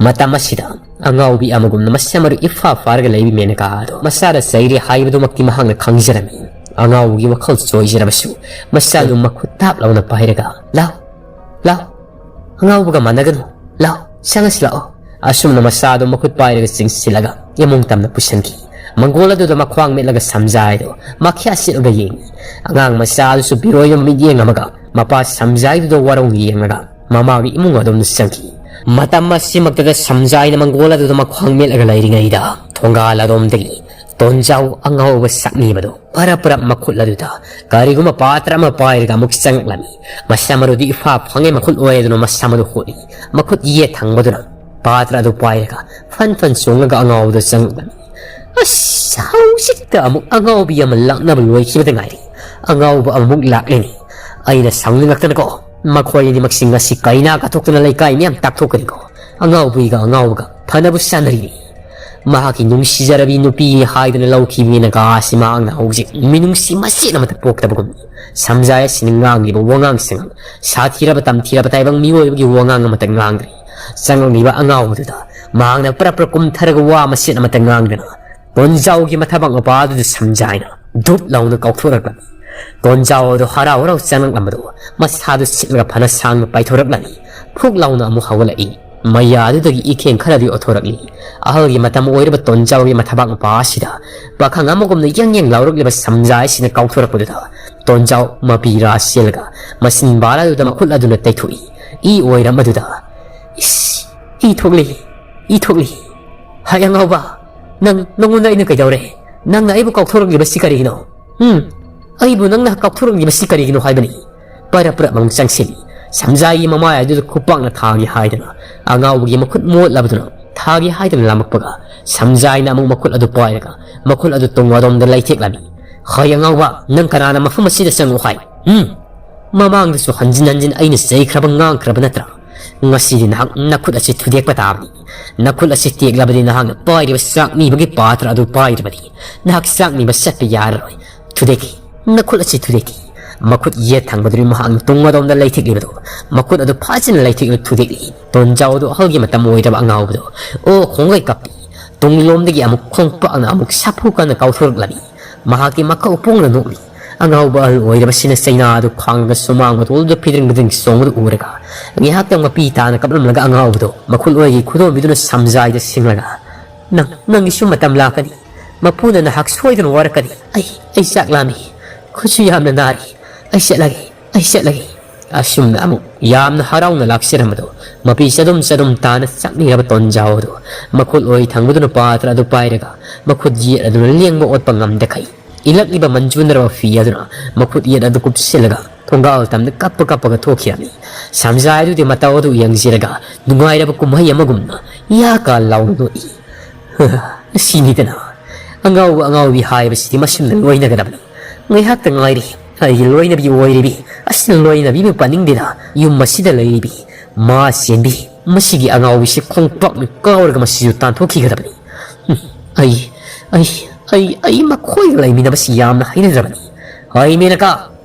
ꯃꯇꯝ ꯑꯁꯤꯗ ꯑꯉꯥꯎꯕꯤ ꯑꯃꯒꯨꯝꯅ ꯃꯁꯝ ꯃꯔꯨ ꯏꯐꯥ ꯐꯥꯔꯒ ꯂꯩꯕꯤ ꯃꯦꯅꯀꯥ ꯑꯗꯣ ꯃꯆꯥꯗ ꯆꯩꯔꯦ ꯍꯥꯏꯕꯗꯨꯃꯛꯇꯤ ꯃꯍꯥꯛꯅ ꯈꯪꯖꯔꯝꯃꯤ꯫ ꯑꯉꯥꯎꯕꯒꯤ ꯋꯥꯈꯜ ꯆꯣꯏꯖꯔꯕꯁꯨ ꯃꯆꯥꯗꯨ ꯃꯈꯨꯠ ꯊꯥꯞ ꯂꯥꯎꯅ ꯄꯥꯏꯔꯒ, "ꯂꯥꯎ, ꯂꯥꯎ, ꯑꯉꯥꯎꯕꯒ ꯃꯥꯟꯅꯒꯅꯨ, ꯂꯥꯎ, ꯆꯪꯉꯁꯤ ꯂꯥꯛꯑꯣ"꯫ ꯑꯁꯨꯝꯅ ꯃꯆꯥꯗꯨ ꯃꯈꯨꯠ ꯄꯥꯏꯔꯒ ꯆꯤꯡꯁꯤꯜꯂꯒ ꯏꯃꯨꯡ ꯇꯝꯅ ꯄꯨꯁꯤꯟꯈꯤ꯫ ꯃꯪꯒꯣꯜ ꯑꯗꯨꯗ ꯃꯈ꯭ꯋꯥꯡ ꯃꯦꯠꯂꯒ ꯁꯝꯖꯥꯏꯗꯣ ꯃꯈ꯭ꯌꯥ ꯁꯤꯠꯂꯒ ꯌꯦꯡꯉꯤ꯫ ꯑꯉꯥꯡ ꯃꯆꯥ ꯑꯗꯨꯁꯨ ꯄꯤꯔꯣꯏꯕ ꯃꯤꯠꯌꯦꯡ ꯑꯃꯒ ꯃꯄꯥ ꯁꯝꯖꯥꯏꯗꯨꯗ ꯋꯥꯔꯧꯅ ꯌꯦꯡꯂꯒ ꯃꯃꯥꯒꯤ ꯏꯃꯨꯡ ꯑꯗꯣꯝꯗ ꯆꯪꯈꯤ꯫ ꯃꯇꯝ ꯑꯁꯤꯃꯛꯇꯗ ꯁꯝꯖꯥꯏꯅ ꯃꯪꯒꯣꯜ ꯑꯗꯨꯗ ꯃꯈ꯭ꯋꯥꯡ ꯃꯦꯠꯂꯒ ꯂꯩꯔꯤꯉꯩꯗ ꯊꯣꯡꯒꯥꯜ ꯑꯗꯣꯝꯗꯒꯤ ꯇꯣꯟꯖꯥꯎ ꯑꯉꯥꯎꯕ ꯁꯛꯅꯤꯕꯗꯣ ꯄꯔꯞ ꯄꯔꯞ ꯃꯈꯨꯠ ꯑꯗꯨꯗ ꯀꯔꯤꯒꯨꯝꯕ ꯄꯥꯇ꯭ꯔ ꯑꯃ ꯄꯥꯏꯔꯒ ꯑꯃꯨꯛ ꯆꯪꯂꯛꯂꯝꯃꯤ꯫ ꯃꯁꯝ ꯑꯗꯨꯗꯤ ꯏꯐꯥ ꯐꯪꯉꯦ, ꯃꯈꯨꯠ ꯑꯣꯏ ꯑꯗꯨꯅ ꯃꯁꯝ ꯑꯗꯨ ꯍꯨꯠꯂꯤ꯫ ꯃꯈꯨꯠ ꯌꯦꯠ ꯊꯪꯕꯗꯨꯅ ꯄꯥꯇ꯭ꯔ ꯑꯗꯨ ꯄꯥꯏꯔꯒ ꯐꯟ ꯐꯟ ꯆꯣꯡꯂꯒ ꯑꯉꯥꯎꯕꯗ ꯆꯪꯂꯛꯂꯝꯃꯤ꯫ ꯑꯁ, ꯍꯧꯖꯤꯛꯇ ꯑꯃꯨꯛ ꯑꯉꯥꯎꯕꯤ ꯑꯃ ꯂꯥꯛꯅꯕ ꯂꯣꯏꯈꯤꯕꯗ ꯉꯥꯏꯔꯤ꯫ ꯑꯉꯥꯎꯕ ꯑꯃꯨꯛ ꯂꯥꯛꯂꯤꯅꯤ꯫ ꯑꯩꯅ ꯁꯥꯎꯅꯤꯡꯂꯛꯇꯅꯀꯣ, ꯃꯈꯣꯏ ꯑꯅꯤꯃꯛꯁꯤꯡ ꯉꯁꯤ ꯀꯩꯅꯥ ꯀꯠꯊꯣꯛꯇꯨꯅ ꯂꯩꯀꯥꯏ ꯃꯤꯌꯥꯝ ꯇꯥꯛꯊꯣꯛꯀꯅꯤꯀꯣ꯫ ꯑꯉꯥꯎꯕꯤꯒ ꯑꯉꯥꯎꯕꯒ ꯐꯅꯕ ꯁꯥꯟꯅꯔꯤꯅꯤ꯫ ꯃꯍꯥꯛꯀꯤ ꯅꯨꯡꯁꯤꯖꯔꯕꯤ ꯅꯨꯄꯤ ꯍꯥꯏꯗꯨꯅ ꯂꯧꯈꯤꯕꯅꯤꯅ ꯀꯥꯁꯤ ꯃꯍꯥꯛꯅ ꯍꯧꯖꯤꯛ ꯃꯤꯅꯨꯡꯁꯤ ꯃꯆꯦꯠ ꯑꯃꯠꯇ ꯄꯣꯛꯇꯕꯒꯨꯝ ꯁꯝꯖꯥꯏ ꯑꯁꯤꯅ ꯉꯥꯡꯂꯤꯕ ꯋꯥꯉꯥꯡꯁꯤꯡ ꯁꯥꯊꯤꯔꯕ ꯇꯝꯊꯤꯔꯕ ꯇꯥꯏꯕꯪ ꯃꯤꯑꯣꯏꯕꯒꯤ ꯋꯥꯉꯥꯡ ꯑꯃꯠꯇ ꯉꯥꯡꯗ꯭ꯔꯤ꯫ ꯆꯪꯂꯛꯂꯤꯕ ꯑꯉꯥꯎꯕꯗꯨꯗ ꯃꯍꯥꯛꯅ ꯄ꯭ꯔꯞ ꯄ꯭ꯔꯞ ꯀꯨꯝꯊꯔꯒ ꯋꯥ ꯃꯆꯦꯠ ꯑꯃꯠꯇ ꯉꯥꯡꯗꯅ ꯇꯣꯟꯖꯥꯎꯒꯤ ꯃꯊꯕꯥꯛ ꯃꯄꯥ ꯑꯗꯨꯗ ꯁꯝꯖꯥꯏꯅ ꯙꯨꯞ ꯂꯥꯎꯅ ꯀꯥꯎꯊꯣꯔꯛꯂꯝꯃꯤ꯫ ꯇꯣꯟꯖꯥꯎ ꯑꯗꯨ ꯍꯔꯥꯎ ꯍꯔꯥꯎ ꯆꯪꯂꯛꯂꯝꯕꯗꯨ ꯃꯁꯥꯗꯨ ꯁꯤꯠꯂꯒ ꯐꯅ ꯁꯥꯡꯅ ꯄꯥꯏꯊꯣꯔꯛꯂꯝꯃꯤ꯫ ꯐꯨꯛ ꯂꯥꯎꯅ ꯑꯃꯨꯛ ꯍꯧꯒꯠꯂꯛꯏ꯫ ꯃꯌꯥꯗꯨꯗꯒꯤ ꯏꯈꯦꯡ ꯈꯔꯗꯤ ꯑꯣꯊꯣꯔꯛꯂꯤ꯫ ꯑꯍꯜꯒꯤ ꯃꯇꯝ ꯑꯣꯏꯔꯕ ꯇꯣꯟꯖꯥꯎꯒꯤ ꯃꯊꯕꯥꯛ ꯃꯄꯥ ꯑꯁꯤꯗ ꯄꯥꯈꯪ ꯑꯃꯒꯨꯝꯅ ꯌꯦꯡ ꯌꯦꯡ ꯂꯥꯎꯔꯛꯂꯤꯕ ꯁꯝꯖꯥꯏꯁꯤꯅ ꯀꯥꯎꯊꯣꯔꯛꯄꯗꯨꯗ ꯇꯣꯟꯖꯥꯎ ꯃꯄꯤ ꯔꯥ ꯆꯦꯜꯂꯒ ꯃꯆꯤꯟ ꯕꯥꯔꯥꯗꯨꯗ ꯃꯈꯨꯠ ꯑꯗꯨꯅ ꯇꯩꯊꯣꯛꯏ꯫ ꯏ ꯑꯣꯏꯔꯝ ꯑꯗꯨꯗ, "ꯏꯁ, ꯏ ꯊꯣꯛꯂꯤ, ꯏ ꯊꯣꯛꯂꯤ꯫ ꯍꯥꯏ ꯑꯉꯥꯎꯕ, ꯅꯪ, ꯅꯉꯣꯟꯗ ꯑꯩꯅ ꯀꯩꯗꯧꯔꯦ? ꯅꯪꯅ ꯑꯩꯕꯨ ꯀꯥꯎꯊꯣꯔꯛꯂꯤꯕꯁꯤ ꯀꯔꯤꯒꯤꯅꯣ? ꯎꯝ? ꯑꯩꯕꯨ ꯅꯪꯅ ꯀꯥꯎꯊꯣꯔꯛꯂꯤꯕꯁꯤ ꯀꯔꯤꯒꯤꯅꯣ ꯍꯥꯏꯕꯅꯤ?" ꯄꯔꯞ ꯄꯔꯞ ꯑꯃꯨꯛ ꯆꯪꯁꯤꯜꯂꯤ꯫ ꯁꯝꯖꯥꯏꯒꯤ ꯃꯃꯥꯏ ꯑꯗꯨꯗ ꯈꯨꯄꯥꯛꯅ ꯊꯥꯒꯦ ꯍꯥꯏꯗꯅ ꯑꯉꯥꯎꯕꯒꯤ ꯃꯈꯨꯠ ꯃꯣꯠꯂꯕꯗꯨꯅ ꯊꯥꯒꯦ ꯍꯥꯏꯗꯅ ꯂꯥꯝꯃꯛꯄꯒ ꯁꯝꯖꯥꯏꯅ ꯑꯃꯨꯛ ꯃꯈꯨꯠ ꯑꯗꯨ ꯄꯥꯏꯔꯒ ꯃꯈꯨꯠ ꯑꯗꯨ ꯇꯨꯡ ꯑꯗꯣꯝꯗ ꯂꯩꯊꯦꯛꯂꯝꯃꯤ꯫ "ꯍꯣꯏ ꯑꯉꯥꯎꯕ, ꯅꯪ ꯀꯅꯥꯅ ꯃꯐꯝ ꯑꯁꯤꯗ ꯆꯪꯉꯨ ꯍꯥꯏ? ꯎꯝ? ꯃꯃꯥꯡꯗꯁꯨ ꯍꯟꯖꯤꯟ ꯍꯟꯖꯤꯟ ꯑꯩꯅ ꯆꯩꯈ꯭ꯔꯕ ꯉꯥꯡꯈ꯭ꯔꯕ ꯅꯠꯇ꯭ꯔꯥ? ꯉꯁꯤꯗꯤ ꯅꯍꯥꯛ ꯅꯈꯨꯠ ꯑꯁꯤ ꯊꯨꯗꯦꯛꯄ ꯇꯥꯕꯅꯤ꯫ ꯅꯈꯨꯠ ꯑꯁꯤ ꯇꯦꯛꯂꯕꯗꯤ ꯅꯍꯥꯛꯅ ꯄꯥꯏꯔꯤꯕ ꯆꯥꯛꯅꯤꯕꯒꯤ ꯄꯥꯇ꯭ꯔ ꯑꯗꯨ ꯄꯥꯏꯔꯕꯗꯤ ꯅꯍꯥꯛ ꯆꯥꯛꯅꯤꯕ ꯆꯠꯄ ꯌꯥꯔꯔꯣꯏ꯫ ꯊꯨꯗꯦꯛꯈꯤ꯫ ꯅꯈꯨꯠ ꯑꯁꯤ ꯊꯨꯗꯦꯛꯈꯤ꯫" ꯃꯈꯨꯠ ꯌꯦꯠ ꯊꯪꯕꯗꯨꯅꯤ ꯃꯍꯥꯛꯅ ꯇꯨꯡ ꯑꯗꯣꯝꯗ ꯂꯩꯊꯦꯛꯂꯤꯕꯗꯨ꯫ ꯃꯈꯨꯠ ꯑꯗꯨ ꯐꯥꯖꯤꯟꯅ ꯂꯩꯊꯦꯛꯂꯒ ꯊꯨꯗꯦꯛꯂꯤ꯫ ꯇꯣꯟꯖꯥꯎ ꯑꯗꯨ ꯑꯍꯜꯒꯤ ꯃꯇꯝ ꯑꯣꯏꯔꯕ ꯑꯉꯥꯎꯕꯗꯨ ꯑꯣ ꯈꯣꯡꯒꯩ ꯀꯞꯄꯤ꯫ ꯇꯨꯡꯂꯣꯝꯗꯒꯤ ꯑꯃꯨꯛ ꯈꯣꯡꯄꯥꯛꯅ ꯑꯃꯨꯛ ꯁꯥꯐꯨ ꯀꯟꯅ ꯀꯥꯎꯊꯣꯔꯛꯂꯝꯃꯤ꯫ ꯃꯍꯥꯛꯀꯤ ꯃꯀꯧ ꯄꯣꯡꯅ ꯅꯣꯛꯂꯤ꯫ ꯑꯉꯥꯎꯕ ꯑꯍꯜ ꯑꯣꯏꯔꯕꯁꯤꯅ ꯆꯩꯅꯥ ꯑꯗꯨ ꯈꯥꯡꯂꯒ ꯁꯨꯃꯥꯡ ꯃꯇꯣꯜꯗꯨꯗ ꯐꯤꯗ꯭ꯔꯤꯡ ꯐꯤꯗ꯭ꯔꯤꯡ ꯆꯣꯡꯕꯗꯨ ꯎꯔꯒ ꯉꯥꯏꯍꯥꯛꯇꯪ ꯃꯄꯤ ꯇꯥꯅ ꯀꯞꯂꯝꯂꯒ ꯑꯉꯥꯎꯕꯗꯨ ꯃꯈꯨꯠ ꯑꯣꯏꯒꯤ ꯈꯨꯗꯣꯝꯕꯤꯗꯨꯅ ꯁꯝꯖꯥꯏꯗ ꯁꯤꯡꯂꯒ, "ꯅꯪ, ꯅꯪꯒꯤꯁꯨ ꯃꯇꯝ ꯂꯥꯛꯀꯅꯤ꯫ ꯃꯄꯨꯅ ꯅꯍꯥꯛ ꯁꯣꯏꯗꯅ ꯋꯥꯔꯛꯀꯅꯤ꯫ ꯑꯩ, ꯑꯩ ꯆꯥꯛ ꯂꯥꯝꯃꯤ꯫ ꯈꯨꯠꯁꯨ ꯌꯥꯝꯅ ꯅꯥꯔꯤ꯫ ꯑꯩ ꯆꯠꯂꯒꯦ, ꯑꯩ ꯆꯠꯂꯒꯦ꯫ ꯑꯁꯨꯝꯅ ꯑꯃꯨꯛ ꯌꯥꯝꯅ ꯍꯔꯥꯎꯅ ꯂꯥꯛꯆꯔꯝꯕꯗꯣ ꯃꯄꯤ ꯆꯗꯨꯝ ꯆꯗꯨꯝ ꯇꯥꯅ ꯆꯪꯂꯤꯔꯕ ꯇꯣꯟꯖꯥꯎ ꯑꯗꯨ ꯃꯈꯨꯠ ꯑꯣꯏ ꯊꯪꯕꯗꯨꯅ ꯄꯥꯇ꯭ꯔ ꯑꯗꯨ ꯄꯥꯏꯔꯒ ꯃꯈꯨꯠ ꯌꯦꯠ ꯑꯗꯨꯅ ꯂꯦꯡꯕ ꯑꯣꯠꯄ ꯉꯝꯗꯈꯩ ꯏꯜꯂꯛꯂꯤꯕ ꯃꯟꯖꯨꯅꯔꯕ ꯐꯤ ꯑꯗꯨꯅ ꯃꯈꯨꯠ ꯌꯦꯠ ꯑꯗꯨ ꯀꯨꯞꯁꯤꯜꯂꯒ ꯊꯣꯡꯒꯥꯜ ꯇꯝꯗ ꯀꯞꯄ ꯀꯞꯄꯒ ꯊꯣꯛꯈꯤꯔꯝꯃꯤ꯫ ꯁꯝꯖꯥꯏ ꯑꯗꯨꯗꯤ ꯃꯇꯧ ꯑꯗꯨ ꯌꯦꯡꯖꯔꯒ ꯅꯨꯡꯉꯥꯏꯔꯕ ꯀꯨꯝꯍꯩ ꯑꯃꯒꯨꯝꯅ ꯌꯥ ꯀꯥ ꯂꯥꯎꯅ ꯅꯣꯛꯏ꯫ "ꯁꯤꯅꯤꯗꯅ ꯑꯉꯥꯎꯕ ꯑꯉꯥꯎꯕꯤ ꯍꯥꯏꯕꯁꯤꯗꯤ ꯃꯁꯤꯅ ꯂꯣꯏꯅꯒꯗꯕꯅꯤ꯫ ꯉꯥꯏꯍꯥꯛꯇ ꯉꯥꯏꯔꯤ ꯑꯩꯒꯤ ꯂꯣꯏꯅꯕꯤ ꯑꯣꯏꯔꯤꯕꯤ꯫ ꯑꯁꯤꯅ ꯂꯣꯏꯅꯕꯤꯕꯨ ꯄꯥꯅꯤꯡꯗꯦꯗ꯫ ꯌꯨꯝ ꯑꯁꯤꯗ ꯂꯩꯔꯤꯕꯤ ꯃꯥ ꯆꯦꯟꯕꯤ ꯃꯁꯤꯒꯤ ꯑꯉꯥꯎꯕꯤꯁꯤ ꯈꯣꯡꯄꯥꯛꯅ ꯀꯥꯎꯔꯒ ꯃꯁꯤꯁꯨ ꯇꯥꯟꯊꯣꯛꯈꯤꯒꯗꯕꯅꯤ꯫ ꯎꯝ, ꯑꯩ, ꯑꯩ, ꯑꯩ, ꯑꯩ ꯃꯈꯣꯏꯒ ꯂꯩꯃꯤꯟꯅꯕꯁꯤ ꯌꯥꯝꯅ ꯍꯩꯅꯗ꯭ꯔꯕꯅꯤ꯫ ꯍꯩ ꯃꯦꯅꯀꯥ,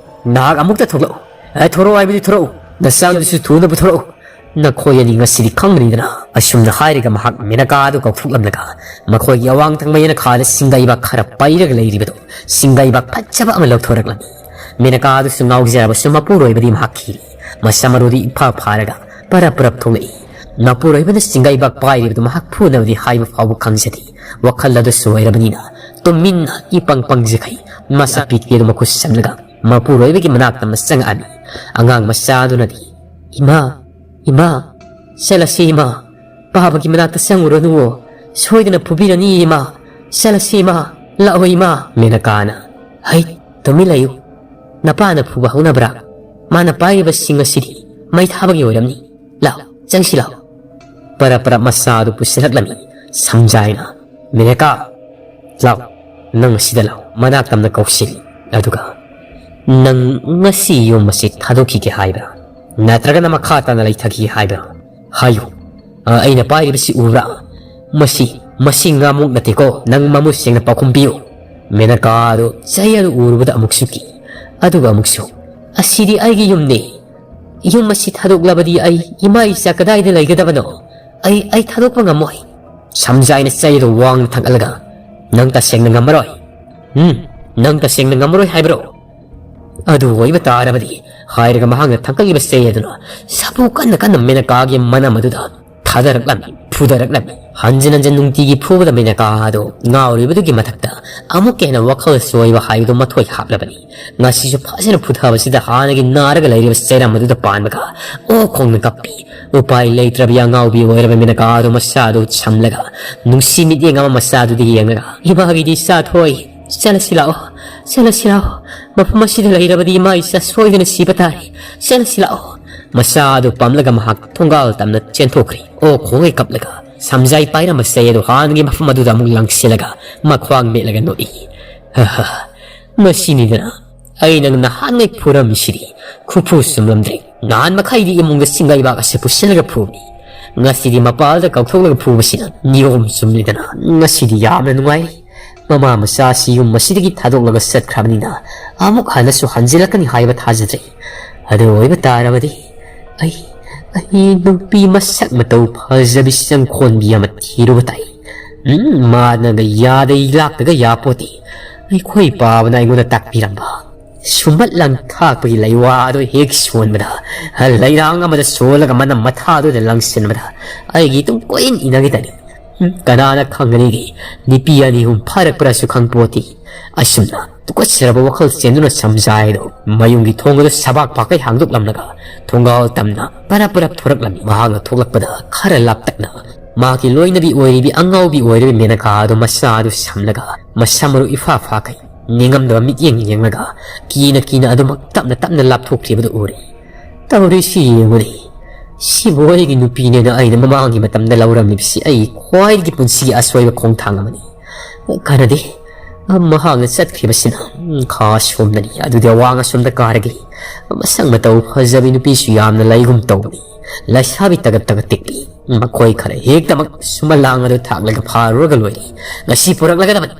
ꯅꯍꯥꯛ ꯑꯃꯨꯛꯇ ꯊꯣꯛꯂꯛꯎ꯫ ꯑꯦ, ꯊꯣꯔꯛꯑꯣ ꯍꯥꯏꯕꯗꯤ ꯊꯣꯔꯛꯎ꯫ ꯅꯆꯥꯗꯨꯁꯨ ꯊꯨꯅꯕ ꯊꯣꯔꯛꯎ꯫ ꯅꯈꯣꯏ ꯑꯅꯤ ꯉꯁꯤꯗꯤ ꯈꯪꯒꯅꯤꯗꯅ꯫" ꯑꯁꯨꯝꯅ ꯍꯥꯏꯔꯒ ꯃꯍꯥꯛ ꯃꯦꯅꯀꯥ ꯑꯗꯨ ꯀꯧꯊꯣꯛꯂꯝꯂꯒ ꯃꯈꯣꯏꯒꯤ ꯑꯋꯥꯡ ꯊꯪꯕ ꯌꯦꯅꯈꯥꯗ ꯁꯤꯡꯒꯩꯕꯥꯛ ꯈꯔ ꯄꯩꯔꯒ ꯂꯩꯔꯤꯕꯗꯨ ꯁꯤꯡꯒꯩꯕꯥꯛ ꯐꯖꯕ ꯑꯃ ꯂꯧꯊꯣꯔꯛꯂꯝꯃꯤ꯫ ꯃꯦꯅꯀꯥ ꯑꯗꯨꯁꯨ ꯉꯥꯎꯖꯔꯕꯁꯨ ꯃꯄꯨꯔꯣꯏꯕꯗꯤ ꯃꯍꯥꯛ ꯀꯤꯔꯤ꯫ ꯃꯁꯝ ꯑꯗꯨꯗꯤ ꯏꯐꯥ ꯐꯥꯔꯒ ꯄꯔꯞ ꯄꯔꯞ ꯊꯣꯛꯂꯛꯏ꯫ ꯃꯄꯨꯔꯣꯏꯕꯅ ꯁꯤꯡꯒꯩꯕꯥꯛ ꯄꯥꯏꯔꯤꯕꯗꯨ ꯃꯍꯥꯛ ꯐꯨꯅꯕꯗꯤ ꯍꯥꯏꯕ ꯐꯥꯎꯕ ꯈꯪꯖꯗꯦ꯫ ꯋꯥꯈꯜ ꯑꯗꯨ ꯁꯣꯏꯔꯕꯅꯤꯅ ꯇꯨꯃꯤꯟꯅ ꯏꯄꯪ ꯄꯪꯖꯈꯩ ꯃꯆꯥ ꯄꯤꯛꯄꯤ ꯑꯗꯨ ꯃꯈꯨꯠ ꯁꯝꯂꯒ ꯃꯄꯨꯔꯣꯏꯕꯒꯤ ꯃꯅꯥꯛꯇ ꯑꯃ ꯆꯪꯉꯛꯑꯝꯃꯤ꯫ ꯑꯉꯥꯡ ꯃꯆꯥ ꯑꯗꯨꯅꯗꯤ, "ꯏꯃꯥ, ꯏꯃꯥ, ꯆꯠꯂꯁꯤ ꯏꯃꯥ, ꯄꯥꯕꯒꯤ ꯃꯅꯥꯛꯇ ꯆꯪꯉꯨꯔꯅꯨꯋꯣ, ꯁꯣꯏꯗꯅ ꯐꯨꯕꯤꯔꯅꯤ ꯏꯃꯥ, ꯆꯠꯂꯁꯤ ꯏꯃꯥ, ꯂꯥꯛꯑꯣ ꯏꯃꯥ꯫" ꯃꯦꯅꯀꯥꯅ, "ꯍꯩ, ꯇꯨꯃꯤꯟ ꯂꯩꯌꯨ, ꯅꯄꯥꯅ ꯐꯨꯕ ꯍꯧꯅꯕ꯭ꯔꯥ? ꯃꯥꯅ ꯄꯥꯏꯔꯤꯕ ꯁꯤꯡ ꯑꯁꯤꯗꯤ ꯃꯩ ꯊꯥꯕꯒꯤ ꯑꯣꯏꯔꯝꯅꯤ꯫ ꯂꯥꯎ, ꯆꯪꯁꯤ ꯂꯥꯎ꯫" ꯄꯔꯞ ꯄꯔꯞ ꯃꯆꯥ ꯑꯗꯨ ꯄꯨꯁꯤꯜꯂꯛꯂꯝꯃꯤ꯫ ꯁꯝꯖꯥꯏꯅ, "ꯃꯦꯅꯦꯀꯥ, ꯂꯥꯎ, ꯅꯪ ꯑꯁꯤꯗ ꯂꯥꯎ, ꯃꯅꯥꯛ ꯇꯝꯅ ꯀꯧꯁꯤꯜꯂꯤ꯫ ꯑꯗꯨꯒ ꯅꯪ ꯉꯁꯤ ꯌꯨꯝ ꯑꯁꯤ ꯊꯥꯗꯣꯛꯈꯤꯒꯦ ꯍꯥꯏꯕ꯭ꯔꯥ? ꯅꯠꯇ꯭ꯔꯒꯅ ꯃꯈꯥ ꯇꯥꯅ ꯂꯩꯊꯈꯤꯒꯦ ꯍꯥꯏꯕ꯭ꯔꯥ? ꯍꯥꯏꯌꯨ꯫ ꯑ, ꯑꯩꯅ ꯄꯥꯏꯔꯤꯕꯁꯤ ꯎꯕ꯭ꯔꯥ? ꯃꯁꯤ, ꯃꯁꯤ ꯉꯥꯃꯨꯛ ꯅꯠꯇꯦꯀꯣ, ꯅꯪ ꯃꯃꯨꯠ ꯁꯦꯡꯅ ꯄꯥꯎꯈꯨꯝ ꯄꯤꯌꯨ꯫" ꯃꯦꯅꯀꯥ ꯑꯗꯨ ꯆꯩ ꯑꯗꯨ ꯎꯔꯨꯕꯗ ꯑꯃꯨꯛꯁꯨ ꯀꯤ, ꯑꯗꯨꯒ ꯑꯃꯨꯛꯁꯨ, "ꯑꯁꯤꯗꯤ ꯑꯩꯒꯤ ꯌꯨꯝꯅꯤ꯫ ꯌꯨꯝ ꯑꯁꯤ ꯊꯥꯗꯣꯛꯂꯕꯗꯤ ꯑꯩ ꯏꯃꯥ ꯏꯆꯥ ꯀꯗꯥꯏꯗ ꯂꯩꯒꯗꯕꯅꯣ? ꯑꯩ, ꯑꯩ ꯊꯥꯗꯣꯛꯄ ꯉꯝꯃꯣꯏ꯫" ꯁꯝꯖꯥꯏꯅ ꯆꯩ ꯑꯗꯨ ꯋꯥꯡꯅ ꯊꯥꯡꯒꯠꯂꯒ, "ꯅꯪ ꯇꯁꯦꯡꯅ ꯉꯝꯃꯔꯣꯏ? ꯎꯝ, ꯅꯪ ꯇꯁꯦꯡꯅ ꯉꯝꯃꯔꯣꯏ ꯍꯥꯏꯕ꯭ꯔꯣ? ꯑꯗꯨ ꯑꯣꯏꯕ ꯇꯥꯔꯕꯗꯤ," ꯍꯥꯏꯔꯒ ꯃꯍꯥꯛꯅ ꯊꯥꯡꯒꯠꯂꯤꯕ ꯆꯩ ꯑꯗꯨꯅ ꯁꯥꯐꯨ ꯀꯟꯅ ꯀꯟꯅ ꯃꯦꯅꯀꯥꯒꯤ ꯃꯅꯝ ꯑꯗꯨꯗ ꯊꯥꯗꯔꯛꯂꯝꯃꯤ꯫ ꯐꯨꯗꯔꯛꯂꯝꯃꯤ꯫ ꯍꯟꯖꯤꯟ ꯍꯟꯖꯤꯟ ꯅꯨꯡꯇꯤꯒꯤ ꯐꯨꯕꯗ ꯃꯦꯅꯀꯥ ꯑꯗꯨ ꯉꯥꯎꯔꯤꯕꯗꯨꯒꯤ ꯃꯊꯛꯇ ꯑꯃꯨꯛꯀ ꯍꯦꯟꯅ ꯋꯥꯈꯜ ꯆꯣꯏꯕ ꯍꯥꯏꯕꯗꯨ ꯃꯊꯣꯏ ꯍꯥꯞꯂꯕꯅꯤ꯫ ꯉꯁꯤꯁꯨ ꯐꯖꯅ ꯐꯨꯊꯕꯁꯤꯗ ꯍꯥꯟꯅꯒꯤ ꯅꯥꯔꯒ ꯂꯩꯔꯤꯕ ꯆꯩꯔꯝ ꯑꯗꯨꯗ ꯄꯥꯟꯕꯒ ꯑꯣ ꯈꯣꯡꯅ ꯀꯞꯄꯤ꯫ ꯎꯄꯥꯏ ꯂꯩꯇ꯭ꯔꯕꯤ ꯑꯉꯥꯎꯕꯤ ꯑꯣꯏꯔꯕ ꯃꯦꯅꯀꯥ ꯑꯗꯨ ꯃꯆꯥꯗꯨ ꯁꯝꯂꯒ ꯅꯨꯡꯁꯤ ꯃꯤꯠꯌꯦꯡ ꯑꯃ ꯃꯆꯥꯗꯨꯗ ꯌꯦꯡꯂꯒ, "ꯏꯃꯥꯒꯤꯗꯤ ꯏꯆꯥ ꯊꯣꯏ, ꯆꯠꯂꯁꯤ ꯂꯥꯛꯑꯣ, ꯆꯠꯂꯁꯤ ꯂꯥꯛꯑꯣ꯫ ꯃꯐꯝ ꯑꯁꯤꯗ ꯂꯩꯔꯕꯗꯤ ꯏꯃꯥ ꯏꯆꯥ ꯁꯣꯏꯗꯅ ꯁꯤꯕ ꯇꯥꯔꯦ꯫ ꯆꯠꯂꯁꯤ ꯂꯥꯛꯑꯣ꯫" ꯃꯆꯥ ꯑꯗꯨ ꯄꯝꯂꯒ ꯃꯍꯥꯛ ꯊꯣꯡꯒꯥꯜ ꯇꯝꯅ ꯆꯦꯟꯊꯣꯛꯈ꯭ꯔꯦ꯫ ꯑꯣ ꯈꯣꯡꯒꯩ ꯀꯞꯂꯒ ꯁꯝꯖꯥꯏ ꯄꯥꯏꯔꯝꯕ ꯆꯩ ꯑꯗꯨ ꯍꯥꯟꯅꯒꯤ ꯃꯐꯝ ꯑꯗꯨꯗ ꯑꯃꯨꯛ ꯂꯪꯁꯤꯜꯂꯒ ꯃꯈ꯭ꯋꯥꯡ ꯃꯦꯠꯂꯒ ꯅꯣꯛꯏ꯫ "ꯍ ꯍ, ꯃꯁꯤꯅꯤꯗꯅ ꯑꯩ ꯅꯪ ꯅꯍꯥꯟꯉꯩ ꯐꯨꯔꯝꯃꯤꯁꯤꯗꯤ꯫ ꯈꯨꯐꯨ ꯆꯨꯝꯂꯝꯗ꯭ꯔꯦ꯫ ꯅꯍꯥꯟ ꯃꯈꯩꯗꯤ ꯏꯃꯨꯡꯗ ꯆꯤꯡꯒꯩꯕꯥꯛ ꯑꯁꯤ ꯄꯨꯁꯤꯜꯂꯒ ꯐꯨꯕꯅꯤ꯫ ꯉꯁꯤꯗꯤ ꯃꯄꯥꯜꯗ ꯀꯧꯊꯣꯛꯂꯒ ꯐꯨꯕꯁꯤꯅ ꯅꯤꯌꯣꯝ ꯆꯨꯝꯂꯤꯗꯅ꯫ ꯉꯁꯤꯗꯤ ꯌꯥꯝꯅ ꯅꯨꯡꯉꯥꯏꯔꯤ꯫ ꯃꯃꯥ ꯃꯆꯥ ꯑꯁꯤ ꯌꯨꯝ ꯑꯁꯤꯗꯒꯤ ꯊꯥꯗꯣꯛꯂꯒ ꯆꯠꯈ꯭ꯔꯕꯅꯤꯅ ꯑꯃꯨꯛ ꯍꯟꯅꯁꯨ ꯍꯟꯖꯤꯜꯂꯛꯀꯅꯤ ꯍꯥꯏꯕ ꯊꯥꯖꯗ꯭ꯔꯦ꯫ ꯑꯗꯨ ꯑꯣꯏꯕ ꯇꯥꯔꯕꯗꯤ ꯑꯩ, ꯑꯩ ꯅꯨꯄꯤ ꯃꯁꯛ ꯃꯇꯧ ꯐꯖꯕꯤ ꯆꯪꯈꯣꯟꯕꯤ ꯑꯃ ꯊꯤꯔꯨꯕ ꯇꯥꯏ꯫ ꯎꯝ, ꯃꯥꯅꯒ ꯌꯥꯗꯩ ꯂꯥꯛꯇꯒ ꯌꯥꯄꯣꯠꯇꯦ꯫ ꯑꯩꯈꯣꯏ ꯄꯥꯕꯅ ꯑꯩꯉꯣꯟꯗ ꯇꯥꯛꯄꯤꯔꯝꯕ ꯁꯨꯝꯕꯠ ꯂꯪ ꯊꯥꯛꯄꯒꯤ ꯂꯩꯋꯥ ꯑꯗꯨ ꯍꯦꯛ ꯁꯣꯟꯕꯗ, ꯂꯩꯔꯥꯡ ꯑꯃꯗ ꯁꯣꯜꯂꯒ ꯃꯅꯝ ꯃꯊꯥꯗꯨꯗ ꯂꯪꯁꯤꯟꯕꯗ ꯑꯩꯒꯤ ꯏꯇꯨꯡ ꯀꯣꯏꯏꯟ ꯏꯟꯅꯈꯤꯗꯅꯤ꯫ ꯎꯝ, ꯀꯅꯥꯅ ꯈꯪꯒꯅꯤꯒꯦ, ꯅꯨꯄꯤ ꯑꯅꯤ ꯑꯍꯨꯝ ꯐꯥꯔꯛꯄ꯭ꯔꯥꯁꯨ ꯈꯪꯄꯣꯠꯇꯦ꯫" ꯑꯁꯨꯝꯅ ꯇꯨꯀꯠꯆꯔꯕ ꯋꯥꯈꯜ ꯆꯦꯟꯗꯨꯅ ꯁꯝꯖꯥꯏꯗꯣ ꯃꯌꯨꯝꯒꯤ ꯊꯣꯡ ꯑꯗꯨ ꯁꯕꯥꯛ ꯄꯥꯛꯀꯩ ꯍꯥꯡꯗꯣꯛꯂꯝꯂꯒ ꯊꯣꯡꯒꯥꯜ ꯇꯝꯅ ꯄꯔꯞ ꯄꯔꯞ ꯊꯣꯔꯛꯂꯝꯃꯤ꯫ ꯃꯍꯥꯛꯅ ꯊꯣꯛꯂꯛꯄꯗ ꯈꯔ ꯂꯥꯞꯇꯛꯅ ꯃꯍꯥꯛꯀꯤ ꯂꯣꯏꯅꯕꯤ ꯑꯣꯏꯔꯤꯕꯤ ꯑꯉꯥꯎꯕꯤ ꯑꯣꯏꯔꯤꯕꯤ ꯃꯦꯅꯀꯥ ꯑꯗꯨ ꯃꯆꯥ ꯑꯗꯨ ꯁꯝꯂꯒ ꯃꯁꯝ ꯃꯔꯨ ꯏꯐꯥ ꯐꯥꯈꯩ ꯅꯤꯡꯉꯝꯗꯕ ꯃꯤꯠꯌꯦꯡ ꯌꯦꯡꯂꯒ ꯀꯤꯅ ꯀꯤꯅ ꯑꯗꯨꯃꯛ ꯇꯞꯅ ꯇꯞꯅ ꯂꯥꯞꯊꯣꯛꯈ꯭ꯔꯤꯕꯗꯨ ꯎꯔꯦ꯫ "ꯇꯧꯔꯤꯁꯤ ꯌꯦꯡꯉꯨꯅꯦ, ꯁꯤꯕꯨ ꯑꯩꯒꯤ ꯅꯨꯄꯤꯅꯦꯅ ꯑꯩꯅ ꯃꯃꯥꯡꯒꯤ ꯃꯇꯝꯗ ꯂꯧꯔꯝꯃꯤꯕꯁꯤ ꯑꯩ ꯈ꯭ꯋꯥꯏꯗꯒꯤ ꯄꯨꯟꯁꯤꯒꯤ ꯑꯁꯣꯏꯕ ꯈꯣꯡꯊꯥꯡ ꯑꯃꯅꯤ꯫" ꯀꯥꯟꯅꯗꯦ, ꯃꯍꯥꯛꯅ ꯆꯠꯈ꯭ꯔꯤꯕꯁꯤꯅ ꯈꯥ ꯁꯣꯝꯗꯅꯤ꯫ ꯑꯗꯨꯗꯤ ꯑꯋꯥꯡ ꯑꯁꯣꯝꯗ ꯀꯥꯔꯒꯦ꯫ ꯃꯁꯛ ꯃꯇꯧ ꯐꯖꯕꯤ ꯅꯨꯄꯤꯁꯨ ꯌꯥꯝꯅ ꯂꯩꯒꯨꯝ ꯇꯧꯕꯅꯤ꯫ ꯂꯩꯁꯥꯕꯤ ꯇꯒꯠ ꯇꯒꯠ ꯇꯦꯛꯄꯤ꯫ ꯃꯈꯣꯏ ꯈꯔ ꯍꯦꯛꯇꯃꯛ ꯁꯨꯃꯂꯥꯡ ꯑꯗꯨ ꯊꯥꯛꯂꯒ ꯐꯥꯔꯨꯔꯒ ꯂꯣꯏꯔꯦ꯫ ꯉꯁꯤ ꯄꯨꯔꯛꯂꯒꯗꯕꯅꯤ꯫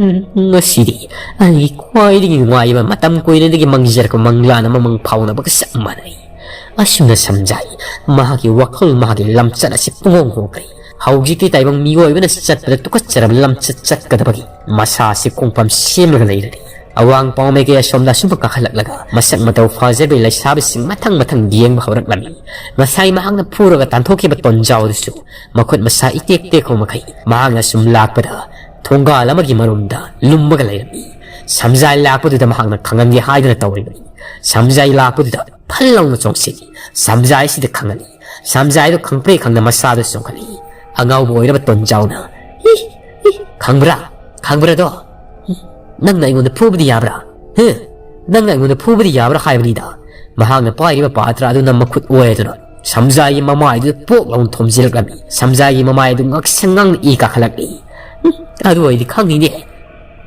ꯎꯝ, ꯉꯁꯤꯗꯤ ꯑꯩꯒꯤ ꯈ꯭ꯋꯥꯏꯗꯒꯤ ꯅꯨꯡꯉꯥꯏꯕ, ꯃꯇꯝ ꯀꯨꯏꯅꯗꯒꯤ ꯃꯪꯖꯔꯛꯄ ꯃꯪꯂꯥꯟ ꯑꯃ ꯃꯪ ꯐꯥꯎꯅꯕꯒ ꯆꯞ ꯃꯥꯟꯅꯩ꯫ ꯑꯁꯨꯝꯅ ꯁꯝꯖꯥꯏ ꯃꯍꯥꯛꯀꯤ ꯋꯥꯈꯜ, ꯃꯍꯥꯛꯀꯤ ꯂꯝꯆꯠ ꯑꯁꯤ ꯄꯨꯡꯍꯣꯡ ꯍꯣꯡꯈ꯭ꯔꯦ꯫ ꯍꯧꯖꯤꯛꯇꯤ ꯇꯥꯏꯕꯪ ꯃꯤꯑꯣꯏꯕꯅ ꯆꯠꯄꯗ ꯇꯨꯀꯠꯆꯔꯕ ꯂꯝꯆꯠ ꯆꯠꯀꯗꯕꯒꯤ ꯃꯁꯥ ꯑꯁꯤ ꯈꯣꯡꯐꯝ ꯁꯦꯝꯂꯒ ꯂꯩꯔꯅꯤ꯫ ꯑꯋꯥꯡ ꯄꯥꯎꯃꯥꯏꯀꯩ ꯑꯁꯣꯝꯗ ꯑꯁꯨꯝ ꯀꯥꯈꯠꯂꯛꯂꯒ ꯃꯁꯛ ꯃꯇꯧ ꯐꯖꯕꯤ ꯂꯩꯁꯥꯕꯤꯁꯤꯡ ꯃꯊꯪ ꯃꯊꯪ ꯌꯦꯡꯕ ꯍꯧꯔꯛꯂꯝꯃꯤ꯫ ꯉꯁꯥꯏ ꯃꯍꯥꯛꯅ ꯐꯨꯔꯒ ꯇꯥꯟꯊꯣꯛꯈꯤꯕ ꯇꯣꯟꯖꯥꯎꯗꯨꯁꯨ ꯃꯈꯨꯠ ꯃꯁꯥ ꯏꯇꯦꯛ ꯇꯦꯛꯄ ꯃꯈꯩ ꯃꯍꯥꯛꯅ ꯁꯨꯝ ꯂꯥꯛꯄꯗ ꯊꯣꯡꯒꯥꯜ ꯑꯃꯒꯤ ꯃꯔꯨꯝꯗ ꯂꯨꯝꯃꯒ ꯂꯩꯔꯝꯃꯤ꯫ ꯁꯝꯖꯥꯏ ꯂꯥꯛꯄꯗꯨꯗ ꯃꯍꯥꯛꯅ ꯈꯪꯍꯟꯒꯦ ꯍꯥꯏꯗꯨꯅ ꯇꯧꯔꯤꯕꯅꯤ꯫ ꯁꯝꯖꯥꯏ ꯂꯥꯛꯄꯗꯨꯗ ꯐꯜ ꯂꯥꯎꯅ ꯆꯣꯡꯁꯤꯜꯂꯤ꯫ ꯁꯝꯖꯥꯏꯁꯤꯗ ꯈꯪꯍꯜꯂꯤ꯫ ꯁꯝꯖꯥꯏꯗꯣ ꯈꯪꯄ꯭ꯔꯦꯛ ꯈꯪꯗ ꯃꯁꯥꯗꯣ ꯆꯣꯡꯈꯠꯂꯤ꯫ ꯑꯉꯥꯎꯕ ꯑꯣꯏꯔꯕ ꯇꯣꯟꯖꯥꯎꯅ, "ꯏ, ꯏ, ꯈꯪꯕ꯭ꯔꯥ? ꯈꯪꯕ꯭ꯔꯥꯗꯣ? ꯅꯪꯅ ꯑꯩꯉꯣꯟꯗ ꯐꯨꯕꯗꯤ ꯌꯥꯕ꯭ꯔꯥ? ꯍꯦ? ꯅꯪꯅ ꯑꯩꯉꯣꯟꯗ ꯐꯨꯕꯗꯤ ꯌꯥꯕ꯭ꯔꯥ ꯍꯥꯏꯕꯅꯤꯗ?" ꯃꯍꯥꯛꯅ ꯄꯥꯏꯔꯤꯕ ꯄꯥꯇ꯭ꯔ ꯑꯗꯨꯅ ꯃꯈꯨꯠ ꯑꯣꯏꯗꯨꯅ ꯁꯝꯖꯥꯏꯒꯤ ꯃꯃꯥꯏꯗꯨꯗ ꯄꯣꯛ ꯂꯥꯎꯅ ꯊꯣꯝꯖꯤꯜꯂꯛꯂꯝꯃꯤ꯫ ꯁꯝꯖꯥꯏꯒꯤ ꯃꯃꯥꯏꯗꯨ ꯉꯛꯁꯪ ꯉꯥꯡꯅ ꯏ ꯀꯥꯈꯠꯂꯛꯂꯤ꯫ "ꯎꯝ, ꯑꯗꯨ ꯑꯩꯗꯤ ꯈꯪꯉꯤꯅꯦ꯫"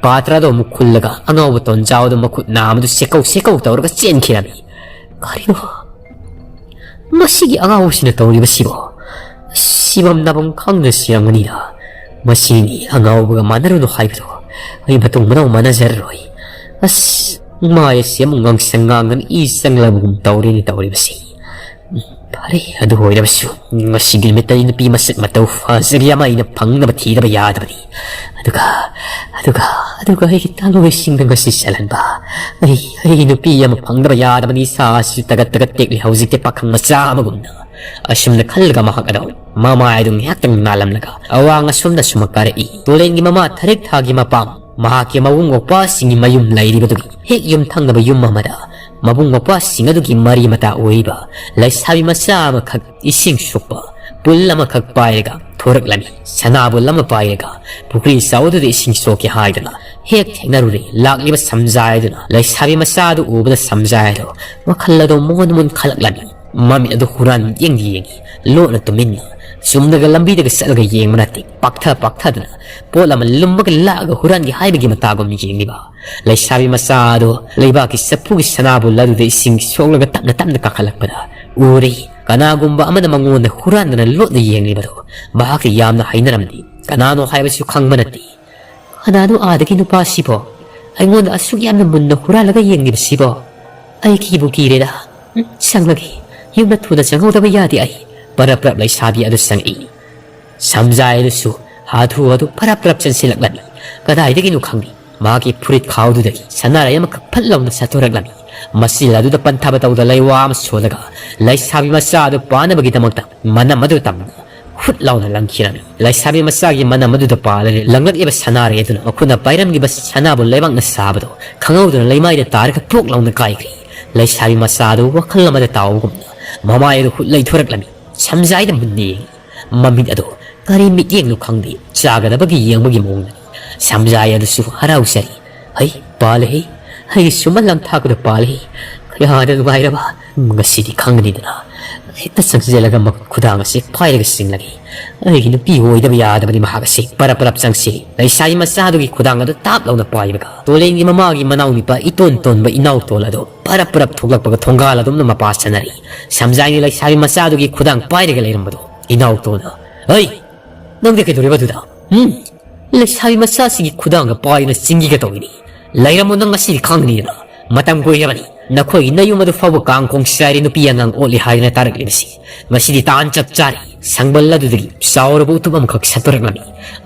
ꯄꯥꯇ꯭ꯔꯗꯣ ꯑꯃꯨꯛ ꯈꯨꯜꯂꯒ ꯑꯉꯥꯎꯕ ꯇꯣꯟꯖꯥꯎꯗꯣ ꯃꯈꯨꯠ ꯅꯥꯝꯃꯗꯨ ꯁꯦꯀꯧ ꯁꯦꯀꯧ ꯇꯧꯔꯒ ꯆꯦꯟꯈꯤꯔꯝꯃꯤ꯫ "ꯀꯔꯤꯅꯣ? ꯃꯁꯤꯒꯤ ꯑꯉꯥꯎꯕꯁꯤꯅ ꯇꯧꯔꯤꯕꯁꯤꯕꯣ? ꯁꯤꯐꯝ ꯅꯥꯐꯝ ꯈꯪꯗ ꯁꯤꯔꯝꯒꯅꯤꯗ꯫ ꯃꯁꯤꯅꯤ ꯑꯉꯥꯎꯕꯒ ꯃꯥꯟꯅꯔꯨꯅꯨ ꯍꯥꯏꯕꯗꯣ꯫ ꯑꯩ ꯃꯇꯨꯡ ꯃꯅꯥꯎ ꯃꯥꯟꯅꯖꯔꯔꯣꯏ꯫ ꯑꯁ, ꯃꯥꯏ ꯑꯁꯤ ꯑꯃꯨꯛ ꯉꯥꯡꯁꯪ ꯉꯥꯡꯗꯅ ꯏ ꯆꯪꯂꯕꯒꯨꯝ ꯇꯧꯔꯦꯅꯦ ꯇꯧꯔꯤꯕꯁꯤ꯫ ꯐꯔꯦ, ꯑꯗꯨ ꯑꯣꯏꯔꯕꯁꯨ ꯉꯁꯤꯒꯤ ꯅꯨꯃꯤꯠꯇꯗꯤ ꯅꯨꯄꯤ ꯃꯁꯛ ꯃꯇꯧ ꯐꯖꯕꯤ ꯑꯃ ꯑꯩꯅ ꯐꯪꯅꯕ ꯊꯤꯗꯕ ꯌꯥꯗꯕꯅꯤ꯫ ꯑꯗꯨꯒ, ꯑꯗꯨꯒ, ꯑꯗꯨꯒ ꯑꯩꯒꯤ ꯇꯥꯂꯣꯏꯁꯤꯡꯗ ꯉꯁꯤ ꯆꯦꯜꯍꯟꯕ꯫ ꯑꯩ, ꯑꯩꯒꯤ ꯅꯨꯄꯤ ꯑꯃ ꯐꯪꯗꯕ ꯌꯥꯗꯕꯅꯤ꯫ ꯏꯁꯥꯁꯤ ꯇꯒꯠ ꯇꯒꯠ ꯇꯦꯛꯂꯤ ꯍꯧꯖꯤꯛꯇꯤ ꯄꯥꯈꯪ ꯃꯆꯥ ꯑꯃꯒꯨꯝꯅ꯫" ꯑꯁꯨꯝꯅ ꯈꯜꯂꯒ ꯃꯍꯥꯛ ꯑꯗꯣ ꯃꯃꯥꯏ ꯑꯗꯨ ꯉꯥꯏꯍꯥꯛꯇꯪ ꯅꯥꯜꯂꯝꯂꯒ ꯑꯋꯥꯡ ꯑꯁꯣꯝꯗ ꯁꯨꯝ ꯀꯥꯔꯛꯏ꯫ ꯇꯨꯔꯦꯟꯒꯤ ꯃꯃꯥ ꯊꯔꯤꯛ ꯊꯥꯒꯤ ꯃꯄꯥꯝ, ꯃꯍꯥꯛꯀꯤ ꯃꯕꯨꯡ ꯃꯧꯄ꯭ꯋꯥꯁꯤꯡꯒꯤ ꯃꯌꯨꯝ ꯂꯩꯔꯤꯕꯗꯨꯒꯤ ꯍꯦꯛ ꯌꯨꯝꯊꯪꯅꯕ ꯌꯨꯝ ꯑꯃꯗ ꯃꯕꯨꯡ ꯃꯧꯄ꯭ꯋꯥꯁꯤꯡ ꯑꯗꯨꯒꯤ ꯃꯔꯤ ꯃꯇꯥ ꯑꯣꯏꯔꯤꯕ ꯂꯩꯁꯥꯕꯤ ꯃꯆꯥ ꯑꯃꯈꯛ ꯏꯁꯤꯡ ꯁꯣꯛꯄ ꯄꯨꯜ ꯑꯃꯈꯛ ꯄꯥꯏꯔꯒ ꯊꯣꯔꯛꯂꯝꯃꯤ꯫ ꯁꯅꯥꯕꯨꯜ ꯑꯃ ꯄꯥꯏꯔꯒ ꯄꯨꯈ꯭ꯔꯤ ꯆꯥꯎꯗꯨꯗ ꯏꯁꯤꯡ ꯁꯣꯛꯀꯦ ꯍꯥꯏꯗꯨꯅ ꯍꯦꯛ ꯊꯦꯡꯅꯔꯨꯔꯦ꯫ ꯂꯥꯛꯂꯤꯕ ꯁꯝꯖꯥꯏꯗꯨꯅ ꯂꯩꯁꯥꯕꯤ ꯃꯆꯥꯗꯨ ꯎꯕꯗ ꯁꯝꯖꯥꯏꯗꯣ ꯋꯥꯈꯜ ꯑꯗꯣ ꯃꯣꯟ ꯃꯣꯟ ꯈꯜꯂꯛꯂꯝꯃꯤ꯫ ꯃꯃꯤꯠ ꯑꯗꯨ ꯍꯨꯔꯥꯟ ꯌꯦꯡꯗꯤ ꯌꯦꯡꯉꯤ, ꯂꯣꯠꯅ ꯇꯨꯃꯤꯟꯅ꯫ ꯆꯨꯝꯅꯒ ꯂꯝꯕꯤꯗꯒ ꯆꯠꯂꯒ ꯌꯦꯡꯕ ꯅꯠꯇꯦ, ꯄꯥꯛꯊ ꯄꯥꯛꯊꯗꯅ ꯄꯣꯠ ꯑꯃ ꯂꯨꯝꯃꯒ ꯂꯥꯛꯑꯒ ꯍꯨꯔꯥꯟꯒꯦ ꯍꯥꯏꯕꯒꯤ ꯃꯇꯥꯒꯨꯝ ꯌꯦꯡꯂꯤꯕ ꯂꯩꯁꯥꯕꯤ ꯃꯆꯥ ꯑꯗꯨ ꯂꯩꯕꯥꯛꯀꯤ ꯆꯐꯨꯒꯤ ꯁꯅꯥꯕꯨꯜ ꯑꯗꯨꯗ ꯏꯁꯤꯡ ꯁꯣꯛꯂꯒ ꯇꯞꯅ ꯇꯞꯅ ꯀꯥꯈꯠꯂꯛꯄꯗ ꯎꯔꯦ꯫ ꯀꯅꯥꯒꯨꯝꯕ ꯑꯃꯅ ꯃꯉꯣꯟꯗ ꯍꯨꯔꯥꯟꯗꯅ ꯂꯣꯠꯅ ꯌꯦꯡꯂꯤꯕꯗꯨ ꯃꯍꯥꯛꯇ ꯌꯥꯝꯅ ꯍꯩꯅꯔꯝꯗꯦ꯫ ꯀꯅꯥꯅꯣ ꯍꯥꯏꯕꯁꯨ ꯈꯪꯕ ꯅꯠꯇꯦ꯫ "ꯀꯅꯥꯅꯣ ꯑꯥꯗꯒꯤ ꯅꯨꯄꯥꯁꯤꯕꯣ? ꯑꯩꯉꯣꯟꯗ ꯑꯁꯨꯛ ꯌꯥꯝꯅ ꯃꯨꯟꯅ ꯍꯨꯔꯥꯜꯂꯒ ꯌꯦꯡꯂꯤꯕꯁꯤꯕꯣ? ꯑꯩ ꯀꯤꯕꯨ ꯀꯤꯔꯦꯗ꯫ ꯎꯝ, ꯆꯪꯂꯒꯦ꯫ ꯌꯨꯝꯗ ꯊꯨꯅ ꯆꯪꯍꯧꯗꯕ ꯌꯥꯗꯦ ꯑꯩ꯫" ꯄꯔꯞ ꯄꯔꯞ ꯂꯩꯁꯥꯕꯤ ꯑꯗꯨ ꯆꯪꯉꯛꯏ꯫ ꯁꯝꯖꯥꯏ ꯑꯗꯨꯁꯨ ꯍꯥꯊꯨ ꯍꯥꯊꯨ ꯄꯔꯞ ꯄꯔꯞ ꯆꯪꯁꯤꯜꯂꯛꯂꯝꯃꯤ꯫ ꯀꯗꯥꯏꯗꯒꯤꯅꯣ ꯈꯪꯗꯦ꯫ ꯃꯍꯥꯛꯀꯤ ꯐꯨꯔꯤꯠ ꯈꯥꯎꯗꯨꯗꯒꯤ ꯁꯅꯥꯔꯩ ꯑꯃꯈꯛ ꯐꯠ ꯂꯥꯎꯅ ꯁꯠꯇꯣꯔꯛꯂꯝꯃꯤ꯫ ꯃꯆꯤꯜ ꯑꯗꯨꯗ ꯄꯟꯊꯕ ꯇꯧꯗ ꯂꯩꯋꯥ ꯑꯃ ꯁꯣꯜꯂꯒ ꯂꯩꯁꯥꯕꯤ ꯃꯆꯥ ꯑꯗꯨ ꯄꯥꯅꯕꯒꯤꯗꯃꯛꯇ ꯃꯅꯝ ꯑꯗꯨ ꯇꯝꯅ ꯍꯨꯠ ꯂꯥꯎꯅ ꯂꯪꯈꯤꯔꯝꯃꯤ꯫ ꯂꯩꯁꯥꯕꯤ ꯃꯆꯥꯒꯤ ꯃꯅꯝ ꯑꯗꯨꯗ ꯄꯥꯜꯂꯒ ꯂꯪꯂꯛꯂꯤꯕ ꯁꯅꯥꯔꯩ ꯑꯗꯨꯅ ꯃꯈꯨꯠꯅ ꯄꯥꯏꯔꯝꯂꯤꯕ ꯁꯅꯥꯕꯨꯜ ꯂꯩꯕꯥꯛꯅ ꯁꯥꯕꯗꯣ ꯈꯪꯍꯧꯗꯅ ꯂꯩꯃꯥꯏꯗ ꯇꯥꯔꯒ ꯄꯣꯛ ꯂꯥꯎꯅ ꯀꯥꯏꯈ꯭ꯔꯦ꯫ ꯂꯩꯁꯥꯕꯤ ꯃꯆꯥ ꯑꯗꯨ ꯋꯥꯈꯜ ꯑꯃꯗ ꯇꯥꯎꯕꯒꯨꯝꯅ ꯃꯃꯥꯏ ꯑꯗꯨ ꯍꯨꯠ ꯂꯩꯊꯣꯔꯛꯂꯝꯃꯤ꯫ ꯁꯝꯖꯥꯏꯗ ꯃꯨꯟꯅ ꯌꯦꯡꯉꯤ꯫ ꯃꯃꯤꯠ ꯑꯗꯨ ꯀꯔꯤ ꯃꯤꯠꯌꯦꯡꯅꯣ ꯈꯪꯗꯦ, ꯆꯥꯒꯗꯕꯒꯤ ꯌꯦꯡꯕꯒꯤ ꯃꯑꯣꯡꯗꯅꯤ꯫ ꯁꯝꯖꯥꯏ ꯑꯗꯨꯁꯨ ꯍꯔꯥꯎꯖꯔꯤ꯫ "ꯍꯩ, ꯄꯥꯜꯂꯦꯍꯦ! ꯑꯩꯒꯤ ꯁꯨꯃꯟ ꯂꯪꯊꯥꯛꯄꯗ ꯄꯥꯜꯂꯦꯍꯦ! ꯀꯌꯥꯗ ꯅꯨꯡꯉꯥꯏꯔꯕ! ꯉꯁꯤꯗꯤ ꯈꯪꯒꯅꯤꯗꯅ!" ꯍꯦꯛꯇ ꯆꯪꯁꯤꯜꯂꯒ ꯃꯈꯨꯠ ꯈꯨꯗꯥꯡ ꯑꯁꯤ ꯄꯥꯏꯔꯒ ꯆꯤꯡꯂꯒ, "ꯑꯩꯒꯤ ꯅꯨꯄꯤ ꯑꯣꯏꯗꯕ ꯌꯥꯗꯕꯅꯤ ꯃꯍꯥꯛ ꯑꯁꯤ!" ꯄꯔꯞ ꯄꯔꯞ ꯆꯪꯁꯤꯜꯂꯤ꯫ ꯂꯩꯁꯥꯕꯤ ꯃꯆꯥ ꯑꯗꯨꯒꯤ ꯈꯨꯗꯥꯡ ꯑꯗꯨ ꯇꯥꯞ ꯂꯥꯎꯅ ꯄꯥꯏꯕꯒ ꯇꯣꯂꯦꯟꯒꯤ ꯃꯃꯥꯒꯤ ꯃꯅꯥꯎ ꯅꯨꯄꯥ ꯏꯇꯣꯟ ꯇꯣꯟꯕ ꯏꯅꯥꯎꯇꯣꯟ ꯑꯗꯨ ꯄꯔꯞ ꯄꯔꯞ ꯊꯣꯛꯂꯛꯄꯒ ꯊꯣꯡꯒꯥꯜ ꯑꯗꯨꯝꯅ ꯃꯄꯥ ꯆꯠꯅꯔꯤ꯫ ꯁꯝꯖꯥꯏꯅ ꯂꯩꯁꯥꯕꯤ ꯃꯆꯥ ꯑꯗꯨꯒꯤ ꯈꯨꯗꯥꯡ ꯄꯥꯏꯔꯒ ꯂꯩꯔꯝꯕꯗꯣ ꯏꯅꯥꯎꯇꯣꯟꯅ, "ꯍꯩ! ꯅꯪꯗꯤ ꯀꯩꯗꯧꯔꯤꯕ ꯑꯗꯨꯗ? ꯎꯝ? ꯂꯩꯁꯥꯕꯤ ꯃꯆꯥꯁꯤꯒꯤ ꯈꯨꯗꯥꯡꯒ ꯄꯥꯏꯗꯨꯅ ꯆꯤꯡꯒꯤꯒ ꯇꯧꯏꯅꯤ꯫ ꯂꯩꯔꯝꯃꯣ, ꯅꯪ ꯉꯁꯤꯗꯤ ꯈꯪꯒꯅꯤꯗꯅ꯫ ꯃꯇꯝ ꯀꯨꯏꯔꯕꯅꯤ ꯅꯈꯣꯏꯒꯤ ꯅꯌꯨꯝ ꯑꯗꯨ ꯐꯥꯎꯕ ꯀꯥꯡꯈꯣꯡ ꯆꯥꯏꯔꯤ, ꯅꯨꯄꯤ ꯑꯉꯥꯡ ꯑꯣꯠꯂꯤ ꯍꯥꯏꯗꯅ ꯇꯥꯔꯛꯂꯤꯕꯁꯤ꯫ ꯉꯁꯤꯗꯤ ꯇꯥꯟ ꯆꯞ ꯆꯥꯔꯤ꯫ ꯁꯪꯕꯜ ꯑꯗꯨꯗꯒꯤ ꯆꯥꯎꯔꯕ ꯎꯇꯨꯞ ꯑꯃꯈꯛ ꯁꯠꯇꯣꯔꯛꯂꯝꯃꯤ꯫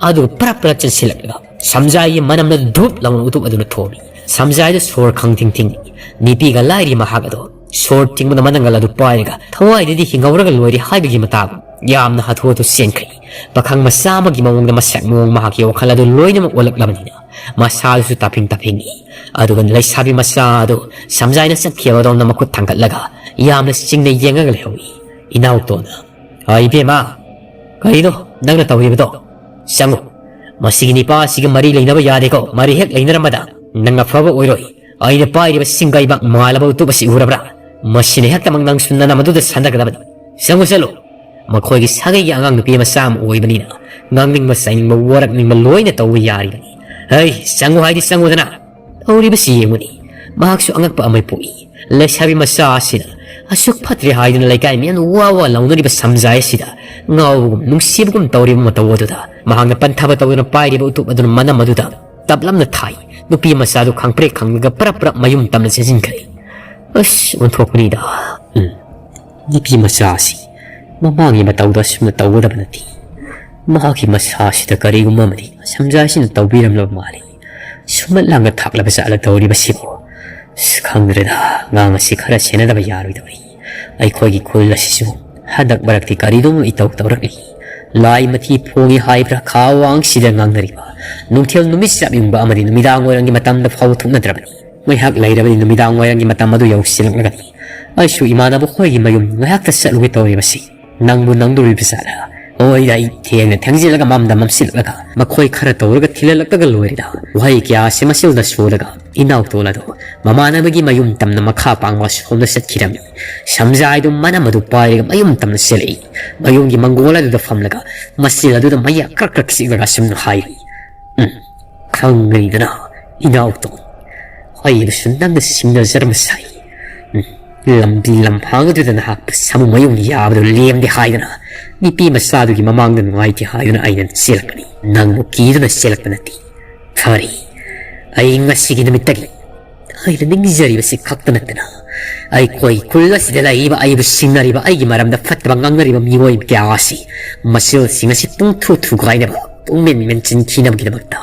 ꯑꯗꯨꯒ ꯄꯔꯞ ꯄꯔꯞ ꯆꯦꯟꯁꯤꯜꯂꯛꯂꯒ ꯁꯝꯖꯥꯏꯒꯤ ꯃꯅꯝꯅ ꯙꯨꯞ ꯂꯥꯎꯅ ꯎꯇꯨꯞ ꯑꯗꯨꯅ ꯊꯣꯝꯃꯤ꯫ ꯁꯝꯖꯥꯏꯗ ꯁꯣꯔ ꯈꯪ ꯊꯤꯡ ꯊꯤꯡꯉꯤ꯫ ꯅꯨꯄꯤꯒ ꯂꯥꯏꯔꯤ ꯃꯍꯥꯛ ꯑꯗꯣ ꯁꯣꯔ ꯊꯤꯡꯕꯗ ꯃꯅꯪꯒꯜ ꯑꯗꯨ ꯄꯥꯏꯔꯒ ꯊꯋꯥꯏꯗꯗꯤ ꯍꯤꯡꯍꯧꯔꯒ ꯂꯣꯏꯔꯦ ꯍꯥꯏꯕꯒꯤ ꯃꯇꯥꯒꯨꯝ ꯌꯥꯝꯅ ꯍꯥꯊꯨ ꯍꯥꯊꯨ ꯆꯦꯟꯈ꯭ꯔꯦ꯫ ꯄꯥꯈꯪ ꯃꯆꯥ ꯑꯃꯒꯤ ꯃꯑꯣꯡꯗ ꯃꯁꯛ ꯃꯑꯣꯡ ꯃꯍꯥꯛꯀꯤ ꯋꯥꯈꯜ ꯑꯗꯨ ꯂꯣꯏꯅꯃꯛ ꯑꯣꯜꯂꯛꯂꯕꯅꯤꯅ ꯃꯁꯥꯗꯨꯁꯨ ꯇꯥꯐꯤꯡ ꯇꯥꯐꯤꯡꯉꯤ꯫ ꯑꯗꯨꯒ ꯂꯩꯁꯥꯕꯤ ꯃꯆꯥ ꯑꯗꯨ ꯁꯝꯖꯥꯏꯅ ꯆꯠꯈꯤꯕꯗꯧꯅ ꯃꯈꯨꯠ ꯊꯥꯡꯒꯠꯂꯒ ꯌꯥꯝꯅ ꯆꯤꯡꯅ ꯌꯦꯡꯉꯒ ꯂꯩꯍꯧꯏ꯫ ꯏꯅꯥꯎꯇꯣꯟꯅ, "ꯑ, ꯏꯕꯦꯝꯃ, ꯀꯔꯤꯅꯣ ꯅꯪꯅ ꯇꯧꯔꯤꯕꯗꯣ? ꯆꯪꯉꯨ꯫ ꯃꯁꯤꯒꯤ ꯅꯤꯄꯥ ꯑꯁꯤꯒ ꯃꯔꯤ ꯂꯩꯅꯕ ꯌꯥꯗꯦꯀꯣ꯫ ꯃꯔꯤ ꯍꯦꯛ ꯂꯩꯅꯔꯝꯕꯗ ꯅꯪ ꯑꯐꯕ ꯑꯣꯏꯔꯣꯏ꯫ ꯑꯩꯅ ꯄꯥꯏꯔꯤꯕ ꯁꯤꯡꯒꯩꯕꯥꯛ ꯃꯥꯜꯂꯕ ꯎꯇꯨꯞ ꯑꯁꯤ ꯎꯔꯕ꯭ꯔꯥ? ꯃꯁꯤꯅ ꯍꯦꯛꯇꯃꯛ ꯅꯪꯁꯨ ꯅꯅꯝ ꯑꯗꯨꯗ ꯁꯥꯟꯅꯒꯗꯕꯅꯤ꯫ ꯆꯪꯉꯨ ꯆꯠꯂꯨ꯫ ꯃꯈꯣꯏꯒꯤ ꯁꯥꯒꯩꯒꯤ ꯑꯉꯥꯡ ꯅꯨꯄꯤ ꯃꯆꯥ ꯑꯃ ꯑꯣꯏꯕꯅꯤꯅ ꯉꯥꯡꯅꯤꯡꯕ, ꯆꯩꯅꯤꯡꯕ, ꯋꯥꯔꯛꯅꯤꯡꯕ ꯂꯣꯏꯅ ꯇꯧꯕ ꯌꯥꯔꯤꯕꯅꯤ꯫ ꯍꯩ, ꯆꯪꯉꯨ ꯍꯥꯏꯗꯤ ꯆꯪꯉꯨꯗꯅ꯫ ꯇꯧꯔꯤꯕꯁꯤ ꯌꯦꯡꯉꯨꯅꯤ꯫ ꯃꯍꯥꯛꯁꯨ ꯑꯉꯛꯄ ꯑꯃ ꯄꯣꯛꯏ꯫ ꯂꯩꯁꯥꯕꯤ ꯃꯆꯥ ꯑꯁꯤꯅ ꯑꯁꯨꯛ ꯐꯠꯇ꯭ꯔꯦ ꯍꯥꯏꯗꯨꯅ ꯂꯩꯀꯥꯏ ꯃꯤꯌꯥꯝꯅ ꯋꯥ ꯋꯥ ꯂꯥꯎꯅꯔꯤꯕ ꯁꯝꯖꯥꯏ ꯑꯁꯤꯗ ꯉꯥꯎꯕꯒꯨꯝ ꯅꯨꯡꯁꯤꯕꯒꯨꯝ ꯇꯧꯔꯤꯕ ꯃꯇꯧ ꯑꯗꯨꯗ ꯃꯍꯥꯛꯅ ꯄꯟꯊꯕ ꯇꯧꯗꯨꯅ ꯄꯥꯏꯔꯤꯕ ꯎꯇꯨꯞ ꯑꯗꯨꯅ ꯃꯅꯝ ꯑꯗꯨꯗ ꯇꯞꯂꯞꯅ ꯊꯥꯏ꯫ ꯅꯨꯄꯤ ꯃꯆꯥꯗꯨ ꯈꯪꯄ꯭ꯔꯦꯛ ꯈꯪꯂꯒ ꯄꯔꯞ ꯄꯔꯞ ꯃꯌꯨꯝ ꯇꯝꯅ ꯆꯦꯟꯁꯤꯟꯈ꯭ꯔꯦ꯫ ꯑꯁ, ꯑꯣꯟꯊꯣꯛꯄꯅꯤꯗ꯫ ꯎꯝ꯫ ꯅꯨꯄꯤ ꯃꯆꯥ ꯑꯁꯤ ꯃꯃꯥꯡꯒꯤ ꯃꯇꯧꯗ ꯑꯁꯨꯝꯅ ꯇꯧꯒꯗꯕ ꯅꯠꯇꯦ꯫ ꯃꯍꯥꯛꯀꯤ ꯃꯁꯥꯁꯤꯗ ꯀꯔꯤꯒꯨꯝꯕ ꯑꯃꯗꯤ ꯁꯝꯖꯥꯏꯁꯤꯅ ꯇꯧꯕꯤꯔꯝꯂꯕ ꯃꯥꯜꯂꯤ꯫ ꯁꯨꯝꯍꯠ ꯂꯥꯡꯒ ꯊꯥꯛꯂꯕ ꯖꯥꯠꯂ ꯇꯧꯔꯤꯕꯁꯤꯕꯨ? ꯑꯁ, ꯈꯪꯗ꯭ꯔꯦꯗ, ꯑꯉꯥꯡ ꯑꯁꯤ ꯈꯔ ꯁꯦꯟꯅꯗꯕ ꯌꯥꯔꯣꯏꯗꯧꯔꯤ꯫ ꯑꯩꯈꯣꯏꯒꯤ ꯈꯨꯜ ꯑꯁꯤꯁꯨ ꯍꯟꯗꯛ ꯃꯔꯛꯇꯤ ꯀꯔꯤꯅꯣꯝ ꯏꯇꯧ ꯇꯧꯔꯛꯂꯤ꯫ ꯂꯥꯏ ꯃꯊꯤ ꯐꯣꯡꯉꯤ ꯍꯥꯏꯕ꯭ꯔꯥ, ꯈꯥ ꯋꯥꯡꯁꯤꯗ ꯉꯥꯡꯅꯔꯤꯕ ꯅꯨꯡꯊꯤꯜ ꯅꯨꯃꯤꯠ ꯆꯞ ꯌꯨꯡꯕ ꯑꯃꯗꯤ ꯅꯨꯃꯤꯗꯥꯡ ꯋꯥꯏꯔꯝꯒꯤ ꯃꯇꯝꯗ ꯐꯥꯎꯕ ꯊꯣꯛꯅꯗ꯭ꯔꯕꯅꯤ꯫ ꯉꯥꯏꯍꯥꯛ ꯂꯩꯔꯕꯗꯤ ꯅꯨꯃꯤꯗꯥꯡ ꯋꯥꯏꯔꯝꯒꯤ ꯃꯇꯝ ꯑꯗꯨ ꯌꯧꯁꯤꯜꯂꯛꯂꯒꯅꯤ꯫ ꯑꯩꯁꯨ ꯏꯃꯥꯟꯅꯕ ꯈꯣꯏꯒꯤ ꯃꯌꯨꯝ ꯉꯥꯏꯍꯥꯛꯇ ꯆꯠꯂꯨꯒꯦ ꯇꯧꯔꯤꯕꯁꯤ꯫ ꯅꯪꯕꯨ ꯅꯪꯗꯣꯔꯤꯕ ꯖꯥꯠꯂ? ꯍꯣꯏꯗ, ꯑꯩ ꯊꯦꯡꯅ ꯊꯦꯡꯖꯤꯜꯂꯒ ꯃꯝꯗ ꯃꯝꯁꯤꯜꯂꯛꯂꯒ ꯃꯈꯣꯏ ꯈꯔ ꯇꯧꯔꯒ ꯊꯤꯜꯍꯜꯂꯛꯂꯒ ꯂꯣꯏꯔꯦꯗ꯫ ꯋꯥꯍꯩ ꯀꯌꯥꯁꯤ ꯃꯁꯤꯜꯗ ꯁꯣꯜꯂꯒ ꯏꯅꯥꯎꯇꯣꯟ ꯑꯗꯨ ꯃꯃꯥꯟꯅꯕꯒꯤ ꯃꯌꯨꯝ ꯇꯝꯅ ꯃꯈꯥ ꯄꯥꯡꯕ ꯑꯁꯣꯝꯗ ꯆꯠꯈꯤꯔꯝꯃꯤ꯫ ꯁꯝꯖꯥꯏꯗꯨ ꯃꯅꯝ ꯑꯗꯨ ꯄꯥꯏꯔꯒ ꯃꯌꯨꯝ ꯇꯝꯅ ꯆꯦꯜꯂꯛꯏ꯫ ꯃꯌꯨꯝꯒꯤ ꯃꯪꯒꯣꯜ ꯑꯗꯨꯗ ꯐꯝꯂꯒ ꯃꯁꯤꯜ ꯑꯗꯨꯗ ꯃꯌꯥ ꯀ꯭ꯔꯛ ꯀ꯭ꯔꯛ ꯆꯤꯛꯂꯒ ꯑꯁꯨꯝꯅ ꯍꯥꯏꯔꯤ꯫ ꯎꯝ, ꯈꯪꯒꯅꯤꯗꯅ, ꯏꯅꯥꯎꯇꯣꯟ꯫ ꯑꯩꯕꯨꯁꯨ ꯅꯪꯅ ꯁꯤꯡꯅꯖꯔꯝꯕ ꯁꯥꯏ꯫ ꯎꯝ, ꯂꯝꯕꯤ ꯂꯝꯍꯥꯡ ꯑꯗꯨꯗ ꯅꯍꯥꯛꯄꯨ ꯁꯥꯃꯨ ꯃꯌꯨꯡ ꯌꯥꯕꯗꯨ ꯂꯦꯝꯗꯦ ꯍꯥꯏꯗꯅ, ꯅꯨꯄꯤ ꯃꯆꯥꯗꯨꯒꯤ ꯃꯃꯥꯡꯗ ꯅꯨꯡꯉꯥꯏꯇꯦ ꯍꯥꯏꯗꯨꯅ ꯑꯩꯅ ꯆꯦꯜꯂꯛꯄꯅꯤ꯫ ꯅꯪꯕꯨ ꯀꯤꯗꯨꯅ ꯆꯦꯜꯂꯛꯄ ꯅꯠꯇꯦ꯫ ꯐꯔꯦ, ꯑꯩ ꯉꯁꯤꯒꯤ ꯅꯨꯃꯤꯠꯇꯒꯤ ꯑꯩꯅ ꯅꯤꯡꯖꯔꯤꯕꯁꯤ ꯈꯛꯇ ꯅꯠꯇꯅ, ꯑꯩꯈꯣꯏ ꯈꯨꯜ ꯑꯁꯤꯗ ꯂꯩꯔꯤꯕ, ꯑꯩꯕꯨ ꯁꯤꯡꯅꯔꯤꯕ, ꯑꯩꯒꯤ ꯃꯔꯝꯗ ꯐꯠꯇꯕ ꯉꯥꯡꯅꯔꯤꯕ ꯃꯤꯑꯣꯏ ꯀꯌꯥ ꯑꯁꯤ ꯃꯁꯤꯜꯁꯤꯡ ꯑꯁꯤ ꯄꯨꯡꯊꯨ ꯊꯨꯒꯥꯏꯅꯕ, ꯄꯨꯡꯃꯦꯟ ꯃꯦꯟꯁꯤꯟꯈꯤꯅꯕꯒꯤꯗꯃꯛꯇ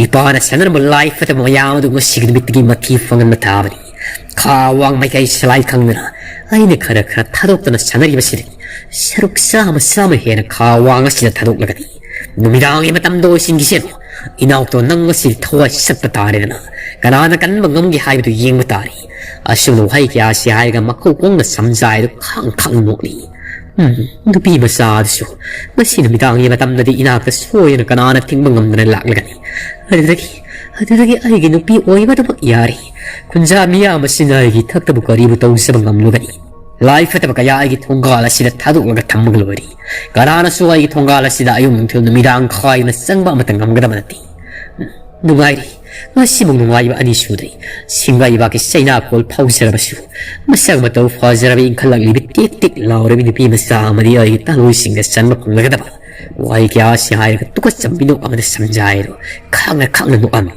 ꯏꯄꯥꯅ ꯁꯥꯟꯅꯔꯝꯕ ꯂꯥꯏ ꯐꯠꯇꯕ ꯃꯌꯥꯝ ꯑꯗꯨ ꯉꯁꯤꯒꯤ ꯅꯨꯃꯤꯠꯇꯒꯤ ꯃꯊꯤ ꯐꯪꯍꯟꯕ ꯇꯥꯕꯅꯤ꯫ ꯈꯥ ꯋꯥꯡ ꯃꯥꯏꯀꯩ ꯁꯂꯥꯏ ꯈꯪꯗꯅ ꯑꯩꯅ ꯈꯔ ꯈꯔ ꯊꯥꯗꯣꯛꯇꯨꯅ ꯁꯥꯟꯅꯔꯤꯕꯁꯤꯗꯒꯤ ꯁꯔꯨꯛ ꯆꯥꯝꯃ ꯆꯥꯝꯃ ꯍꯦꯟꯅ ꯈꯥ ꯋꯥꯡ ꯑꯁꯤꯗ ꯊꯥꯗꯣꯛꯂꯒꯗꯤ ꯅꯨꯃꯤꯗꯥꯡꯒꯤ ꯃꯇꯝꯗ ꯑꯣꯏꯁꯤꯟꯈꯤꯁꯦ꯫ ꯏꯅꯥꯎꯇꯣ, ꯅꯪ ꯉꯁꯤ ꯊꯋꯥꯏ ꯆꯠꯄ ꯇꯥꯔꯦꯗꯅ꯫ ꯀꯅꯥꯅ ꯀꯟꯕ ꯉꯝꯒꯦ ꯍꯥꯏꯕꯗꯨ ꯌꯦꯡꯕ ꯇꯥꯔꯦ꯫ ꯑꯁꯨꯝꯅ ꯋꯥꯍꯩ ꯀꯌꯥꯁꯤ ꯍꯥꯏꯔꯒ ꯃꯈꯧ ꯀꯣꯡꯅ ꯁꯝꯖꯥꯏꯗꯨ ꯈꯥꯡ ꯈꯥꯡ ꯅꯣꯛꯂꯤ꯫ ꯎꯝ, ꯅꯨꯄꯤ ꯃꯆꯥ ꯑꯗꯨꯁꯨ ꯉꯁꯤ ꯅꯨꯃꯤꯗꯥꯡꯒꯤ ꯃꯇꯝꯗꯗꯤ ꯏꯅꯥꯛꯇ ꯁꯣꯏꯗꯅ ꯀꯅꯥꯅ ꯊꯤꯡꯕ ꯉꯝꯗꯅ ꯂꯥꯛꯂꯒꯅꯤ꯫ ꯑꯗꯨꯗꯒꯤ, ꯑꯗꯨꯗꯒꯤ ꯑꯩꯒꯤ ꯅꯨꯄꯤ ꯑꯣꯏꯕꯗꯨꯃꯛ ꯌꯥꯔꯦ꯫ ꯈꯨꯟꯖꯥ ꯃꯤꯌꯥꯝ ꯑꯁꯤꯅ ꯑꯩꯒꯤ ꯊꯛꯇꯕꯨ ꯀꯔꯤꯕꯨ ꯇꯧꯖꯕ ꯉꯝꯂꯨꯒꯅꯤ? ꯂꯥꯏ ꯐꯠꯇꯕ ꯀꯌꯥ ꯑꯩꯒꯤ ꯊꯣꯡꯒꯥꯜ ꯑꯁꯤꯗ ꯊꯥꯗꯣꯛꯂꯒ ꯊꯝꯃꯒ ꯂꯣꯏꯔꯦ꯫ ꯀꯅꯥꯅꯁꯨ ꯑꯩꯒꯤ ꯊꯣꯡꯒꯥꯜ ꯑꯁꯤꯗ ꯑꯌꯨꯛ ꯅꯨꯡꯊꯤꯜ ꯅꯨꯃꯤꯗꯥꯡ ꯈꯥꯏꯗꯅ ꯆꯪꯕ ꯑꯃꯠꯇ ꯉꯝꯒꯗꯕ ꯅꯠꯇꯦ꯫ ꯅꯨꯡꯉꯥꯏꯔꯤ꯫ ꯉꯁꯤꯃꯨꯛ ꯅꯨꯡꯉꯥꯏꯕ ꯑꯅꯤ ꯁꯨꯗ꯭ꯔꯤ꯫ ꯁꯤꯡꯒꯩꯕꯥꯛꯀꯤ ꯆꯩꯅꯥꯀꯣꯜ ꯐꯥꯎꯖꯔꯕꯁꯨ, ꯃꯁꯛ ꯃꯇꯧ ꯐꯖꯔꯕ, ꯏꯪꯈꯠꯂꯛꯂꯤꯕ ꯇꯦꯛ ꯇꯦꯛ ꯂꯥꯎꯔꯕꯤ ꯅꯨꯄꯤ ꯃꯆꯥ ꯑꯃꯗꯤ ꯑꯩꯒꯤ ꯇꯥꯂꯣꯏꯁꯤꯡꯗ ꯆꯟꯕ ꯐꯪꯂꯒꯗꯕ꯫ ꯋꯥꯍꯩ ꯀꯌꯥ ꯑꯁꯤ ꯍꯥꯏꯔꯒ ꯇꯨꯀꯠꯆꯕ ꯃꯤꯅꯣꯛ ꯑꯃꯗ ꯁꯝꯖꯥꯏꯗꯨ ꯈꯥꯡꯅ ꯈꯥꯡꯅ ꯅꯣꯛꯑꯝꯃꯤ꯫